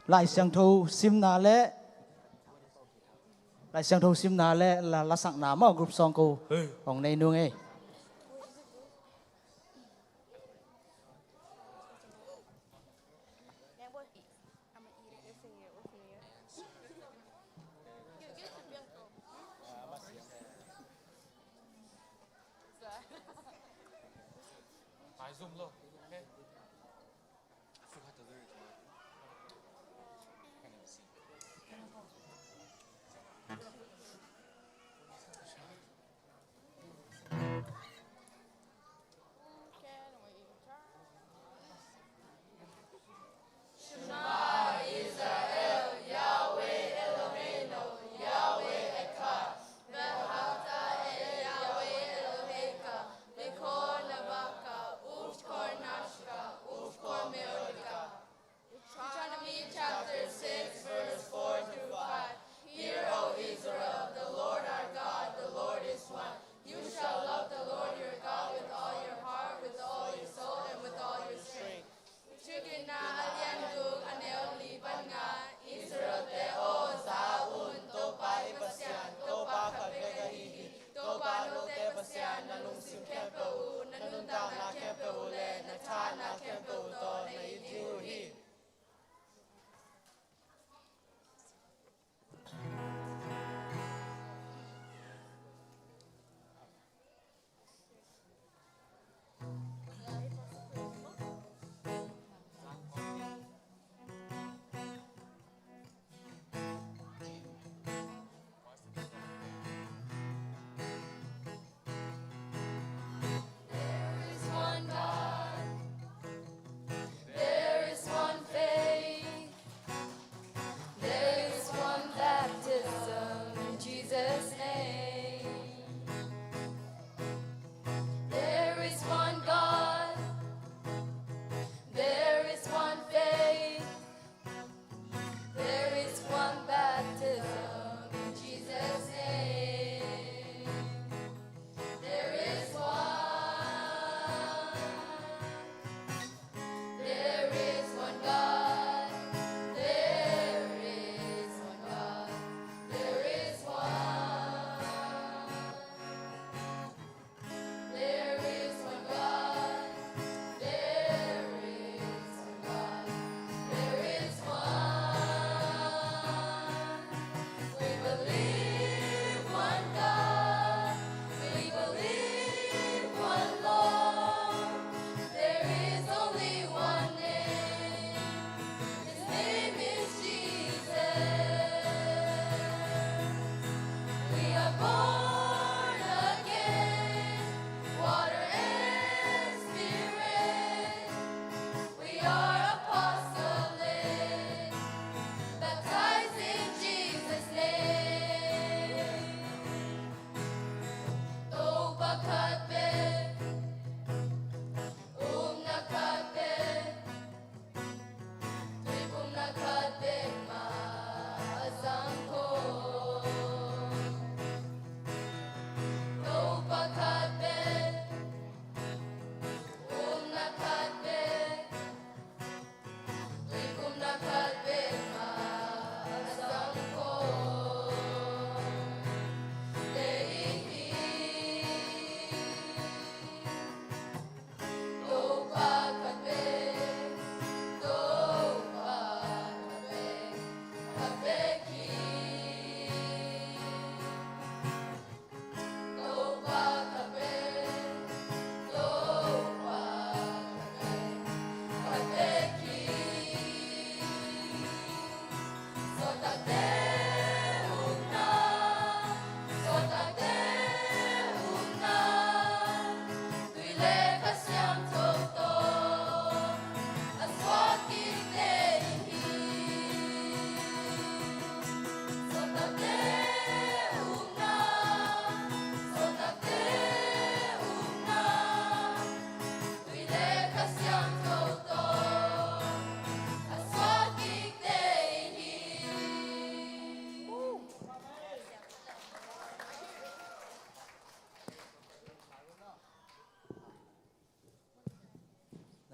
Lai Siangtho simna le, Lai Siangtho simna le la, lasakna maw, group song ko hong nei nung ei.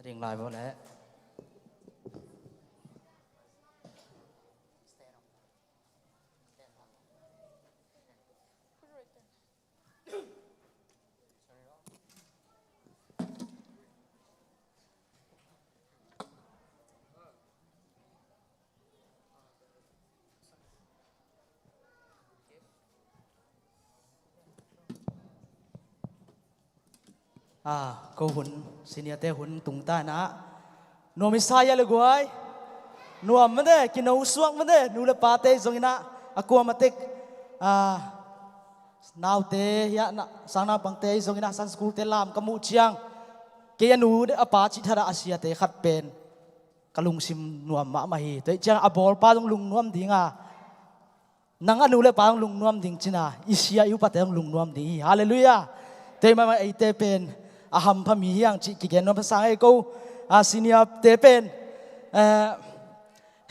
Ding lai vawh leh. A, ko hun, senior te hun tung ta inah. Nuam i sa hia le guai. Nuam mate, kino suak mate, nu le pate zong inah, a kuam a tek. A, naute, hia, na, sang naupangte zong inah, Sunday school te lam ka muh ciang. Kei a nu a pa cih thadah a siate khat pen ka lungsim nuam mahmah hi. Tua ih ciang a bawlpa zong lungnuam dinga, nang a nu le pa zong lungnuam ding cina, i sia i upate zong lungnuam ding hi. Halleluiah. Tua ih mahmah eite pen a hampha mi hiang cih kigen nuam sang ei ko. A, senior te pen, eh,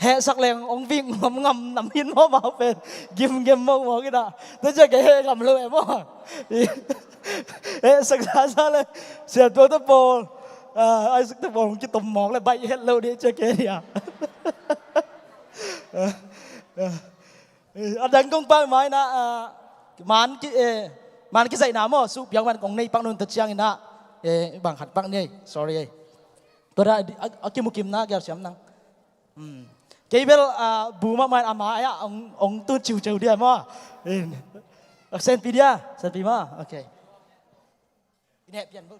hehsak leng ong vik ngam ngam nam hin maw, mau pen gimgem mawkmawk inah. Tua ciang kei heh ngam lo e maw. Hehsak sasa le siantuang te pawl, a, Isaac te pawl hong kitom mawk le baih het lo dih cia kei nia. A, a dang kong pak mai inah, a, man ki, eh, man kizaihna maw, suhpiak man kong nei pak nun ta ciang inah, eh, bang khat pak ni ei, sorry ei. Tua dah a, a kimukimna gelsiam nang. Hmm. Kei bel, ah, bu mahmah in a mai ah ong, ong tut ciuciu dia maw. In. Senpi dia, senpi maw. Okay. Ine pian bo.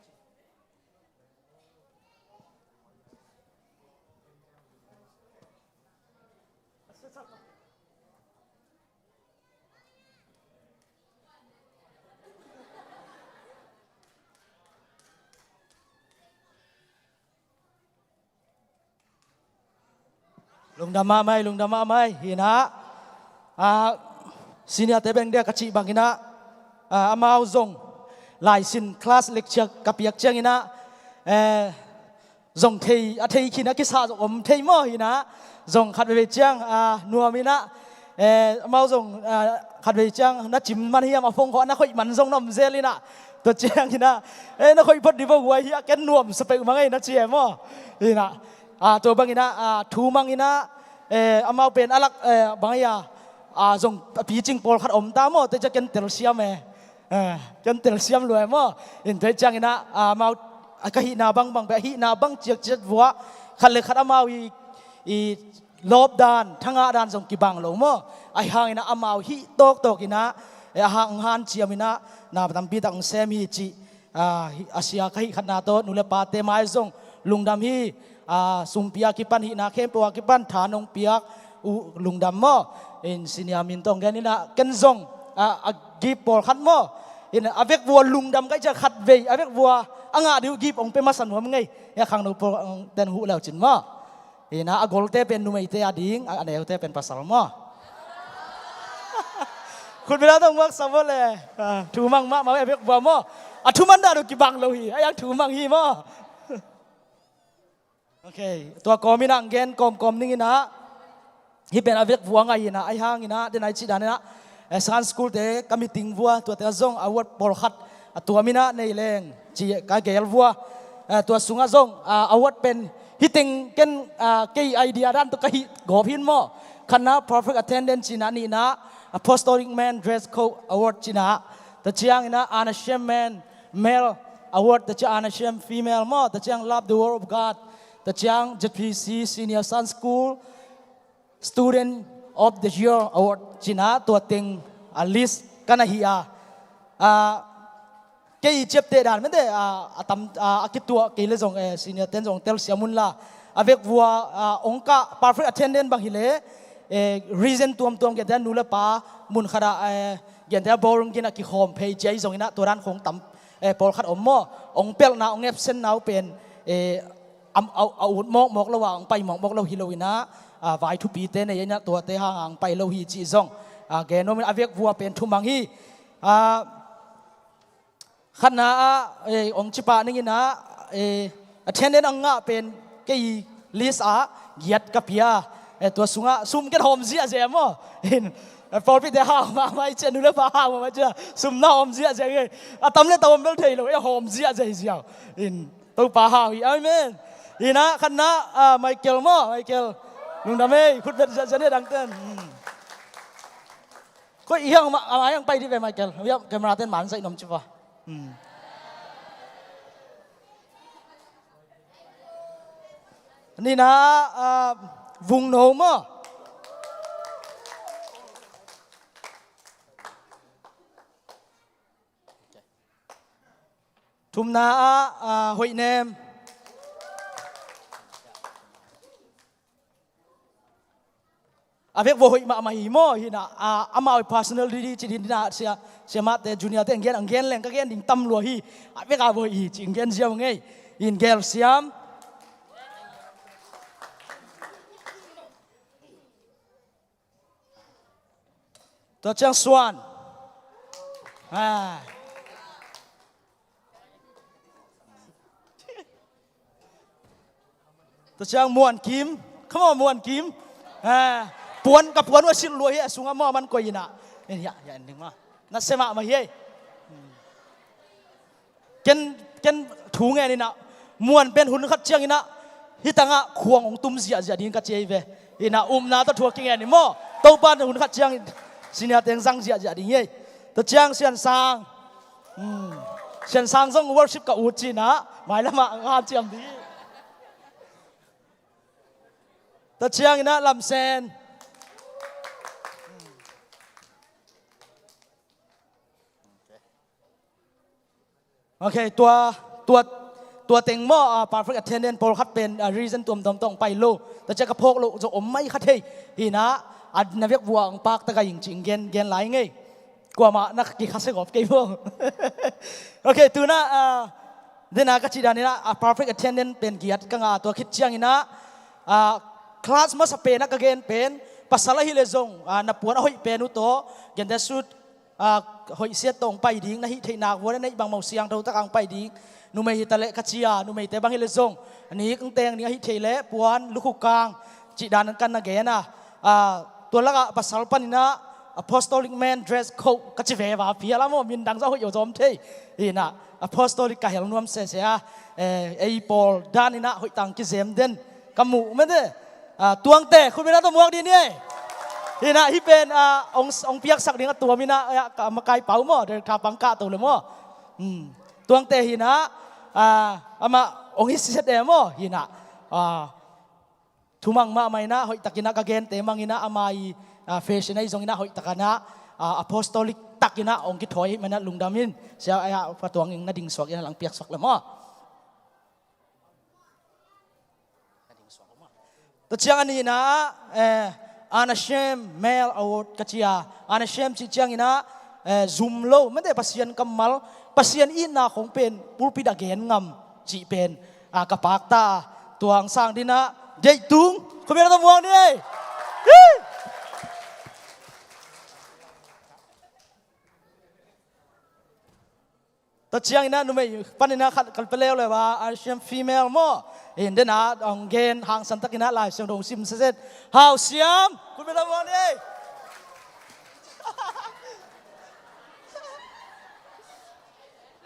Lungdam mahmah ei, lungdam mahmah ei. Hi inah, ah, senior te beng dia ka cih bang inah, ah, amau zong laisin class lecture ka piak ciang inah, eh, zong thei, a thei khin a kisah zong om thei maw hi inah, zong khat veivei ciang, ah, nuam inah, eh, amau zong, ah, khat vei ciang na cim man hiam, a phone khawh na khoih man zong na om zel inah. Tua ciang inah, eh, na khoih phot dih bo guai hi a, ken nuam sa peuhmah ngei na ci e maw. Inah, ah, tua bang inah, ah, thu mang inah, eh, amau pen a lak, eh, bang ei a, ah, zong a picing pawlkhat om ta maw, tua ciang ken telsiam e. Eh, ken telsiam lua e maw. In tua ciang inah, ah, amau, ah, ka hihna bangbang peuh, a hihna bang ciakciak vuah, khat le khat amau i, i lawp dan, thangah dan zong kibang lo maw. Ahi hang inah amau hih tawktawk inah, eh, a hang hanciam inah, na tampi tak hong sem hi cih, ah, hi, a sia ka hih khatna tawh, nu le pate mai zong lungdam hi, ah, sumpi a kipan hihna khempeuh a kipan tha nong piak uh lungdam maw. In senior min tawh gen inah, ken zong, ah, a gift pawlkhat maw. In a vekvua lungdam ka hih ciang khat vei, a vekvua a ngah dih uh gift hong pia masa nuam ngei. Hia khangno pawl, ah, ten huh leu cin maw. Hi inah a golte pen numeite a ding, a, a neute pen pasal maw. Khutbena tawh muak sa maw le. Ah, thu mang mahmah ei a vekvua maw. A thuman dan uh kibang lo hi, a iang thu mang hi maw. Okay, tua kawm inah hong gen kawmkawm ning inah. Hih pen a vekvua ngai inah, ahi hang inah, den ai cih dan inah, eh, Sunday school te ka meeting vua, tuate zong award pawlkhat a tuam inah nei leng ci ka gel vua. Eh, tua sungah zong, ah, award pen hih teng ken, ah, kei idea dan tawh ka hih gawp hi in maw. Khatna Perfect Attendance cihna, nihna Apostolic Men Dress Code Award cihna, tua ciang inah Unashamed Men Male Award, tua ciang Unashamed Female maw, tua ciang Love the Word of God, tua ciang Z P C Senior Sunday School Student of the Year Award cihna, tua teng a list ka na hi a. Ah, kei i ciapteh dan mete, ah, a tam, ah, a kituah kei le zong, eh, senior ten zong telsiam un la. A vekvua, ah, ong kah perfect attendance bang hi le, eh, reason tuamtuam gente, nu le pa mun khat ah, eh, gente a bawlung gin a kikhawm phei cia i zong inah tua dan khong tam, eh, pawlkhat om maw. Ong pelhna, ong absent na uh pen, eh, a, a, a ut mawkmawk lo a, ong pai mawkmawk lo hi lo inah, ah, vai thupite nei inah tuate hang a ong pai lo hi cih zong, ah, gen nuam in a vekvua pen thumang hi. Ah, khatna ah, eh, ong cipah ning inah, eh, attendance a ngah pen kei list ah giat ka pia. Eh, tua sungah sum ken hawm ziahziah maw. In, eh, pawlpite hau mahmah i cia, nu le pa hau mahmah i cia, sum na hawm ziahziah ngei. A tam le tam om bel thei lo, eh, hawm ziahziah hi ziau. In, Topa hau hi, amen. Hi na, khatna, ah, Michael maw, Michael. Lungdam ei, khut bet ziahziah ni dangten. Hmm. Koi hiang ma, ama hiang pai di ve Michael. Hiang camera ten man sai nom ci va. Hmm. Nina, ah, Vung No maw. Thumna ah, ah, Hoih Nem. A vek vua hoih mahmah hi maw, hi na, ah, amau personal didi ci din na, sia, siamahte, juniorte, ang gen, ang gen leng, ka gen ding tam lua hi, a vek a vua hoih hi, ci ang gen ziau ngei, in gel siam. Tua ciang Suan. Ah. Tua ciang Muan Kim. Come on, Muan Kim. Ah. Puan, ka puan uh a silh lua hi, a sungah maw man koi ina. Eh, ya, ya, ending maw. Na sema mah hi ei. Ken, ken thu ngen ina, Muan pen hun khat ciang ina, hi tangah khuang hong tum ziahziah ding ka ci ei ve. Ina, upna tawh thu a kingen i maw. Topa in hun khat ciang senior teng zang ziahziah ding ei. Tua ciang Sian Sang. Hmm. Sian Sang zong worship ka ut ci ina, mailamah ngam ciam ding. Tua ciang ina Lam Sen. Ok, tua, tua, tua teng maw, ah, perfect attendance pawlkhat pen, ah, reason tuamtuam tawh hong pai lo. Tua ciang ka phawk loh zong om mai kha thei. Hi na, a na vek vua hong pak ta ka ing ci ing gen, gen lai ngei. Kuamah na kikha se gawp kei maw. Ok, tu na, ah, dena ka cih dan ina, ah, perfect attendance pen giat ka ngah, tua khit ciang ina, ah, class masa pen a ka gen pen, pasal ahih leh zong, ah, na puan a hoih pen uh tawh, gente sut, ah, hoih siat tawh hong pai ding, na hih theih nak vua na neih bang mawh siangtho tak hong pai ding. Numei hi ta leh ka ci a, numeite bang hi leh zong, a nik ang teng ding ahih theih leh puan, lukhuk kang, cih dan kan na gen a. Ah, tua lakah pasal pan ina apostolic men dress code ka ci ve va, phial a maw, min dang zah hoih aw zom thei. Hi na, apostolic ka hel nuam sese a, eh, ei pawl dan ina hoih tang kizem den ka muh mete. Ah, tuangte, khut bena tawh muak dih ni ei. Hi na, hih pen, ah, hong, hong piaksak ding a tuam ina, ah, ka makai pau maw, director pang kah to le maw. Hmm. Tuangte hi na, ah, amah hong hi siset e maw, hi na. Ah, thumang mahmah ina, hoih tak ina ka gente mang ina, ama i, ah, fashion ahi zong ina, hoih tak ina, ah, apostolic tak ina hong kithawi ahih manin lungdam in, sia, ah, patuang ing na ding suak ina, lang piaksak le maw. Tua ciang a nihna, eh, Unashamed Male Award ka ci a, unashamed cih ciang ina, eh, zum lo, mete Pasian kammal, Pasian itna khong pen pulpit a gen ngam cih pen, ah, ka pakta a, tua hong sang ding ina, Deih Tung, khut beng tawh muak ni ei. Hi! Tua ciang ina numei pan ina khat kal pia leuleu a, Asian female maw. In dena hong gen hangsan tak ina Lai Siangtho hong sim sitset. Hau Siam, khut beng tawh muak ni.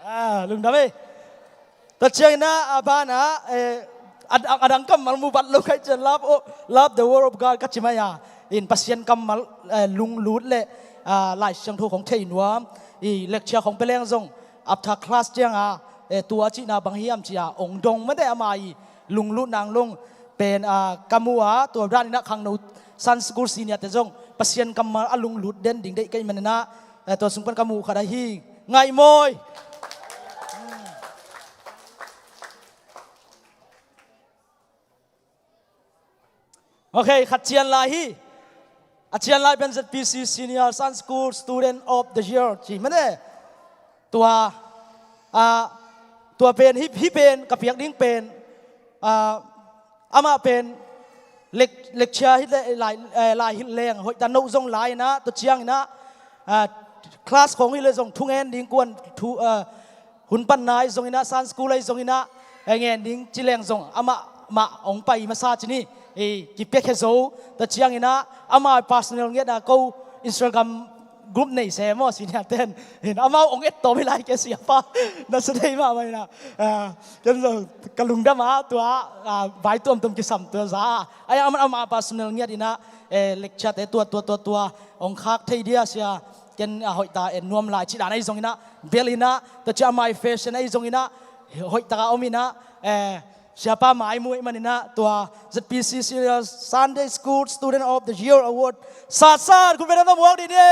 Ah, lungdam ei. Tua ciang ina a ban ah, eh, a, a, a dang kammal mu bat lo ka hih ciang love, oh, love the word of God ka ci mai a. In Pasian kammal, eh, lunglut le, ah, Lai Siangtho khong thei nuam. I lecture khong pia leng zong after class ciang a, eh, tua cihna bang hiam ci a, hong dong mete ama i lunglut nang long pen, ah, ka mu a, tua dan ina khangno Sunday school senior te zong Pasian kammal a lunglut den ding deih ka hih man ina, eh, tua sung pan ka muh khat ahi Ngaihmawi. Ok, khat cian lai hi. A cian lai pen Z P C Senior Sunday School Student of the Year ci mete. Tua, ah, tua pen, hih, hih pen, ka piak ding pen, ah, amah pen, lec-, lecture hi leh, lai, eh, lai hilh leng, hoih ta no zong lai ina, tua ciang ina, ah, class khong hi leh zong, thungen ding kuan, thu, ah, hun panna ahi zong ina, Sunday school ahi zong ina, eh, ngen ding ci leng zong, amah, mah hong pai masa ci ni, eh, kipia khe zo, tua ciang ina, amah personal ngiat a ko, Instagram, Group nei se maw, senior ten. Hin amau ong et tawm hi lai ke siapa. Na sa thei mahmah hi na. Ah, ken zong ka lungdam a tua, ah, vai tuamtuam kisam tua za. Ai, amah, amah personal ngiat in ah, eh, lecture te tua, tua, tua, tua ong khak thei dia sia. Ken, ah, hoih ta en nuam lai cih dan ahi zongin ah, bel in ah, tua ciang amah fashion ahi zongin ah, hoih tak a om in ah, eh, siapa mai muh ahih manin ah tua Z P C C Sunday School Student of the Year Award. Sat sat, khut beng na muak dih ni.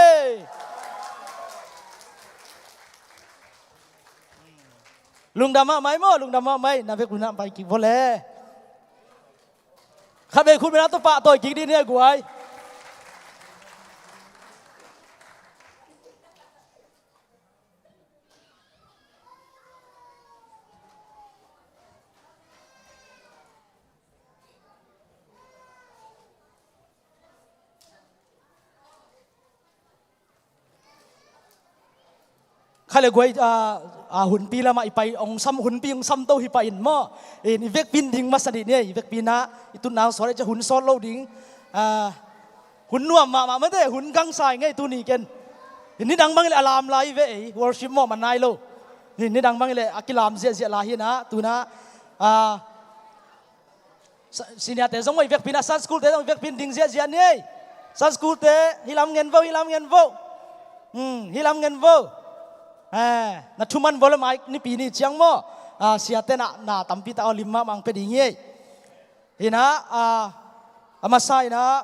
Lungdam mahmah ei maw, lungdam mahmah ei, na vekpi in ah pai kik vua le. Khat vei khut beng na tawh pahtawi kik dih ni a guai. Khat le guai, ah, ah, hunpi lamah i pai, ong sam, hunpi ong sam to hi pah in maw. In, i vekpi in ding masa dih ni, i vekpi in ah, i tutna sawt, i cia hun sawt lo ding. Ah, hun nuam mahmah mate, hun gangsa i ngei tuni ken. In, nidang bang i leh a lam lai i ve ei, worship maw man nai lo. In, nidang bang i leh a kilam ziahziah lai hi in ah, tu in ah, ah, Sa-, senior te zong maw i vekpi in ah, Sunday School te zong i vekpi in ding ziahziah ni ei. Sunday School te, hih lam ngen vo, hih lam ngen vo. Hmm, hih lam ngen vo. Eh, na thuman vo le mai nipi ni ciang maw. Ah, sia te na, na tampi tak a lim mahmah ong pia ding hi ei. Hi in ah, ah, a masa in ah,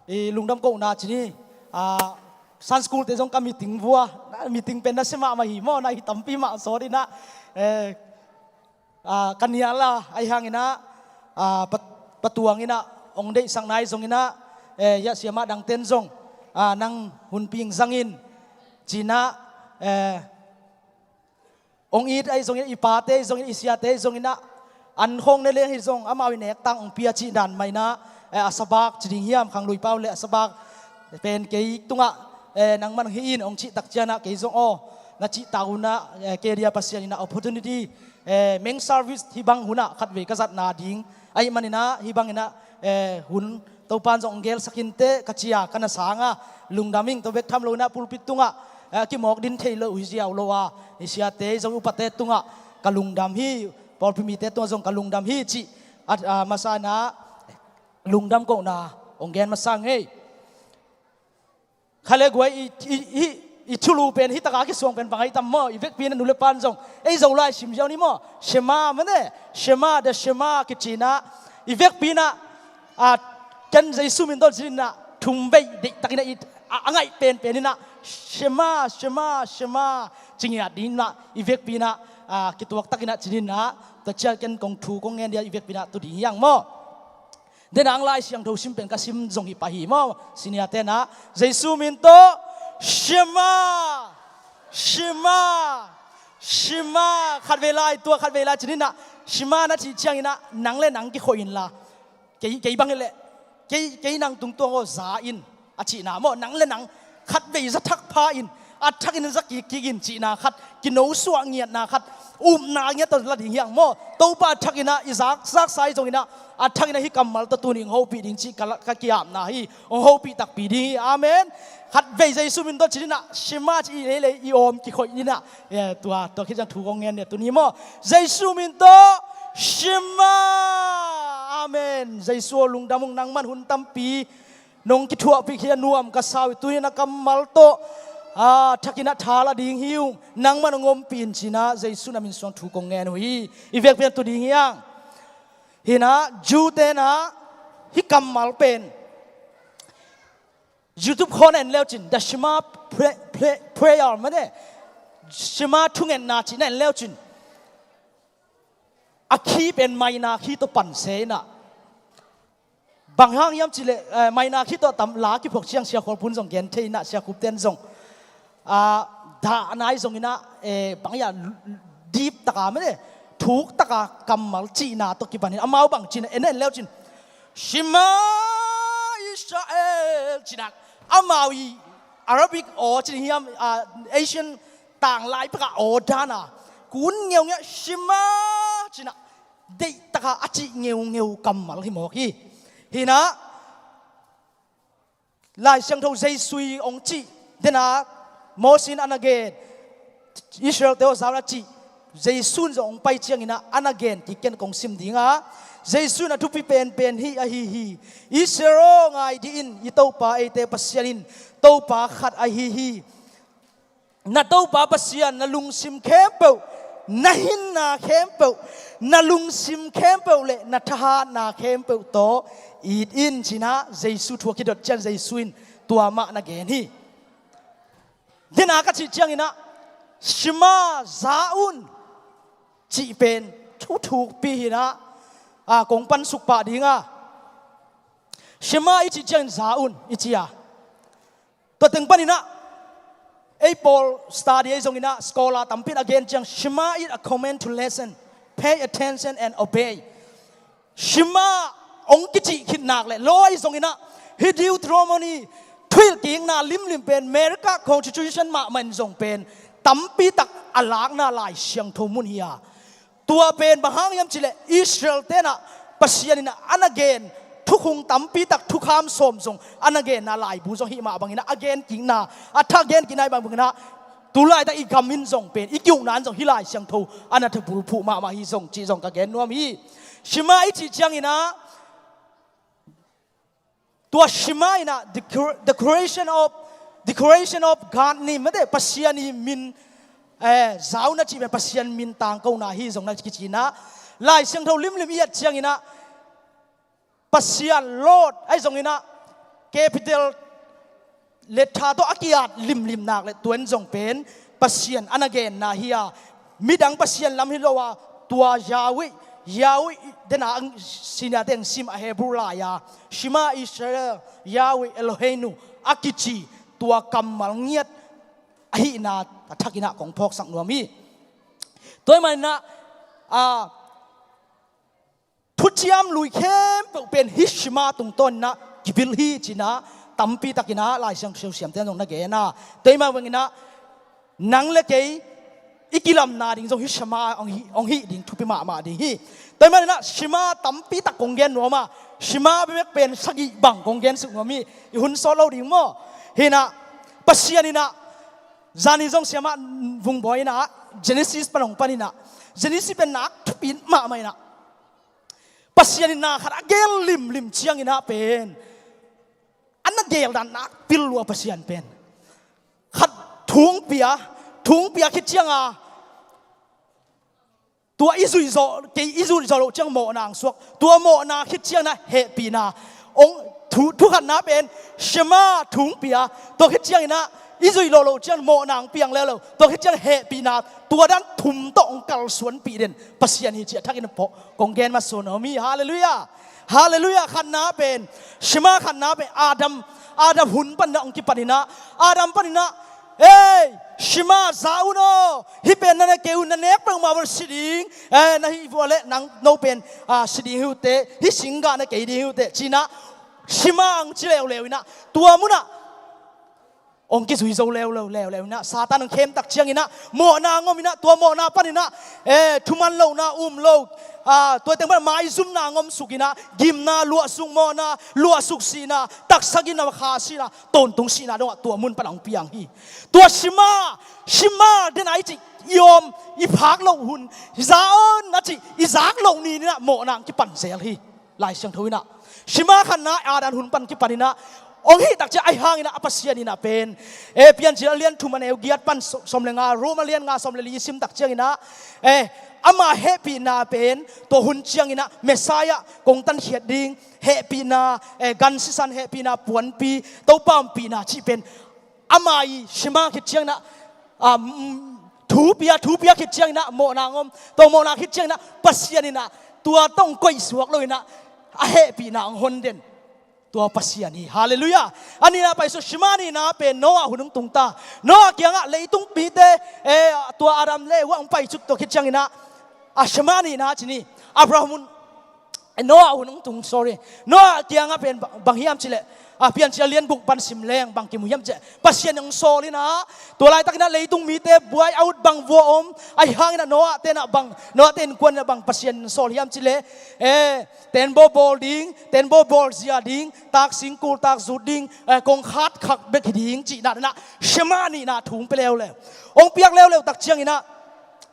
i lungdam kohna ci ni. Ah, Sunday School te zong ka meeting vua. Na meeting pen nasia mahmah hi maw, na hi tampi mah sawt in ah. Eh, ah, ka nial a, ahi hangin ah, ah, pa-, patuang in ah, ong deihsak nai zongin ah, eh, hiah siamah dangten zong, ah, nang hunpi ing zang in, ci in ah, eh, ong it ahi zongin, i pate ahi zongin, i siate ahi zongin ah, an khawng ne leng hi zong, amau i nek tang ong pia cih dan mah in ah, eh, a sabak ci ding hiam, Khang Lui Pau le a sabak pen kei tungah, eh, nangman hih in ong cih tak ciang ah kei zong aw, na cih tak un ah, eh, kei dia Pasian in ah opportunity, eh, main service hih bang hun ah khat vei ka zatna ding ahih manin ah, hih bangin ah, eh, hun Topa'n zong ong gelsak inteh ka ci a, ka na sang a, lungdam ing, tua bek tham lo in ah pulpit tungah, eh, kimawk din thei lo hi ziau lo a, i siate zong upate tungah ka lungdam hi, pawlpi mite tungah zong ka lungdam hi cih, a, a masa in ah lungdam kohna ong gen masa ing ei. Khat le guai i, i, i, i thulu pen hih tak a kisuang pen bang ahi tam maw, i vekpi in ah nu le pa'n zong, ei Zolai sim ziau ni maw, Shema mate, Shema, the Shema kici in ah, i vekpi in ah, ah, ken Jesu min tawh ci in ah, thum vei deih tak in ah, i, a, a ngaih penpen in ah, Shema, Shema, Shema, ci ngiat ding in ah, i vekpi in ah, ah, kituak tak in ah ci in ah, tua ciang ken kong thu kong ngen dia, i vekpi in ah tu ding hi hang maw. Den ang Lai Siangtho sim pen ka sim zong hi pah hi maw, senior ten ah, Jesu min tawh, Shema, Shema, Shema, khat vei lai, tua khat vei lai ci in ah, Shema na cih ciangin ah, nang le nang kikhoih inla, kei, kei bang i leh, kei, kei nang tungtuang aw za in, a cihna maw, nang le nang khat vei za thak pha in, a thak in za kik kik in cihna khat, kino suah ngiatna khat, upna ngiat tawh la ding hi hang maw. Topa a thak in ah, i zak, zaksa i zongin ah, a thak in ah hih kammal tawh tuni ong hopih ding cih ka la, ka ki-apna hi, ong hopih takpi ding hi, amen. Khat vei Jesu min tawh ci in ah, Shema ci i lei lei, i awm kikhoih in ah, eh, tua, tua khit ciang thu kong ngen ni tuni maw. Jesu min tawh, Shema, amen. Jesu aw lungdam ung, nangman hun tampi nong kithuahpih hi a nuam ka sa uh hi, tu in a kammal tawh, ah, thak in ah tha la ding hi ung, nangman ong ompih in ci in ah, Jesu na min suang thu kong ngen uh hi, i vekpi in ah tu ding hi hang. Hi in ah, Jew te in ah, hih kammal pen, YouTube khawng na en leu cin, the Shema pra-, pra-, prayer mate, Shema thungetna cih na en leu cin, a key pen minor key tawh pan se in ah. Bang hang hiam cih leh, eh, minor key tawh tam la kiphuak ciang Sia Khual Pun zong gen thei in ah, Sia Khup ten zong. Ah, dahna i zongin ah, eh, bang hiam deep tak a mate, thuk tak a kammal cihna tawh kipan in, amau bang ci in ah, en en leu cin, Shema Israel ci in ah, amau i Arabic aw ci in hiam, ah, Asian tanglai pek a aw dan a, kun ngeungeu, Shema ci in ah, deih tak a a cih ngeungeu kammal hi mawk hi. Hi in ah, Lai Siangtho Jesu i ong cih, Dena Moses in a na gen, Israel-te aw, za un a cih Jesu in zong hong pai ciangin ah a na gen kik ken kong sim ding a, Jesu in a thupi penpen hih ahi hi. Israel aw, ngai dih in, i Topa eite Pasian in Topa khat ahi hi. Na Topa Pasian na lungsim khempeuh, na hinna khempeuh, na lungsim khempeuh le na thahatna khempeuh tawh it in, ci-in ah Jesu thu a kidot ciang Jesu in tua mah na gen hi. Dena ka cih ciangin ah Shema, za un, cih pen thuthukpi hi-in ah, a, kong pansuk pah ding a, Shema i cih ciangin za un i ci a. Tua teng panin ah ei Bible study ahi zongin ah scholar tampi in a gen ciang, Shema is a command to listen, pay attention and obey. Shema hong kicih khit nak leh, law ahi zongin ah, hih Deuteronomy, thuhilhkikna limlim pen, America Constitution mahmah in zong pen tampi tak a lakna Lai Siangtho mun hi a, tua pen bang hang hiam cih leh Israel-te'n ah Pasian in ah a na gen thukhun tampi tak, thukham sawm zong a na genna laibu zong hih mah bangin ah a genkikna, a thak genkikna hih mah bangin ah, tu laitak i gam in zong pen, i ki-ukna in zong hih Lai Siangtho a na thubulphuh mahmah hi zong cih zong ka gen nuam hi. Shema i cih ciangin ah, tua Shema in ah decor-, declaration of, declaration of God name, mate, Pasian i min, eh, za un a cih pen Pasian min tangkona hi zong na kici-in ah, Lai Siangtho limlim i et ciangin ah, Pasian, Lord ahi zongin ah, capital letter tawh a ki-at limlim nak leh, tua in zong pen Pasian a na genna hi a, midang pasian lam hi lo a, tua Yahweh, Yahweh, dena senior-te hong sim a, Hebrew lai-a Shema Israel, Yahweh Eloheinu a kici tua kammal ngiat ahihna a thakin ah kong phawksak nuam hi. Tua ahih manin ah, a, thuciam lui khempeuh pen hih Shema tungtawnin ah kibil hi, ci-in ah tampi takin ah Lai Siangtho siamte'n zong na gen a. Tua ahih mah bangin ah nang le kei i kilamna ding zong hih Shema hong hih, hong hih ding thupi mahmah ding hi. Tua ahih manin ah Shema tampi tak kong gen nuam a, Shema bekbek pen sagih bang kong gensuk nuam hi. I hun sawt lo ding maw. Hi-in ah, Pasian in ah, zani zong Siamah Vung Bawi in ah Genesis pan hong panin ah, Genesis pen nak thupi mahmah in ah, Pasian in na khat a gen limlim ciangin ah pen, a na geldan nak pil lua Pasian pen. Khat thu hong pia, thu hong pia khit ciang a, tua i zuih zawh, kei i zuih zawh loh ciang mawhna hong suak. Tua mawhna khit ciangin ah hehpihna. Hong thu, thu khatna pen Shema thu hong pia. Tua khit ciangin ah i zuih lawh loh ciang mawhna hong piang leuleu. Tua khit ciang hehpihna. Tua dan thum tawh hong kalsuanpih den Pasian hi, ci-a thakin pawh kong gen masuan nuam hi. Halleluiah. Halleluiah. Khatna pen, Shema khatna pen Adam, Adam hun panin ah hong kipanin ah, Adam panin ah, "Ei, Shema, za un aw, hih pen na ne kei un, na nek peuhmah bel si ding, eh, na hih vua leh nang, no pen, ah, si ding hi uh teh, hih singgah na kei ding hi uh teh," ci-in ah, Shema hong ci leuleu in ah, tua mun ah hong kizui zo leuleu, leuleu in ah, Satan hong khem tak ciangin ah, mawhna hong om in ah, tua mawhna panin ah, eh, thuman lohna um lo, ah, tua teng pan maizumna hong om suk in ah, gimna, luahsuk mawhna, luahsuk sihna, taksa gimna, kha sihna, tawntung sihna dongah tua mun pan hong piang hi. Tua Shema, Shema, den a i cih, i om, i phak loh hun, za un a cih, i zak loh ni-in ah mawhna hong kipan zel hi. Lai Siangtho in ah, Shema khatna Adam hun pan kipanin ah hong hih tak ciang, ahi hangin ah a Pasian in ah pen, eh, Piancil a lian thum a neu giat pan sawm, sawm le nga, Rom a lian nga sawm le li i sim tak ciangin ah, eh, ama hehpihna pen tua hun ciangin ah Messiah kong tankhiat ding, hehpihna, eh, gan sisan hehpihna puanpi, Topa ompihna cih pen ama i Shema khit ciangin ah, ah, mm, thu pia, thu pia khit ciangin ah mawhna hong om. Tua mawhna khit ciangin ah Pasian in ah tua tawh hong koihsuak lo-in ah a hehpihna hong hon den tua Pasian hi. Halleluiah. A nihna paisuak, Shema nihna pen Noah hun hong tung ta. Noah kiangah leitung mite, eh, tua Adam le Eva hong paisuk tua khit ciangin ah, a, Shema nihna ci ni. Abraham un, Noah hun hong tung, sorry. Noah kiangah pen bang, bang hiam cih leh, a, Piancil a lian guk pan sim leng bang kimu hiam cih leh, Pasian hong sawl in ah, tua laitakin ah leitung mite buai a ut bang vua om, ahi hangin ah Noah te in ah bang, Noah te innkuan in ah bang Pasian hong sawl hiam cih leh, eh, tenbaw bawl ding, tenbaw bawl zia ding, taksing kul tak zut ding, eh, kongkhat khat bek hi ding cihna in ah, Shema nihna thu hong pia leuleu. Hong piak leuleu tak ciangin ah,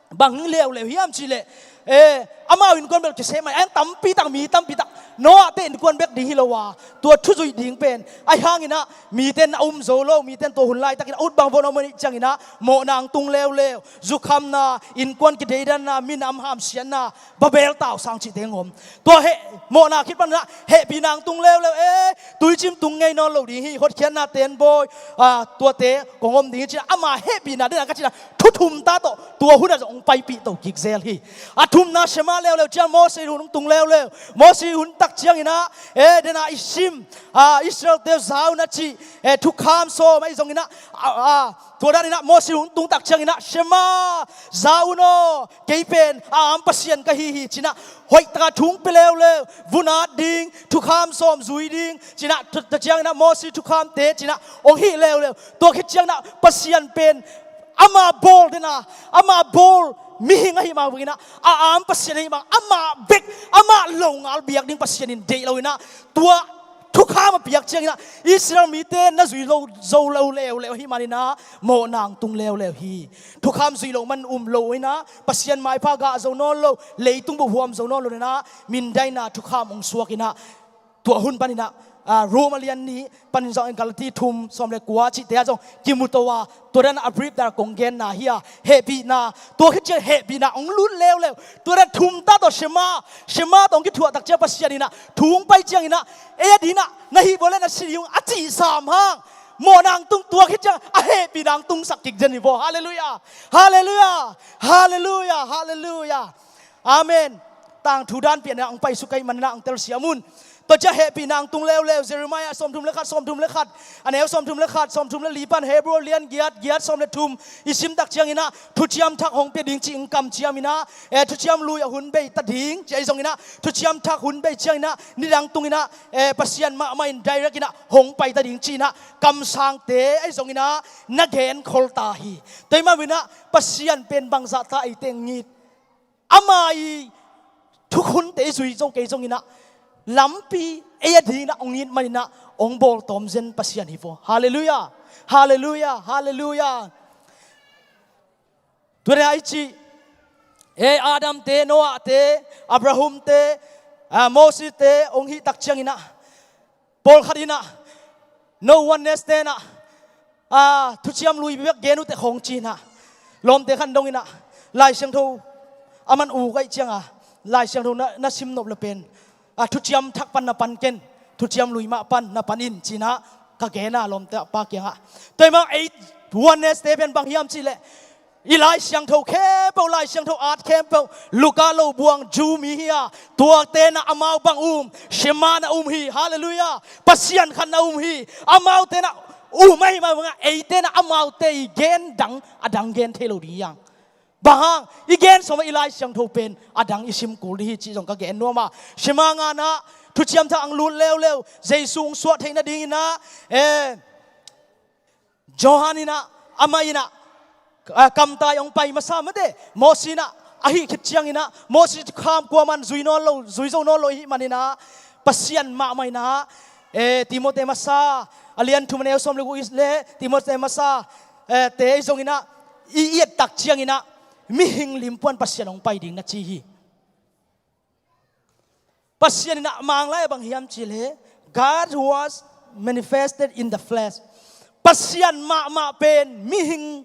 bang hing leuleu hiam cih leh, eh, amau innkuan bel kiseh mai, a tampi tak, mi tampi tak, Noah te innkuan bek ding hi lo a, tua thu zuih ding pen, ahi hangin ah mite in a um zo lo, mite in tua hun laitakin a ut bang vua om ahih ciangin ah mawhna hong tung leuleu, zukhamna, innkuan kideidanna, minam hamsiatna, Babel tausang cihte hong om. Tua heh, mawhna khit panin ah hehpihna hong tung leuleu, eh, tuicim tung ngei nawn lo ding hi, hotkhiatna, tenbaw, ah, tuate kong om ding hi ci-in ah, ama hehpihna den a ka cihna thu thum ta tawh tua hun ah zong hong paipih to kik zel hi. A thumna Shema leuleu ciang Moses hun hong tung leuleu. Moses hun tak ciangin ah, eh, den a i sim, ah, Israel-te za un a cih, eh, thukham sawm ahi zongin ah, ah, ah, tua danin ah Moses hun tung tak ciangin ah, Shema, za un aw, kei pen a am Pasian ka hi hi ci-in ah, hoih taka thu hong pia leuleu, vun at ding, thukham sawm zui ding ci-in ah, tua, tua ciangin ah Moses thukhamte ci-in ah hong hih leuleu. Tua khit ciangin ah Pasian pen ama bawl den a, ama bawl mihing ahih mah bangin ah, a am Pasian ahih mah, ama bek, ama longal biak ding Pasian in deih lo in ah, tua thukham a piak ciangin ah Israel mite na zui lo zo lo leuleu ahih manin ah mawhna hong tung leuleu hi. Thukham zui lo man um lo in ah, Pasian maipha gah zo nawn lo, leitung bup huam zo nawn lo in ah, mindaina thukham hong suak in ah, tua hun panin ah, ah, Rom a lian nih panin zong, Galati thum sawm le kua cihte ah zong kimu to a, tua dan a brief dan kong genna hi a, hehpihna, tua khit ciang hehpihna hong lut leuleu, tua dan thum ta tawh Shema, Shema tawh hong kithuah tak ciang Pasian in ah thu hong pai ciangin ah, ei adingin ah na hih vua leh na si ding uh a cih sam hang, mawhna hong tung, tua khit ciang a hehpihna hong tungsak kik den hi vaw. Halleluiah. Halleluiah. Halleluiah. Halleluiah. Amen. Tangthu dan pian ah hong paisuk ahih manin ah hong telsiam un. Tua ciang hehpihna hong tung leuleu, Jeremiah sawmthum le khat, sawmthum le khat, a neu sawmthum le khat, sawmthum le li pan Hebrew lian giat, giat sawm le thum i sim tak ciangin ah, thuciam thak hong pia ding cih hong kamciam in ah, eh, thuciam lui a hun bei ta ding ci ahi zongin ah, thuciam thak hun bei ciangin ah, nidang tungin ah, eh, Pasian mahmah in direct in ah hong pai ta ding ci-in ah, kamsangte ahi zongin ah na genkhol ta hi. Tua ahih manin ah Pasian pen bangzah ta eite hong it, ama i thukhunte i zui zo kei zongin ah, lampi ei adingin ah hong it manin ah hong bawltawm zen Pasian hi vaw. Halleluiah. Halleluiah. Halleluiah. Tua dan a i cih, eh, Adam-te, Noah-te, Abraham-te, ah, Moses-te hong hih tak ciangin ah, pawlkhat in ah, no oneness-te in ah, ah, thuciam lui bek gen uh teh khawng ci-in ah, lawmte khat in dongin ah, Lai Siangtho a man uk ahih ciang a, Lai Siangtho na, na sim nop leh pen, ah, thuciam thak pan na pan ken, thuciam lui mah pan na pan in ci-in ah ka gen a, lawmte pa kiangah. Tua ahih manin ei oneness-te pen bang hiam cih leh, i Lai Siangtho khempeuh, Lai Siangtho at khempeuh, Luka lo buang Jew mi hi a, tuate in ah amau bang um, Shema na um hi. Halleluiah. Pasian khat na um hi. Amaute in ah um ahih mah bangin ah, eite in ah amaute i gen dang, a dang gen thei lo ding hi hang. Bang hang, i gen sawm ah i Lai Siangtho pen a dang i sim kul ding hi cih zong ka gen nuam a. Shema ngana, thuciam thak hong lut leuleu, Jesu hong suah theih nadingin ah, eh, Johan in ah, amah in ah, ah, kamtai hong pai masa mate, Moses in ah, ahih khit ciangin ah, Moses thukham kuaman zui nawn lo, zui zo nawn lo ahih manin ah, Pasian mahmah in ah, eh, Timothy masa, a lian thum a neu sawm le guk i et leh, Timothy masa, eh, te i zongin ah, i, i et tak ciangin ah, mihing limpuan Pasian hong pai ding na ci hi. Pasian in ah Manglai ah bang hiam cih leh, God was manifested in the flesh. Pasian mahmah pen mihing,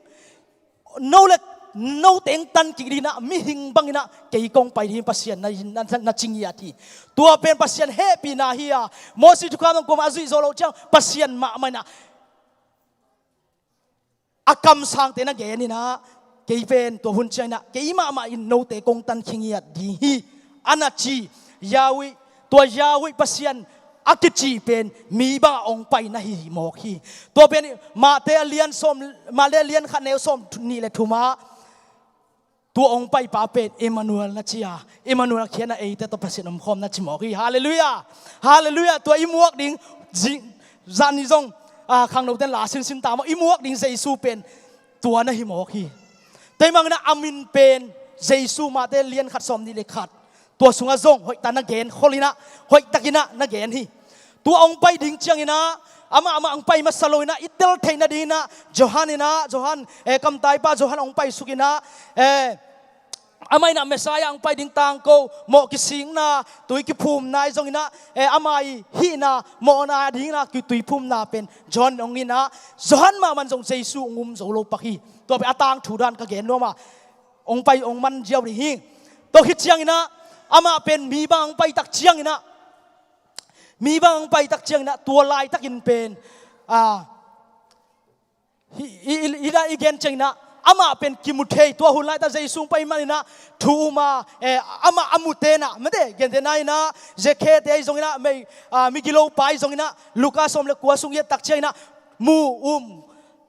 no le no teng tan kik dingin ah, mihing bangin ah kei kong pai ding Pasian na, na, na, na ci ngiat hi. Tua pen Pasian hehpihna hi a, Moses thukham zong kuamah a zuih zo loh ciang Pasian mahmah in ah a kamsangte na gen in ah, kei pen tua hun ciangin ah, kei mahmah in note kong tan khin ngiat ding hi, a na ci. Yahweh, tua Yahweh Pasian a kici pen mi bangah hong pai na hi mawk hi. Tua pen Matthai a lian sawm, Matthai a lian khat neu sawmnih le thum ah, Tua hong paipa pen Emmanuel na ci a, Emmanuel a khiatna eite tawh Pasian omkhawm na ci mawk hi. Halleluiah. Halleluiah. Tua i muak ding zing, zan ni zong, ah, khangnoten la sinsin ta maw, i muak ding Jesu pen tua na hi mawk hi. Tua ahih manin ah a min pen Jesu, Mate lian khat sawm nih le khat, tua sungah zong hoihtak na gen khol in ah, hoihtakin ah na gen hi. Tua hong pai ding ciangin ah, amah, amah hong pai masa loin ah i tel theih nadingin ah Johan in ah, Johan, eh, kamtaipa Johan hong paisuk in ah, eh, amah in ah Messiah hong pai ding tangko, mawh kisikna, tui kiphumna ahi zongin ah, eh, ama ii hihna, mawhna dingin ah kituiphumna pen Johan in hong in ah, Johan mahmah in zong Jesu hong um zo lo pak hi. Tua pen a tangthu dan ka gen nuam a, hong pai hong man ziau ding hi. Tua khit ciangin ah amah pen mi bang hong pai tak ciangin ah, mi bang hong pai tak ciangin ah, tua laitakin pen, ah, hi, i, i, i, i gen ciangin ah, amah pen kimu thei, tua hun laitak Jesu hong pai manin ah thu um a, eh, amah a mute in ah, mate, gentehna in ah Zakhia te ahi zongin ah, mei, ah, migilopa ahi zongin ah, Luka sawm le kua sung i et tak ciangin ah, mu, um,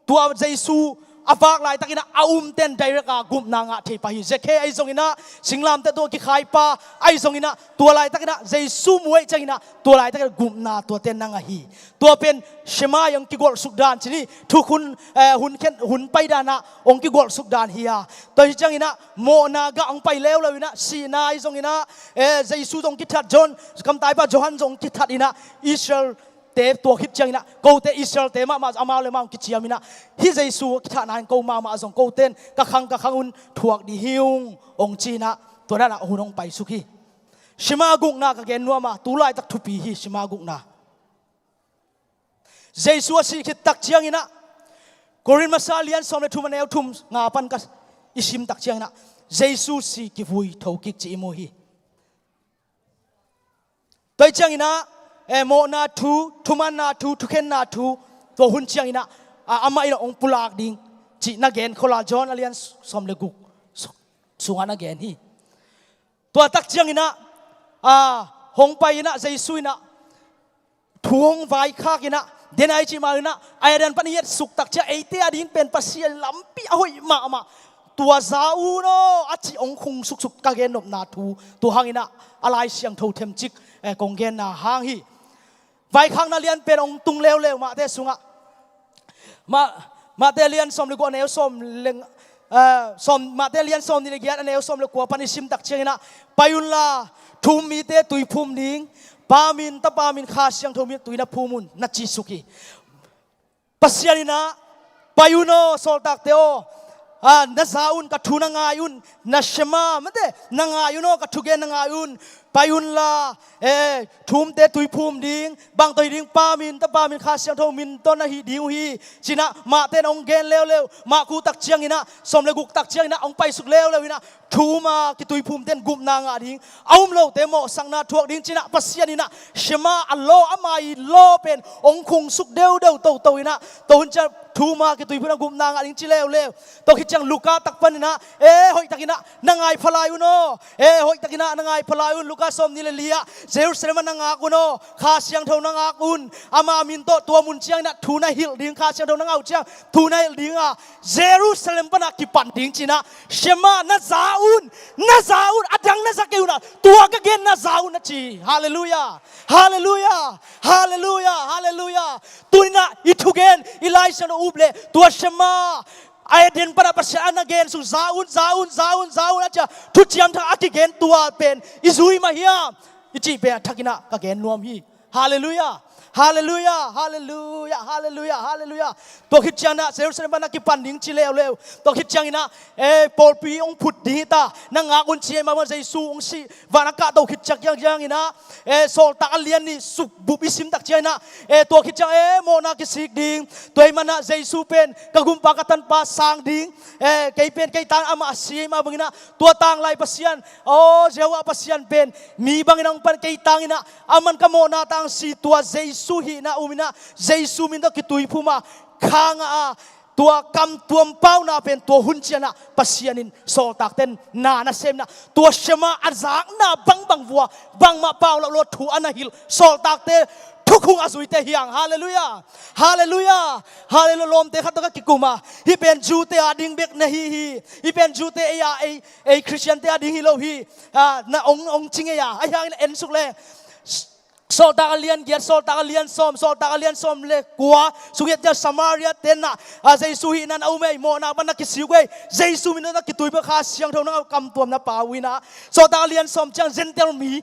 tua Jesu a vak laitakin ah a umten direct a gupna ngah thei pah hi. Zakhia ahi zongin ah, singlamteh tungah kikhaipa ahi zongin ah, tua laitakin ah Jesu mu ahih ciangin ah, tua laitakin ah gupna tuate na ngah hi. Tua pen Shema ii hong kigolhsuk dan ci ni, thukhun, eh, hun khen, hun pai dan ah hong kigolhsuk dan hi a. Tua hi ciangin ah mawhna gah hong pai leuleu in ah, sihna ahi zongin ah, eh, Jesu zong kithat, John, kamtaipa Johan zong kithat in ah, Israel te tua khit ciangin ah, kote Israel te mahmah, amau le amau hong kiciam in ah, hih Jesu kithahna in ko mahmah zong koten ka khang, ka khang un thuak ding hi ung, hong ci in ah, tua dan ah hun hong paisuk hi. Shema gukna ka gen nuam a, tu laitak thupi hi, Shema gukna. Jesu a sih khit tak ciangin ah, Korin masa lian sawm le thum, a neu thum nga pan ka i sim tak ciangin ah, Jesu si, kivui, thokik cih i mu hi. Tua ahih ciangin ah, eh, mawhna thu, thumanna thu, thukhenna thu, tua hun ciangin ah, ah, amah in ah hong pulak ding cih na gen khol a, John a lian sawm le guk su-, sungah na gen hi. Tua tak ciangin ah, ah, hong pai in ah, Jesu in ah thu hong vaikhak in ah, den a i cih mah in ah, Eden pan i etsuk tak ciang eite ading pen Pasian lampi a hoih mahmah, tua za un aw a cih hong khung suksuk, ka gen nopna thu, tua hangin ah a Lai Siangtho themcik, eh, kong genna hang hi. Vaikhakna lianpen hong tung leuleu Mate sungah. Ma-, Mate lian sawm le guk, a neu sawm le, eh, sawm, Mate lian sawm nih le giat, a neu sawm le kua pan i sim tak ciangin ah, pai unla, thu um mite tui phum ding, Pa min, Tapa min, Kha Siangtho min tui na phum un, na ci suk hi. Pasian in ah, pai un aw, sawltakte aw, ah, na za un, ka thu na ngai un, na Shema, mate, na ngai un aw, ka thugen na ngai un, pai unla, eh, thu umte tui phum ding, bang tawh hih ding, Pa min, Tapa min, Kha Siangtho min tawh na hih ding uh hi, ci in ah Mate in hong gen leuleu, Marku tak ciangin ah, sawm le guk tak ciangin ah, hong paisuk leuleu in ah, thu um a kituiphumten gupna ngah ding, a um lote mawhsakna thuak ding ci in ah Pasian in ah Shema a law, ama ii law pen hong khungsuk deudeu toto in ah, tua hun ciang thu um a kituiphumna gupna ngah ding ci leuleu. Tua khit ciang Luka tak pan in ah, eh, hoihtakin ah na ngai pha lai un aw, eh, hoihtakin ah na ngai pha lai un, Luka sawm nih le li ah, Jerusalem ah na ngak un aw, Kha Siangtho na ngak un, ama min tawh tua mun ciangin ah thu na hilh ding, Kha Siangtho na ngah uh ciang thu na hilh ding a, Jerusalem pan ah kipan ding ci in ah, Shema na za un, na za un, a dang na za kei un ah, tua ka gen na za un, na ci. Halleluiah. Halleluiah. Halleluiah. Halleluiah. Tu in ah i thugen, i Lai Siangtho up leh tua Shema, a Eden pan ah Pasian a na gen sung, za un, za un, za un, za un a ci a, thuciam thak a kigen tua pen i zui mah hiam i cih pen a thakin ah ka gen nuam hi. Halleluiah. Halleluiah. Halleluiah. Halleluiah. Halleluiah. Tua khit ciangin ah Jerusalem pan ah kipan ding ci leuleu. Tua khit ciangin ah, eh, pawlpi hong phut ding hi ta, na ngak un ci, mah bang Jesu hong sih, van a kahto khit ciang ciangin ah, eh, Sawltak a lian nih suk bup i sim tak ciangin ah, eh, tua khit ciang, eh, mawhna kisik ding, tua ahih manin ah Jesu pen ka gumpa, ka tanpa sang ding, eh, kei pen kei tang amah a si, mah bangin ah tua tanglai Pasian, aw, Jehovah Pasian pen mi bangin hong pan kei tangin ah, aman ka mawhna tang si, tua Jesu hihna um in ah, Jesu min tawh kituiphum a, kha ngah a, tua kam tuam pauna pen tua hun ciang ah Pasian in sawltakten na na sem in ah, tua Shema a zakna bangbang vua, bangmah pau lo lo thu a na hilh sawltakte, Tukhung a zuite hi hang. Halleluiah. Halleluiah. Halleluiah. Lawmte khat tawh ka kikum a, hih pen Jew-te a ding bek na hi hi. Hih pen Jew-te, ei a, ei, ei Khristian-te a ding hi lo hi. Ah, na ong, ong ci ngei a, ahi hangin en suk le. Sawltak a lian giat, Sawltak a lian sawm, Sawltak a lian sawm le kua sung i et ciang Samaria-te in ah, ah, Jesu hihna na um ei, mawhna pan na kisik uh ei, Jesu min tawh na kituiphum, Kha Siangtho nang a kamtuam na pia uh in ah, Sawltak a lian sawm ciang Gentile mi,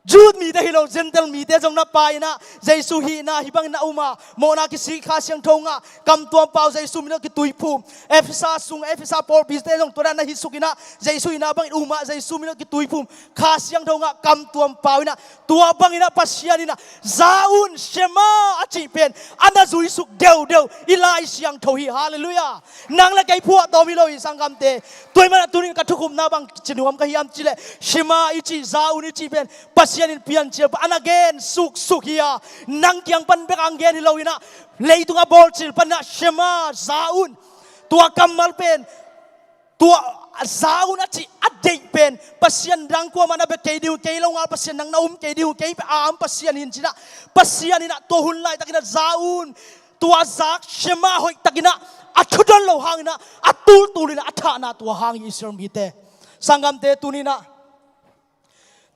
Jew mite hi lo, Gentile mite zong na pia in ah, Jesu hihna hih bangin na um a, mawhna kisik, Kha Siangtho ngah, kamtuam pia uh, Jesu min tawh kituiphum. Efesa sung, Efesa pawlpite zong tua dan na hi suk in ah, Jesu hihna bangin um a, Jesu min tawh kituiphum, Kha Siangtho ngah, kamtuam pia uh in ah, tua bangin ah Pasian in ah, za un, Shema a cih pen a na zuisuk deudeu i Lai Siangtho hi. Halleluiah. Nang le kei phuahtawm hi lo hi, sanggamte. Tua ahih manin ah tuni-in ka thukhupna bang ci nuam ka hiam cih leh, Shema i cih, za un i cih pen Pasian in piancil pan a na gen suksuk hi a, nang kiang pan bek a gen hi lo in ah, leitung a bawlcil panin ah Shema, za un, tua kammal pen, tua za un a cih a deih pen, Pasian dang kuamah na bia kei ding uh, kei lo ngal Pasian dang na um kei ding uh, kei bek a om Pasian hi in, ci-in ah, Pasian in ah tua hun laitakin ah za un, tua zak Shema hoihtakin ah a thudon lo hangin ah, a tultul in ah a thahna tua hang hi, Israel mite. Sanggamte, tuni-in ah,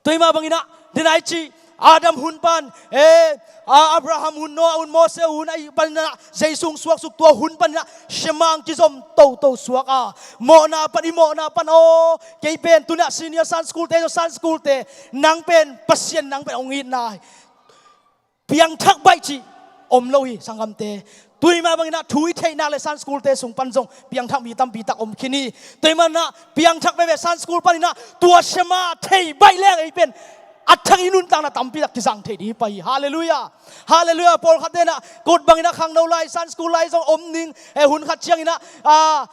tua ahih mah bangin ah, den a i cih Adam hun pan, eh, a, Abraham hun, Noah hun, Moses hun, ahih panin ah Jesu hong suaksuk tua hun panin ah Shema hong kizom toto suak a, mawhna pan, i mawhna pan, aw, kei pen tuni-in ah senior Sunday school-te, Sunday school-te, nang pen Pasian, nang pen hong itna, piangthak baih cih om lo hi, sanggamte. Tua ahih mah bangin ah thu i theih nak leh Sunday school-te sung pan zong piangthak mi tampi tak om khin hi. Tua ahih manin ah piangthak veve Sunday school panin ah tua Shema thei baih leng ei pen a thak i nuntakna tampi tak kizang thei ding hi pah hi. Halleluiah. Halleluiah. Pawlkhatte in ah kut bangin ah khangno lai, Sunday school lai zong om ning, eh, hun khat ciangin ah, ah,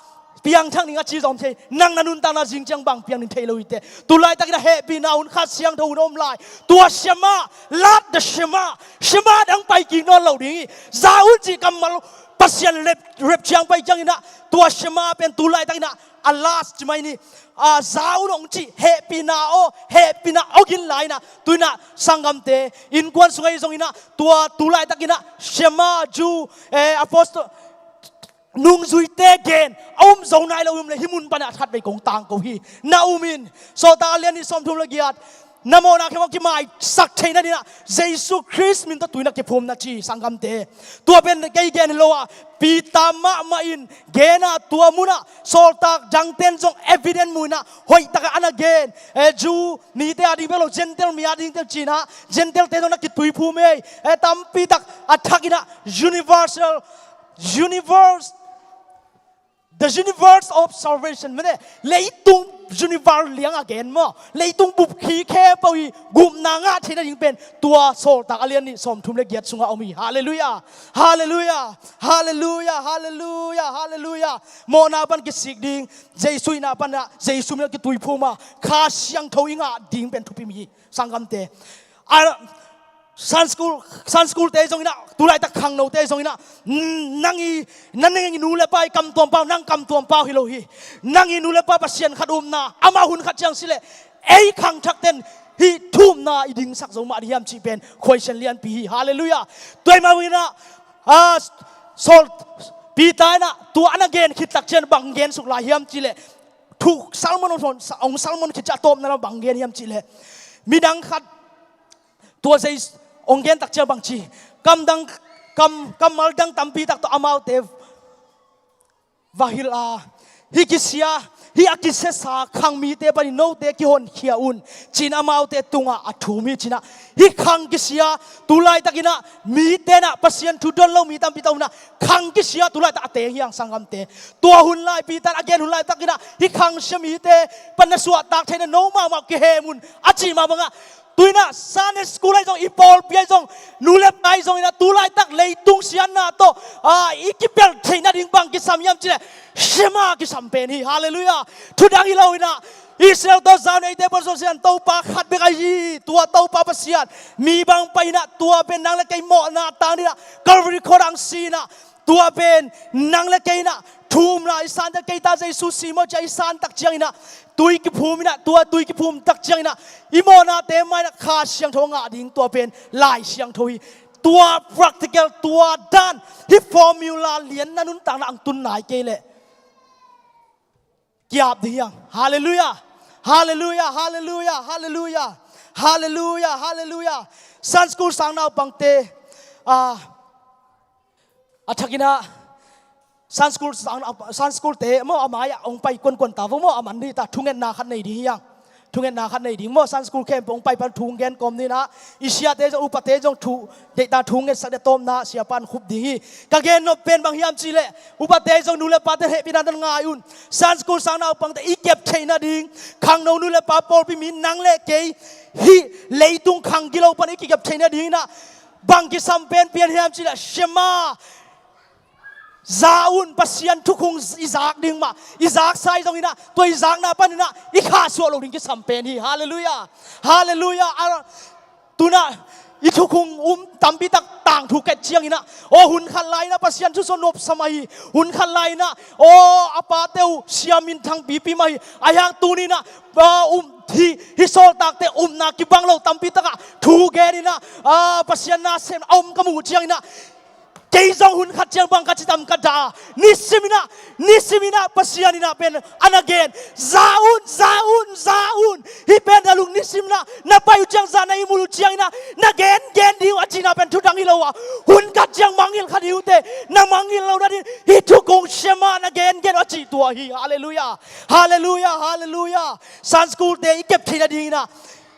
piangthak ning a ci zong om thei. Nang na nuntakna zing ciang bang piang ding thei lo hi teh. Tu laitakin ah hehpihna hun, Kha Siangtho hun a om lai. Tua Shema, let the Shema, Shema dang pai kik nawn lo ding hi. Za un cih kammal Pasian rep, rep ciang pai ciangin ah, tua Shema pen tu laitakin ah, a last ci mai ni. Ah, za un hong cih, hehpihna aw, hehpihna aw gin lai in ah, tu-in ah sanggamte, innkuan sung ahi zongin ah, tua tu laitakin ah Shema, Jew, eh, apostle, nungzuite gen a um zo nai lo, um leh hih mun pan ah khatvei kong tangko hi. Na um in, Sawltak a lian nih, sawmthum le giat, na mawhna khempeuh kimaisak theih nadingin ah Jesu Khrist min tawh tui na kiphum na ci, sanggamte. Tua pen kei gen hi lo a, Peter mahmah in gen a, tua mun ah sawltak dangte'n zong evidence mu in ah, hoihtak a na gen, eh, Jew mite a ding bek lo, Gentile mi a ding teh ci-in ah, Gentile-te zong na kituiphum ei, eh, tampi tak a thak in ah, universal, universe, the universe of salvation, mate, leitung universe liang a gen maw, leitung bup khempeuh i gupna ngah theih nading pen tua Sawltak a lian nih, sawmthum le giat sungah om hi. Halleluiah. Halleluiah. Halleluiah. Halleluiah. Halleluiah. Mawhna pan kisik ding, Jesu hihna pan ah, Jesu min ah kituiphum a, Kha Siangtho i ngah ding pen thupi mi hi, sanggamte. A, Sunday school, Sunday school-te zongin ah, tu laitak khangnote zongin ah, mm, nang i, nang i nu le pa i kamtuam pau, nang kamtuam pau hi lo hi. Nang i nu le pa Pasian khat upna, amah hun khat ciang si leh, ei khangthakte'n hih thu upna i dingsak zo mah ding hiam cih pen question lianpi hi. Halleluiah. Tua ahih manin ah, ah, Saul, Peter in ah tua a na gen khit tak ciang bang gen suk lai hiam cih leh, thu sermon hong, hong sermon khit ciang a tawpna lam bang gen hiam cih leh, midang khat, tua Jesu hong gen tak ciang bang ci, kam dang, kam, kammal dang tampi tak tawh amaute va hilh a, hih kisia, hih a kisiasa khang mite panin note kihonkhia un, ci-in amaute tungah a thum hi, ci-in ah. Hih khang kisia, tu laitakin ah mite'n ah Pasian thu don lo mi tampi tak om in ah, khang kisia tu laitak a teng hi hang, sanggamte. Tua hun lai, Peter in a gen hun laitakin ah, hih khang sia mite pan na suahtak theihna no mahmah kihem un, a cih mah bangah, tu-in ah Sunday school ahi zong, i pawlpi ahi zong, nu le pa ahi zongin ah, tu laitak leitung siatna tawh, ah, i kipelh theih nading bang kisam hiam cih leh, Shema kisam pen hi. Halleluiah. Thu dang hi lo-in ah, Israel tawh zau neite, Pasian Topa khat bek ahi hi. Tua Topa Pasian mi bang pai-in ah, tua pen nang le kei mawhna tang dingin ah Calvary Cross ah hong si-in ah, tua pen nang le kei in ah thu upna i san tak, kei ta Jesu si maw ci-a i san tak ciangin ah, tui kiphum in ah, tua tui kiphum tak ciangin ah, i mawhnate mai-in ah Kha Siangtho ngah ding, tua pen Lai Siangtho hi. Tua practical, tua dan, hih formula lian na nuntakna ang tun nai kei leh kiap ding hiang. Halleluiah. Halleluiah, halleluiah, halleluiah. Halleluiah, halleluiah. Sunday school sang naupangte, ah, a thakin ah Sunday school sang, Sunday school te maw, a mai-ah hong pai kuankuan ta vo maw, a man ding ta, thungetna khat nei ding hiang. Thungetna khat nei ding maw, Sunday school khempeuh hong pai pan thu hong gen kawm ding ah, i siate zong, upate zong thu deihta thu hong ngetsak ding a tawpna siapa'n khup ding hi. Ka gen nop pen bang hiam cih leh, upate zong nu le pate hehpihna nan ngai un. Sunday school sang naupangte i kep theih nading, khangno nu le pa pawlpi mi nang le kei, hih leitung khang gilo pan i kikep theih nading in ah, bang kisam pen pian hiam cih leh, Shema, za un, Pasian thukhung i zak ding mah, i zaksa hi zongin ah, tua i zakna panin ah i khahsuah loh ding kisam pen hi. Halleluiah. Halleluiah. A, tu-in ah i thukhung um tampi tak tangthu ket ciangin ah, aw, hun khat lai-in ah Pasian thu sung nopsa mah hi. Hun khat lai-in ah, aw, a pate uh siam minthang pipi mah hi. Ahi hang tuni-in ah, ah, um, hih, hih sawltakte upna kibang lo tampi tak ah thu gen in ah, ah, Pasian nasem a om ka muh ciangin ah, kei zong hun khat ciang bang ka ci tam ka dah a, nisim in ah, nisim in ah Pasian in ah pen a na gen, za un, za un, za un. Hih pen na lung nisim in ah na pai uh ciang, za na ihmul uh ciangin ah na gen, gen ding uh a cihna pen thudang hi lo a, hun khat ciang mangngilh kha ding uh teh, na mangngilh loh nading hih thukhung Shema na gen, gen uh a cih tua hi. Halleluiah. Halleluiah, halleluiah. Sunday school te i kep theih nadingin ah,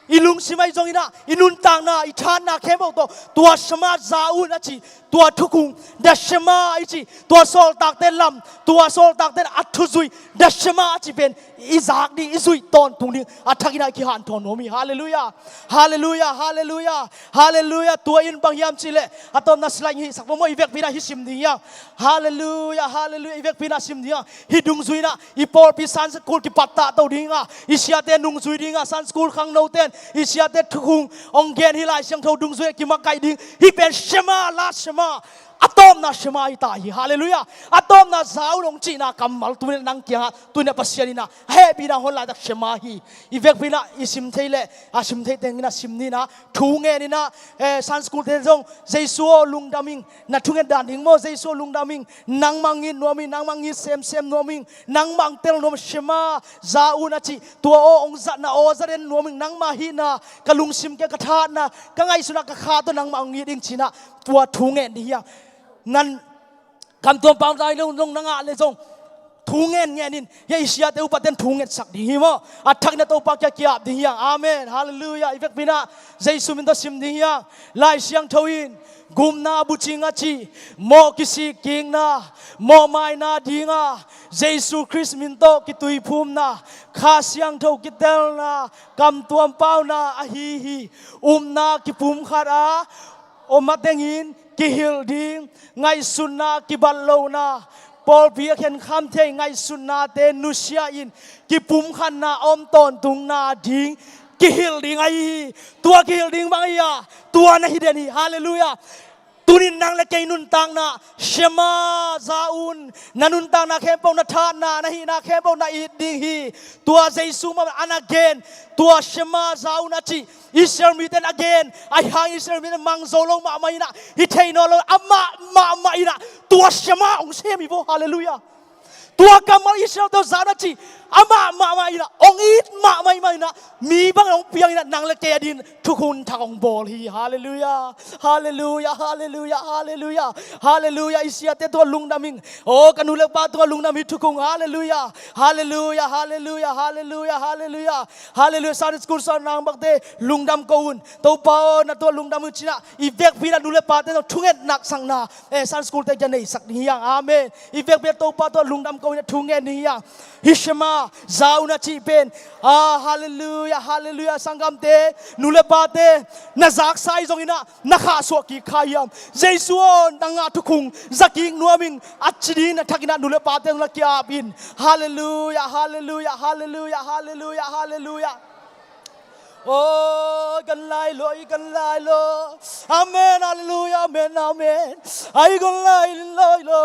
i lungsim ahi zongin ah, i nuntakna, i thatna khempeuh tawh, tua Shema, za un a cih, tua thukhung, the Shema i cih, tua sawltakte lam, tua sawltakte a thuzui, the Shema a cih pen i zak ding, i zuih tawntung ding a thakin ah i kihanthawn nuam hi. Halleluiah. Halleluiah, halleluiah, halleluiah. Tua in bang hiam cih leh, a tawpna slide hih sak maw, i vekpi-in ah hih sim ding hiang. Halleluiah, halleluiah. I vekpi-in ah sim ding hiang. Hih dungzui-in ah i pawlpi Sunday school kipattah to ding a, i siate nungzui ding a, Sunday school khangnote'n i siate thukhung hong gen, hih Lai Siangtho dungzui-in ah kimakaih ding. Hih pen Shema, last Shema, a tawpna Shema hi ta hi. Halleluiah. A tawpna za un hong cihna kammal tuni-in ah nang kiangah, tuni-in ah Pasian in ah hehpihna hon laitak Shema hi. I vekpi-in ah i sim thei leh, a sim thei tengin ah sim ni in ah, thu ngen in ah, eh, Sunday school te zong, Jesu aw lungdam ing, na thunget dan ding maw, Jesu aw lungdam ing, nangmah hong it nuam ing, nangmah hong it semsem nuam ing, nangmah hong tel nuam, Shema, za un a cih, tua aw hong zatna aw za den nuam ing, nangmah hihna, ka lungsim kiang, ka thatna, ka ngaihsutna, ka kha tawh nangmah hong it ing ci-in ah, tua thu ngen ding hiang. Nan kamtuam pau tai lo zong na ngah leh zong, thu ngen ngen in, hih i siate upate'n thu ngetsak ding hi maw. A thakin ah Topa kiang kiap ding hiang. Amen. Halleluiah. I vekpi-in ah Jesu min tawh sim ding hiang. Lai Siangtho in, gupna bucing a cih, mawh kisik kikna, mawhmaina ding a, Jesu Khrist min tawh kituiphumna, Kha Siangtho kitelna, kamtuam pauna ahi hi. Upna kipumkhat a om matengin kihilh ding, ngaihsutna kibat lohna, pawlpi a khenkham thei ngaihsutnate nusia in, kipumkhatna a om tawntungna ding kihilh ding ahi hi. Tua kihilh ding bang ahi a, tua na hi den hi. Halleluiah. Tuni-in nang le kei nuntakna, Shema, za un, na nuntakna khempeuh, na thatna, na hihna khempeuh na it ding hi. Tua Jesu mah a na gen, tua Shema, za un a cih, Israel mite'n a gen, ahi hang Israel mite mang zo lo mahmah in ah, hi thei nawn lo, amah mahmah in ah tua Shema hong sem hi vo. Halleluiah. Tua kammal Israel-te za un a cih, amah mahmah in ah, hong it mahmah in ah, mi bang hong piang in ah, nang le kei adingin thukhun thak hong bawl hi. Halleluiah. Halleluiah, halleluiah, halleluiah. Halleluiah, i siate tungah lungdam ing. Aw, ka nu le pa tungah lungdam hi thukhun. Halleluiah. Halleluiah, halleluiah, halleluiah, halleluiah. Halleluiah, Sunday school sang naupangte lungdam ko un. Topa aw, na tungah lungdam ing ci-in ah, i vekpi-in ah nu le pate tungah thunget naksakna, eh, Sunday school te kiang neisak ding hiang. Amen. I vekpi-in ah Topa tungah lungdam ko in ah thu ngen ding hiang. Hih Shema, za un a cih pen. Ah, halleluiah, halleluiah, sanggamte, nu le pate, na zaksa hi zongin ah, na khahsuah kik kha hiam? Jesu aw, nang a thukhun za kik nuam ing, a ci dingin a thakin ah nu le pate tungah kiap in. Halleluiah, halleluiah, halleluiah, halleluiah, halleluiah. Aw, kan lailo, i kan lailo. Amen, halleluia, amen, amen. Ai, kan lailo, lailo.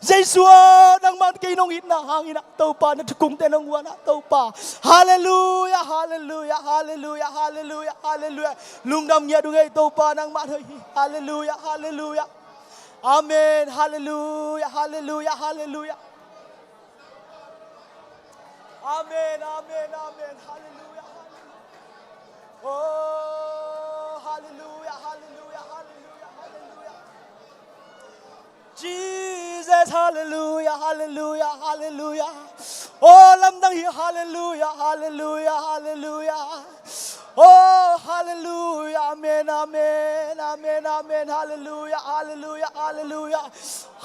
Jesu aw, nangmah kei nong itna hangin ah Topa, na thukhungte nong guan ah Topa. Halleluia, halleluia, halleluia, halleluia, halleluia. Lungdam ngiat ung ei Topa, nangmah hoih hi. Halleluia, halleluia. Amen, halleluia, halleluia, halleluia. Amen, amen, amen. Halleluia, halleluia. Oh, halleluia, halleluia, halleluia, halleluia. Jesus, halleluia, halleluia, halleluia. Oh, lamdang hi, halleluia, halleluia, halleluia. Oh, halleluia, amen, amen, amen, amen, halleluia, halleluia, halleluia.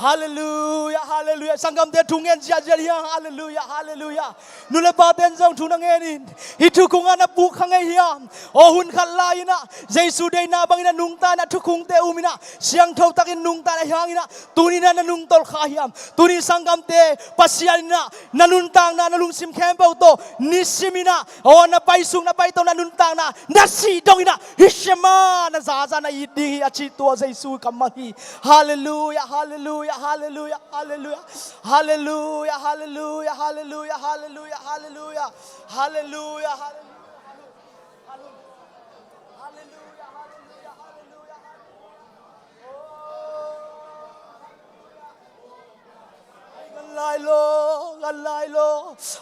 Halleluia, halleluia. Sanggamte, thu ngen ziahziah hi hang, halleluia, halleluia. Nu le pate'n zong thu na ngen in, hih thukhung ah na puk kha ngei hiam? Aw, hun khat lai-in ah Jesu deihna bangin ah nungta in ah thukhungte um in ah siangtho takin nungta in ah hi hangin ah tuni-in ah na nungtolh kha hiam? Tuni sanggamte, Pasian in ah na nuntakna, na lungsim khempeuh tawh nisim in ah, aw, na paisuk, na paito, na nuntakna na sih dongin ah hih Shema na zaza na it ding hi, a ci tua Jesu kammal hi. Halleluia, halleluia, halleluia, halleluia. Halleluia, halleluia, halleluia, halleluia, halleluia. Halleluia, halleluia. Halleluia, halleluia, halleluia. Ai, kan lailo, kan lailo.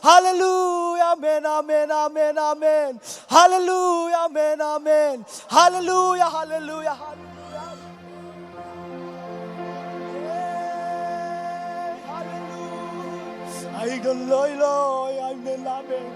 Halleluia, amen, amen, amen, amen. Halleluia, amen, amen. Halleluia, halleluia, halleluia. Ai, kan lailo, amen, amen.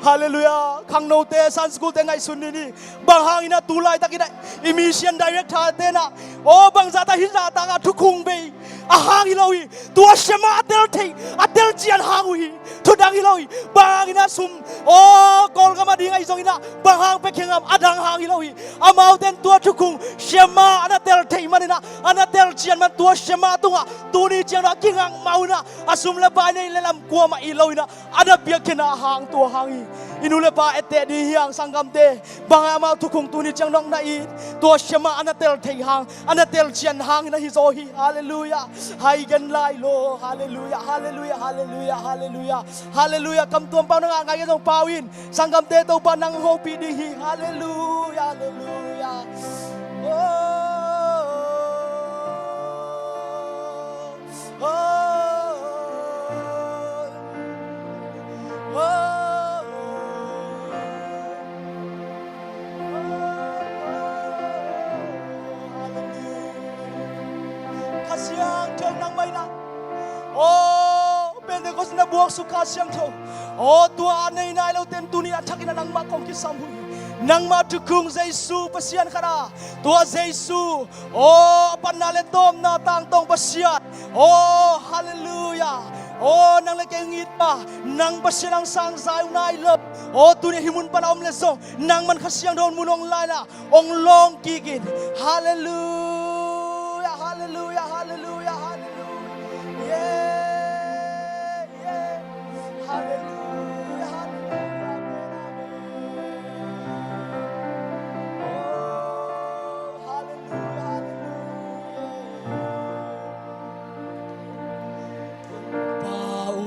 Halleluia. Khangnote, Sunday school te ngaihsun ni ni. Bang hangin ah tu laitakin ah i mission director te'n ah, aw, bangzah ta hih zahtak ah thukhung bei a hang hi lo hi. Tua Shema a tel theih, a tel cian hang uh hi. Thu dang hi lo hi. Bang hangin ah sum, aw, Kawlgam a ding ahi zongin ah bang hang pia khin ngam, a dang hang hi lo hi. Amaute'n tua thukhung Shema a na tel theih manin ah, a na tel cian man tua Shema tungah tuni ciang dong a kingak mah un ah, a sum le pai nei le lam kuamah it lo in ah, a na piakkhiatna hang tua hang hi. I nu le pa etteh ding hi hang sanggamte. Bang a amau thukhung tuni ciang dong na it, tua Shema a na tel theih hang, a na tel cian hang hi na hi zaw hi. Halleluia. Hai gen lai lo. Halleluia, halleluia, halleluia, halleluia. Halleluia. Kam tuam pau na ngah ngai gen zong pau in. Sanggamte, Topa nang hopih ding hi. Halleluia, halleluia. Oh. Oh, oh, oh, hallelujah. Kha Siangtho nang mah in ah. Oh, Pentecost na buaksuk Kha Siangtho. Oh, tua a nei nai lote'n tuni a thakin ah nangmah kong kisam uh hi. Nangmah thukhung Jesu Pasian khat a, tua Jesu, aw, a patna le tawpna tangtawng Pasian. Aw, halleluia. Aw, nang le kei hong itna, nang Pasian hong sang zai uh nai lo. Aw, tuni hih mun pan a om le zong nangman Kha Siangtho mun hong la in ah, hong lawng kik in. Halleluia, halleluia, halleluia, halleluia. Yeah. Halleluia, halleluia, amen, amen. Oh, halleluia, halleluia. Topa aw,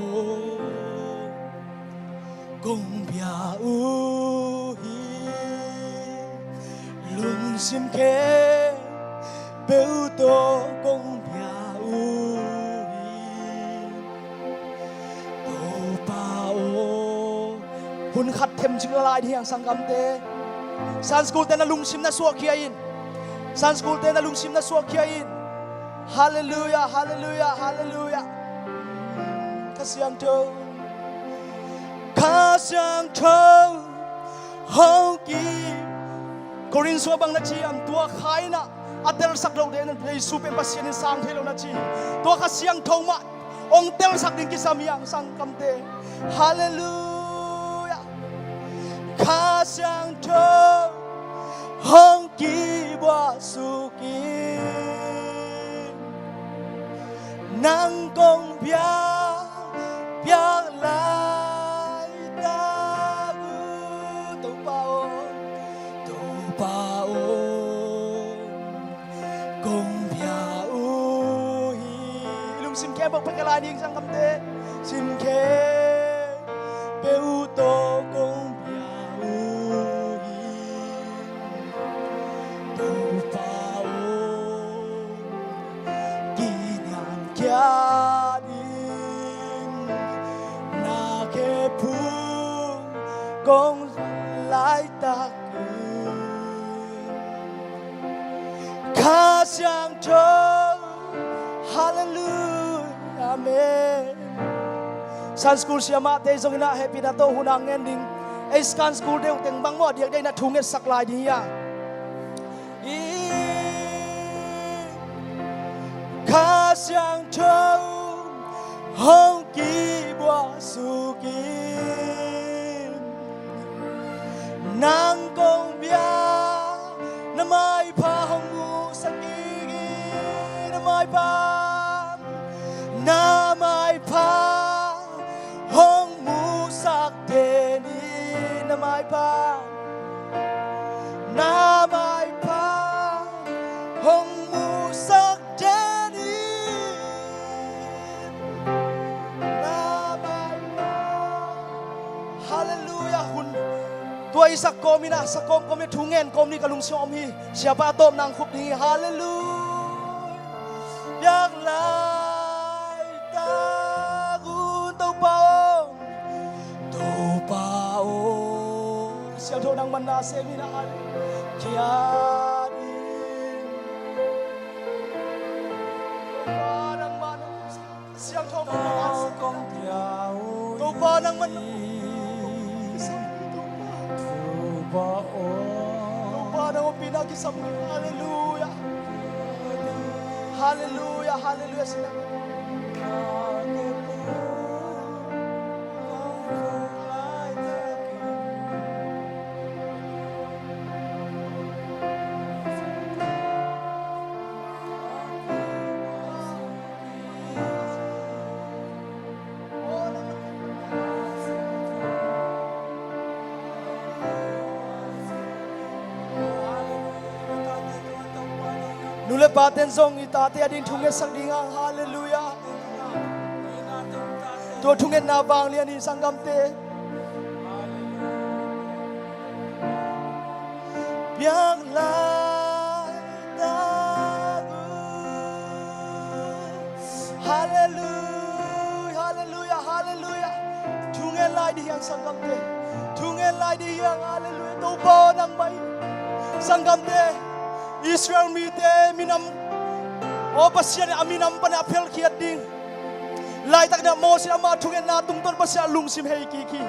kong pia uh hi, lungsim khempeuh tawh kong pia uh hi. Topa aw. Hun khat them cing lai ding hi hang sanggamte. Sunday school te na lungsim na suahkhia in. Sunday school te na lungsim na suahkhia in. Halleluia, halleluia, halleluia. Kha Siangtho, Kha Siangtho hong kik. Korin sung ah bang na ci hiam? Tua Kha in ah a telsak loh ding in ah Jesu pen Pasian in sang thei lo na ci hi. Tua Kha Siangtho mah hong telsak ding kisam hi hang sanggamte. Halleluia. Kha Siangtho hong kibuaksuk in, nang kong piak, piak laitak uh, Topa aw. Bang pek lai ding sanggamte. Simkhe peuh tawh kong bia uh hi. Topa aw, kiniamkhiat in na khe phung kong zon laitak in Kha Siangtho. Halleluiah. Amen. Sunday school siamahte zong in ah hehpihna tawh hun a ngen ding. Ei Sunday school deuh teng bang maw a diakdiak in ah thu ngetsak lai ding hi a. I Kha Siangtho hong kibuah suk in, nang kong bia, na maipha hong musak kik in, na maipha, na maipha hong musak den in, na maipha, na maipha hong musak den in, na maipha. Halleluiah. Hun tua i sak kawm in ah, sak kawm kawm in thu ngen kawm ni ka lungsim om hi. Siapa a tawpna hong khup ding hi. Halleluiah. Biak laitak un Topa aw, Topa aw. Siangtho nangman na sem in ah, khiat in. Topa nangman Siangtho kong Topa nangman Topa nang ompihna kisam. Halleluiah. Halleluiah. Halleluiah. Sila. Nu le paten zong i tate a ding thu ngetsak ding a. Halleluiah. Tua thungetna vanglian hi sanggamte. Biak laitak un. Halleluiah, halleluiah, halleluiah. Thungen lai dih hiang sanggamte. Thungen lai dih hiang, halleluiah. Topa aw nangmah hi. Sanggamte, Israel mite minam, aw Pasian in a minam pan a phelkhiat ding. Laitak in ah Moses in ama thungetna tungtawn Pasian a lungsim hei kik hi.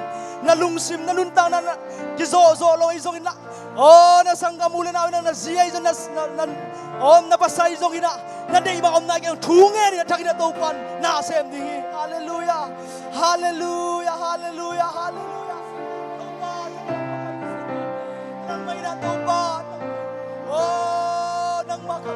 Na lungsim, na nuntakna na kizawhzawh lo ahi zongin ah, aw na sanggam u le nau in ah, na zi ahi zong, na, na, na, aw na pasal ahi zongin ah, na deih bang omna kei thungen in ah, thak in ah Topa in na sem ding hi. Halleluiah. Halleluiah. Halleluiah. Halleluiah. Topa, nangmah in ah Topa, aw nangmah ka,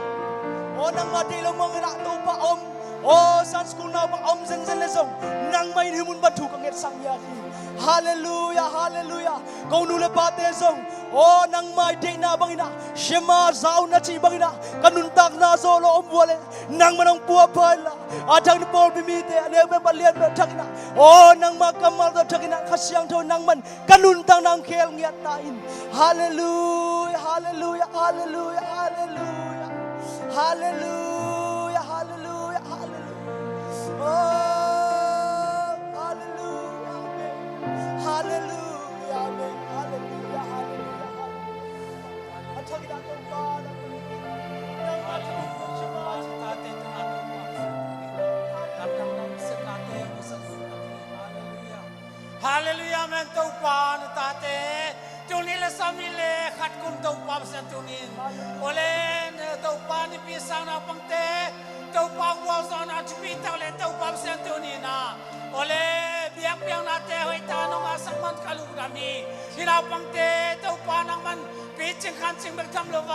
aw nangmah deih lo mong in ah Topa om. Aw Sunday school naupa om zenzen le zong, nangmah in hih mun pan thu ka ngetsak ngiat hi. Halleluiah, halleluiah. Ko nu le pate zong, aw nangmah i deihna bangin ah, Shema za un na cih bangin ah, ka nuntakna zawh lo om uh a leh, nangmah in hong puahpha inla, a thak in pawlpi mite, a neu pen, a lian pen thak in ah, aw nangmah kammal tawh thak in ah, Kha Siangtho nangmah in ka nuntakna hong khel ngiat ta in. Halleluiah, halleluiah, halleluiah, halleluiah. Halleluiah, halleluiah, halleluiah. Oh, halleluiah, amen. Halleluiah, amen. Halleluiah, halleluiah, halleluiah. A thak in ah Topa, nangmah in hong puahpha inla. Halleluiah, amen. Topa na tate tuni le sawmnih le khat kum Topa Pasian tuni in, aw le Topa nipi sang naupangte, Topa gualzawhna thupi tak le Topa Pasian tuni in ah, aw le biakpiaknate hoih tak nong ngahsak man ka lungdam hi. Hih naupangte Topa nangman picing khancing bek tham lo a,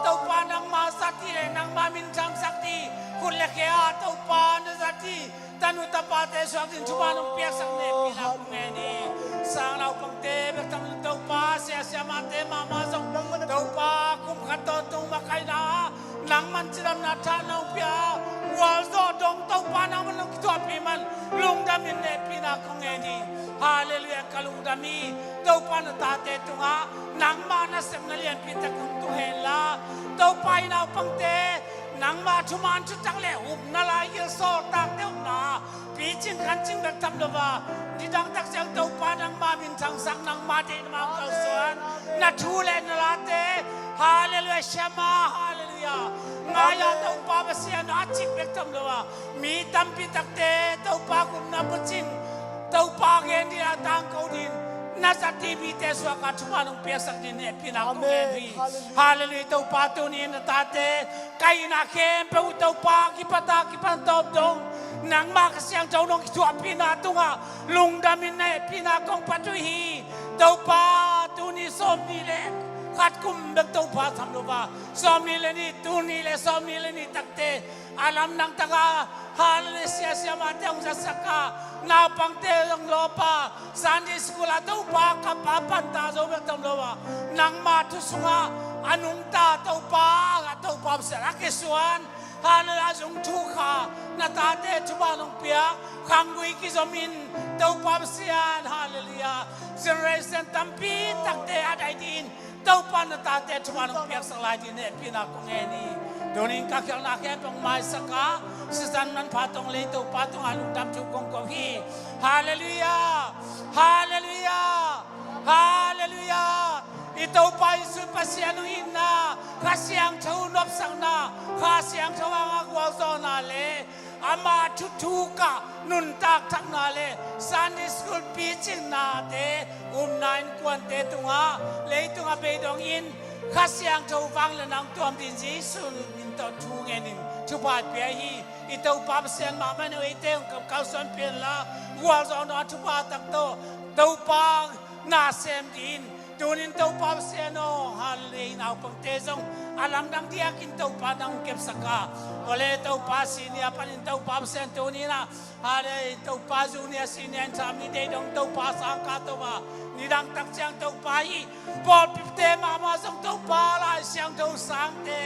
Topa nangma zat hi le nangma min thamsak ding khut le khe a Topa na zat hi. Tanu tapate suak ding thupha nong piaksak nekpi na kong ngen hi. Sang naupangte bek tham lo, Topa sia siamahte mahmah zong Topa kum khat tawntung makaihna nangman cidamna tha nong pia, Gualzawh dong Topa nangmah nong kithuahpih man lungdamin hehpihna kong ngen hi. Halleluiah, ka lungdam hi. Topa na tate tungah nangmah nasepna lianpi tak hong tung henla, Topa i naupangte nangmah thuman thutak le upna laigil sawltakte upna picing khancing bek tham lo a, nidang tak ciang Topa nangmah minthangsak, nangmah deih, nangmah kalsuan, na thu le na late, halleluiah, Shema, halleluiah, ngai a, Topa Pasian a cik bek tham lo a, mi tampi takte Topa gupna bucin, Topa gen ding a tangko ding na zat ding mite suak a thuman hong piaksak ding hehpihna kong ngen hi. Halleluiah. Topa tuni na tate kaihna khempeuh Topa kipata kipan tawp dong nangmah Kha Siangtho nong kithuahpihna tungah lungdamin na hehpihna kong phat uh hi. Topa tuni sawmnih le khat kum bek Topa tham lo a, sawmnih le nih, tuni le sawmnih le nih takte a lamdang taka, halleluiah, sia siamahte hong zatsak a, naupangte hong lawp a, Sunday school a Topa kap a panta zo bek tham lo a, nangmah thu sungah a nungta Topa, a Topa Pasian a kisuan, halleluiah, a zung thukha na tate thuman hong piak, khanggui kizomin Topa Pasian, halleluiah, generation tampi takte a dai ding Topa na tate thuman hong piaksak lai ding hehpihna kong ngen hi. Tunin ka khialhna khempeuh hong maisak a, sisan manpha tawng lei Topa tungah lungdam thu kong ko hi. Halleluiah! Halleluiah! Halleluiah! I Topa Jesuh Pasian uh itna, Kha Siangtho nopsakna, Kha Siangtho hanga gualzawhna le ama thuthuk a nuntak thakna le Sunday school picinnate, upna innkuante tungah, leitungah beidongin Kha Siangtho vangliatna hong tuam ding Jesuh min tawh thu ngenin thupha pia hi. I Topa Pasian mahmah in eite hong kalsuan pia inla, gualzawhna thupha tak tawh Topa na sem dingin tunin Topa Pasian aw, halleluiah, i naupangte zong a lamdang diakin Topa nang kepsak a, awle Topa senior panin Topa Pasian tunin ah, halleluiah, Topa junior senior in tha mi deih dong Topa sang ka to a, nidang tak ciang Topa hi, pawlpite mahmah zong Topa Lai Siangtho sangte,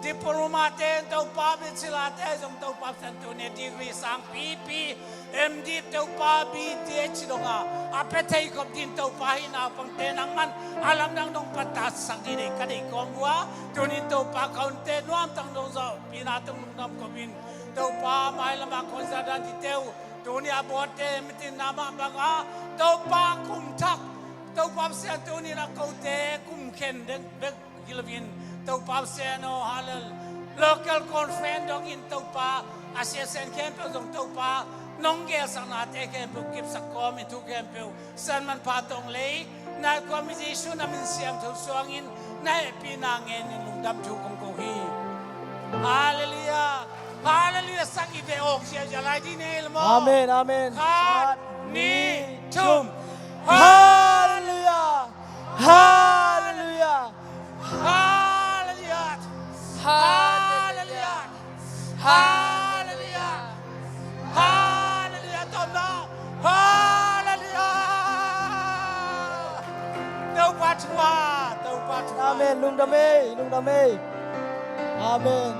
diplomate Topa, bachelorte zong Topa Pasian tunin degree sang pipi, M.Div Topa, B.Th donga a pia thei khop ding Topa hi, naupangte nangman a lamdang dong patatsak ding deih ka deih kawm uh a, tunin Topa ka hunte nuamtang dong zawhpihna tung lungdam khopin Topa mailama khonsa dan dite uh, tuni a bawtte mitinna mah banga Topa kum thak, Topa Pasian tunin a kote kum khen deng bek hi loin Topa Pasian aw, halleluiah, local conference dongin Topa, a siasen khempeuh zong Topa nong gelsaknate khempeuh kipsak kawmin thu khempeuh sisan manpha tawng lei nai kawmin Jesuh na min siangtho suangin na hehpihna ngenin lungdam thu kong ko hi. Halleluiah. Halleluiah. Sang i ve awk ziahziah lai ding nei le maw? Amen, amen. Khat, nih, thum. Halleluiah. Halleluiah. Halleluiah. Halleluiah. Halleluiah. Halleluiah. Tawpna. Halleluiah. Topa thupha, Topa thupha. Amen. Lungdam ei, lungdam ei. Amen.